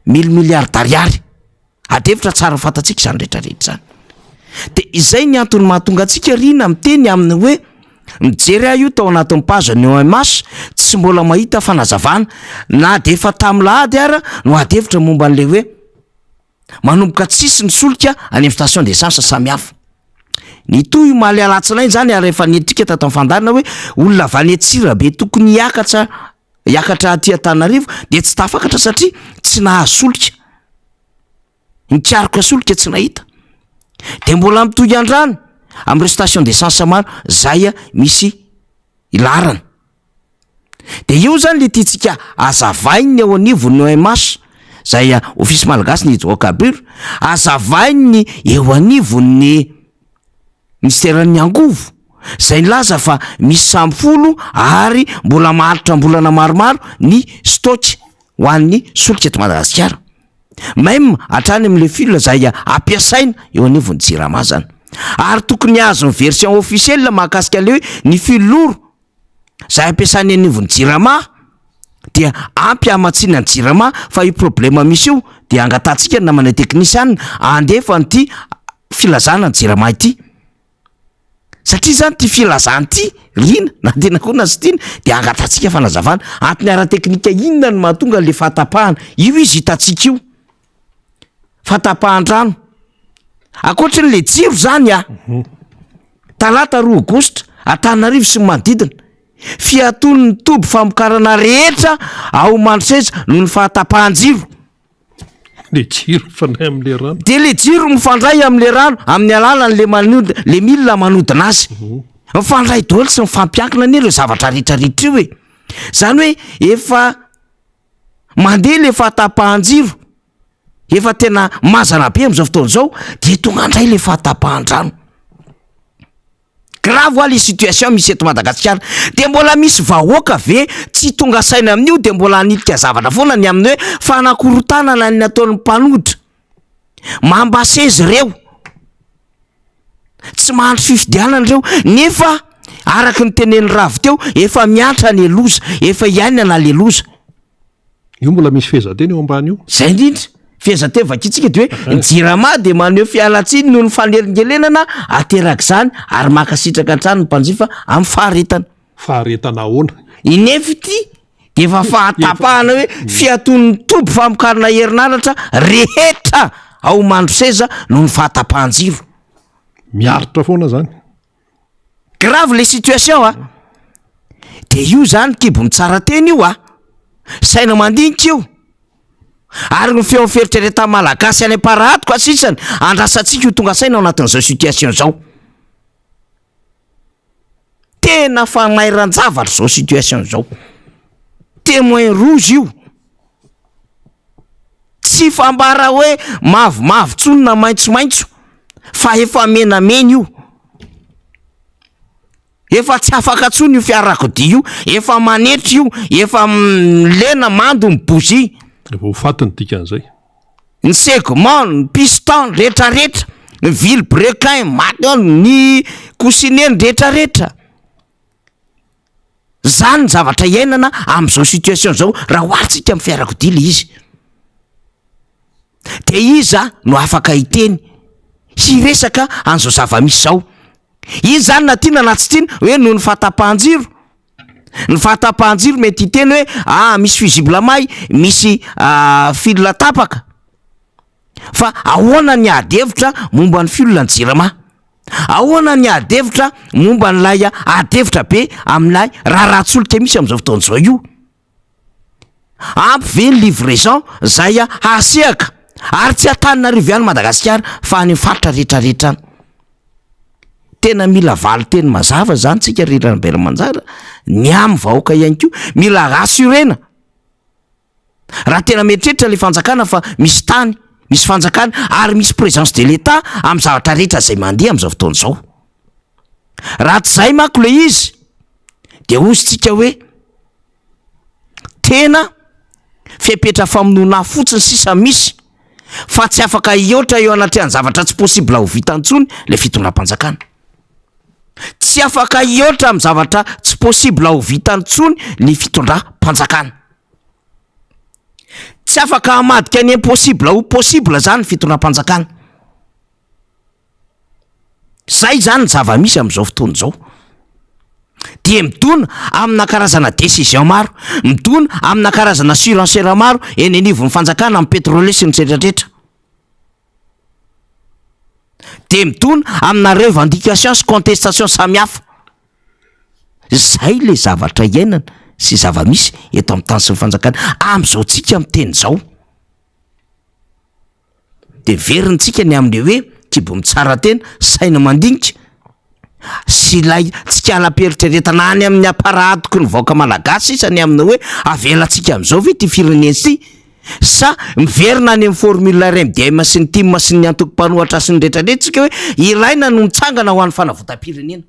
mille milliards d'ariary? Ady hevitra tsara fantatsika izany rehetra rehetra izany. De izay ny antony mahatonga antsika Rina miteny amin'ny hoe mijery aho io tao anatin'ny page ny OMH tsy mbola mahita fanazavana na de efa tamin'ny lahady ara no ady hevitra momba an'ilay hoe manomboka tsisy ny solika any amin'ny station d'essence samihafa. Nitohy omaly alatsinainy izany ary efa nentintsika tato amin'ny fandaharana hoe olona avy any Antsirabe tokony hiakatra hiakatra aty Antananarivo dia tsy tafakatra satria tsy nahazo solika. Nikaroka solika tsy nahita. Dia mbola mitohy andrano amin'ireo station d'essence maro zay misy ilarana. Dia io zany le tiantsika azavain'ny eo anivon'ny OMH zay Office Malagasy ny hydrocarbures, azavain'ny eo anivon'ny Minisiteran'ny angovo, izay nilaza fa misy samy folo ary mbola maharitra am-bolana maromaro ny stock ho an'ny solika eto Madagasikara. Même hatrany amin'ilay fil izay ampiasaina eo anivon'ny Jirama zany. Ary tokony hahazo ny version officielle mahakasika an'ilay hoe ny fil lourd izay ampiasaina eny anivon'ny Jirama dia ampy hamatsiana ny Jirama fa io problème misy io dia angatahantsika ny namana teknisiana handefa an'ity filazana ny Jirama ity satria zany ity filazana ity liana na tiana koa na tsy tiana dia angatahantsika fanazavana antony ara-teknika inona no mahatonga an'le fahatapahana io izy hitantsika io Fahatapahan-drano. Ankoatry ny le jiro zany a! Talata roa aogositra, Antananarivo sy ny manodidina. Fiatoan'ny toby famokarana rehetra ao Mandroseza noho ny fahatapahan-jiro. Le jiro mifandray amin'le rano. Dia le jiro mifandray amin'le rano amin'ny alalan'le manod- le milina manodina azy. Mifandray daholo sy mifampiankina anie ireo zavatra rehetra rehetra io e. Zany hoe efa mandeha le fahatapahan-jiro, efa tena mazana be am'zao fotoana zao de tonga ndray le fahatapahan-drano. Grave hoa le situation misy eto Madagasikara. De mbola misy vahoaka ve tsy tonga saina amin'io de mbola hanilika zavatra foana ny amin'ny hoe fanakorontanana ny ataon'ny mpanohitra. Mamba seza ireo. Tsy mahandry fifidianana ireo nefa araka ny tenenin'i Ravo teo efa miantra ny loza, efa iainana le loza. Io mbola misy fehezanteny eo ambany io. Zay indrindra. Fehezanteny vakintsika dia hoe ny Jirama dia maneho fialantsiny noho ny fanelingelenana aterak'izany ary mankasitraka hatrany ny mpanjifa amin'ny faharetana. Faharetana ahoana? I nefa ity dia efa fahatapahana hoe fiatoan'ny toby famokarana herinaratra rehetra ao Mandroseza noho ny fahatapahan-jiro. Miaritra foana zany. Grave le situation a! De io zany kibo mitsara tena io a! Saina mandinika io! Ary ny feon'ny fieritreretan'ny Malagasy any am-parahatoka sisany andrasantsika ho tonga saina ao anatin'izao situation zao. Tena fanairan-javatra zao situation zao. Témoin rouge io. Tsy fambara hoe mavomavo tsony na maitsomaitso fa efa menamena io. Efa tsy afaka tsony io fiarakodia io, efa manetry io, efa lena mando ny bougie. Efa ho faty ny dikan'izay. Ny segment, ny piston retraretra, ny vilebrequin maty ao, ny coussinet ny retraretra. Zany ny zavatra iainana am'zao situation zao raha oharintsika am fiarakodia le izy. De iza no afaka hiteny, hiresaka an'zao zava-misy zao? Iny zany na tiana na tsy tiana hoe noho ny fahatapahan-jiro, ny fahatapahan-jiro mety hiteny hoe ah misy fusible may, misy fil tapaka. Fa ahoana ny ady hevitra momba ny fil ny jirama? Ahoana ny ady hevitra momba an'ilay ady hevitra be amin'ilay raharahan-tsolika misy amin'izao fotoana izao io? Ampy ve ny livraison izay hahasehaka ary tsy Antananarivo ihany Madagasikara fa any amin'ny faritra rehetra rehetra any? Tena mila valin-teny mazava izany tsika ry Rabearimanjara, ny amin'ny vahoaka ihany koa mila rassurer-na. Raha tena mieritreritra le fanjakana fa misy tany, misy fanjakana ary misy présence de l'Etat amin'ny zavatra rehetra izay mandeha amin'izao fotoana izao. Raha tsy izay manko le izy de hozy tsika hoe tena fepetra famonoana afo fotsiny sisa misy fa tsy afaka hihoatra eo anatrehan'ny zavatra tsy possible ho vita intsony le fitondram-panjakana. Tsy afaka hihoatra amin'ny zavatra tsy possible ho vita intsony ny fitondram-panjakana. Tsy afaka hamadika ny impossible ho possible zany ny fitondram-panjakana. Zay zany ny zava-misy amin'izao fotoana izao. Dia midona amina karazana décision maro, midona amina karazana surenchère maro eny anivon'ny fanjakana amin'ny pétrolier sy ny retraretra. Dia midona amina revendication sy contestation samihafa. Zay le zavatra iainana sy zava-misy eto amin'ny tany sy ny fanjakana amin'izao tsika miteny izao. De verintsika ny amin'le hoe kibo mitsara tena, saina mandinika sy ilay tsikalam-pieritreretana any amin'ny aparahatoky ny vahoaka malagasy sisa ny amin'ny hoe avelantsika amin'izao ve ity firenena ity sa miverina any amin'ny formule RMDM sy ny tim sy ny antoko mpanohatra sy ny rehetrarehetra tsika hoe ilaina no mitsangana ho an'ny fanavotam-pirenena.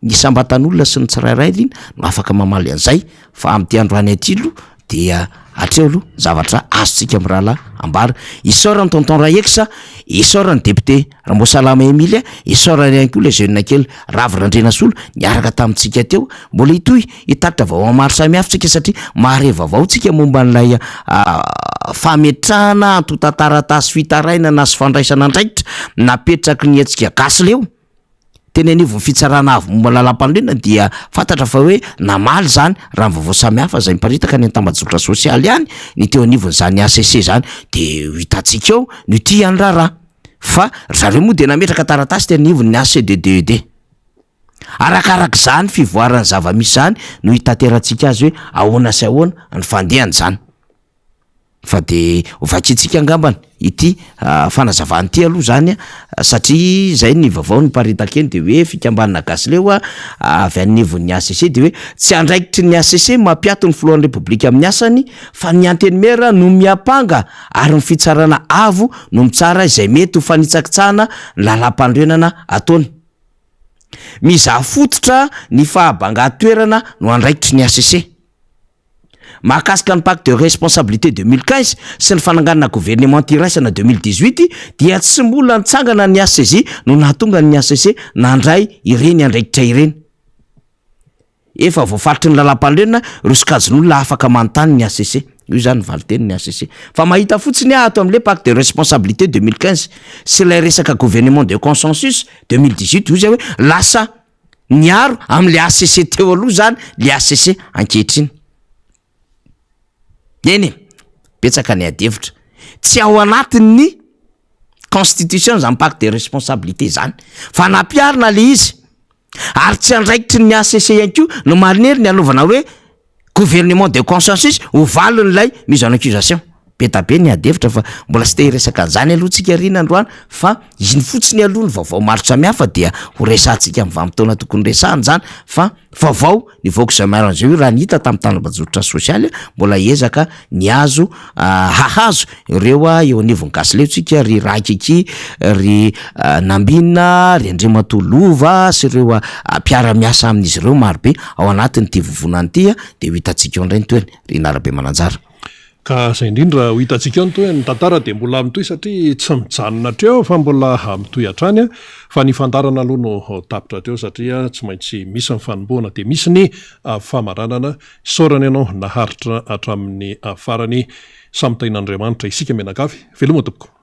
Ny isam-batan'olona sy ny tsirairay ry no afaka mamaly an'izay fa amin'ity androany ity aloha dia hatreo aloha ny zavatra azontsika mirahalahy ambara. Isaorana tonton Raex, isaorana député Ramboasalama Emile, isaorana ihany koa ilay jeune kely Ravo Randrianasolo niaraka tamintsika teo. Mbola hitohy hitatitra vaovao maro samihafa tsika satria mahare vaovao tsika momba an'ilay fametrahana antontan-taratasy fitarainana sy fandraisana andraikitra napetraky ny hetsika Gasy Leo. Teny anivon'ny fitsarana avo momba ny lalàmpanorenana dia fantatra fa hoe namaly izany raha ny vaovao samihafa izay miparitaka any an-tambajotra sosialy ihany ny teo anivon'izany HCC izany dia ho hitantsika eo ny ho tia ny raharaha fa ry zareo moa dia nametraka taratasy teny anivon'ny HCDDED. Arakaraka izany fivoaran'ny zava-misy izany no hitaterantsika azy hoe ahoana sy ahoana ny fandehan'izany. Fa de ho vakintsika angambany ity fanazavana ity aloha zany satria zay ny vaovao niparitaka eny de hoe fikambanana Gasileo avy anivon'ny HCC de hoe tsy andraikitry ny HCC mampiato ny filohan'ny Repoblika amin'ny asany fa ny Antenimiera no miampanga ary ny fitsarana avo no mitsara izay mety ho fanitsakitsahana ny lalàmpanorenana ataony. Mizaha fototra ny fahabangan-toerana no andraikitry ny HCC. Mahakasika ny pacte de responsabilité 2015 sy ny fananganana governemanta iraisana 2018 dia tsy mbola nitsangana ny HCJ no nahatonga ny HCC nandray ireny andraikitra ireny. Efa voafaritry ny lalàmpanorenana ireo sokajin'olona afaka manontany ny HCC. Io izany ny valin-tenin'ny HCC. Fa mahita fotsiny aho ato amin'ilay pacte de responsabilité 2015 sy ilay resaka gouvernement de consensus 2018 hoy izy hoe lasa Niaro amin'ilay HCC teo aloha izany ilay HCC ankehitriny. Eny e, betsaka ny adihevitra. Tsy ao anatin'ny constitution izany pacte de responsabilité izany fa nampiharina ilay izy ary tsy andraikitry ny HCC ihany koa no manery ny hanaovana hoe Gouvernement de consensus ho valin'ilay mise en accusation. Be da be ny ady hevitra fa mbola tsy te hiresaka an'izany aloha tsika Rina androany fa iny fotsiny aloha ny vaovao maro samihafa dia ho resahantsika amin'ny vanim-potoana tokony resahana izany fa vaovao nivoaka izao maraina izao io raha ny hita tamin'ny tambajotra sosialy mbola hiezaka ny azo hahazo ireo eo anivon'ny Gasileo tsika ry Rakiky, ry Nambinina, ry Andriamatoa Lova sy ireo mpiara-miasa amin'izy ireo marobe ao anatin'ity vovonana ity dia ho hitantsika eo indray ny tohiny ry Narabemananjara. Ka izay indrindra ho hitantsika eo ny tohiny, ny tantara dia mbola mitohy satria tsy mijanona hatreo fa mbola mitohy hatrany fa ny fandaharana aloha no tapitra hatreo satria tsy maintsy misy ny fanombohana dia misy ny famaranana. Isaorana ianao naharitra hatramin'ny farany. Samy tahin'Andriamanitra isika mianakavy. Veloma tompoko.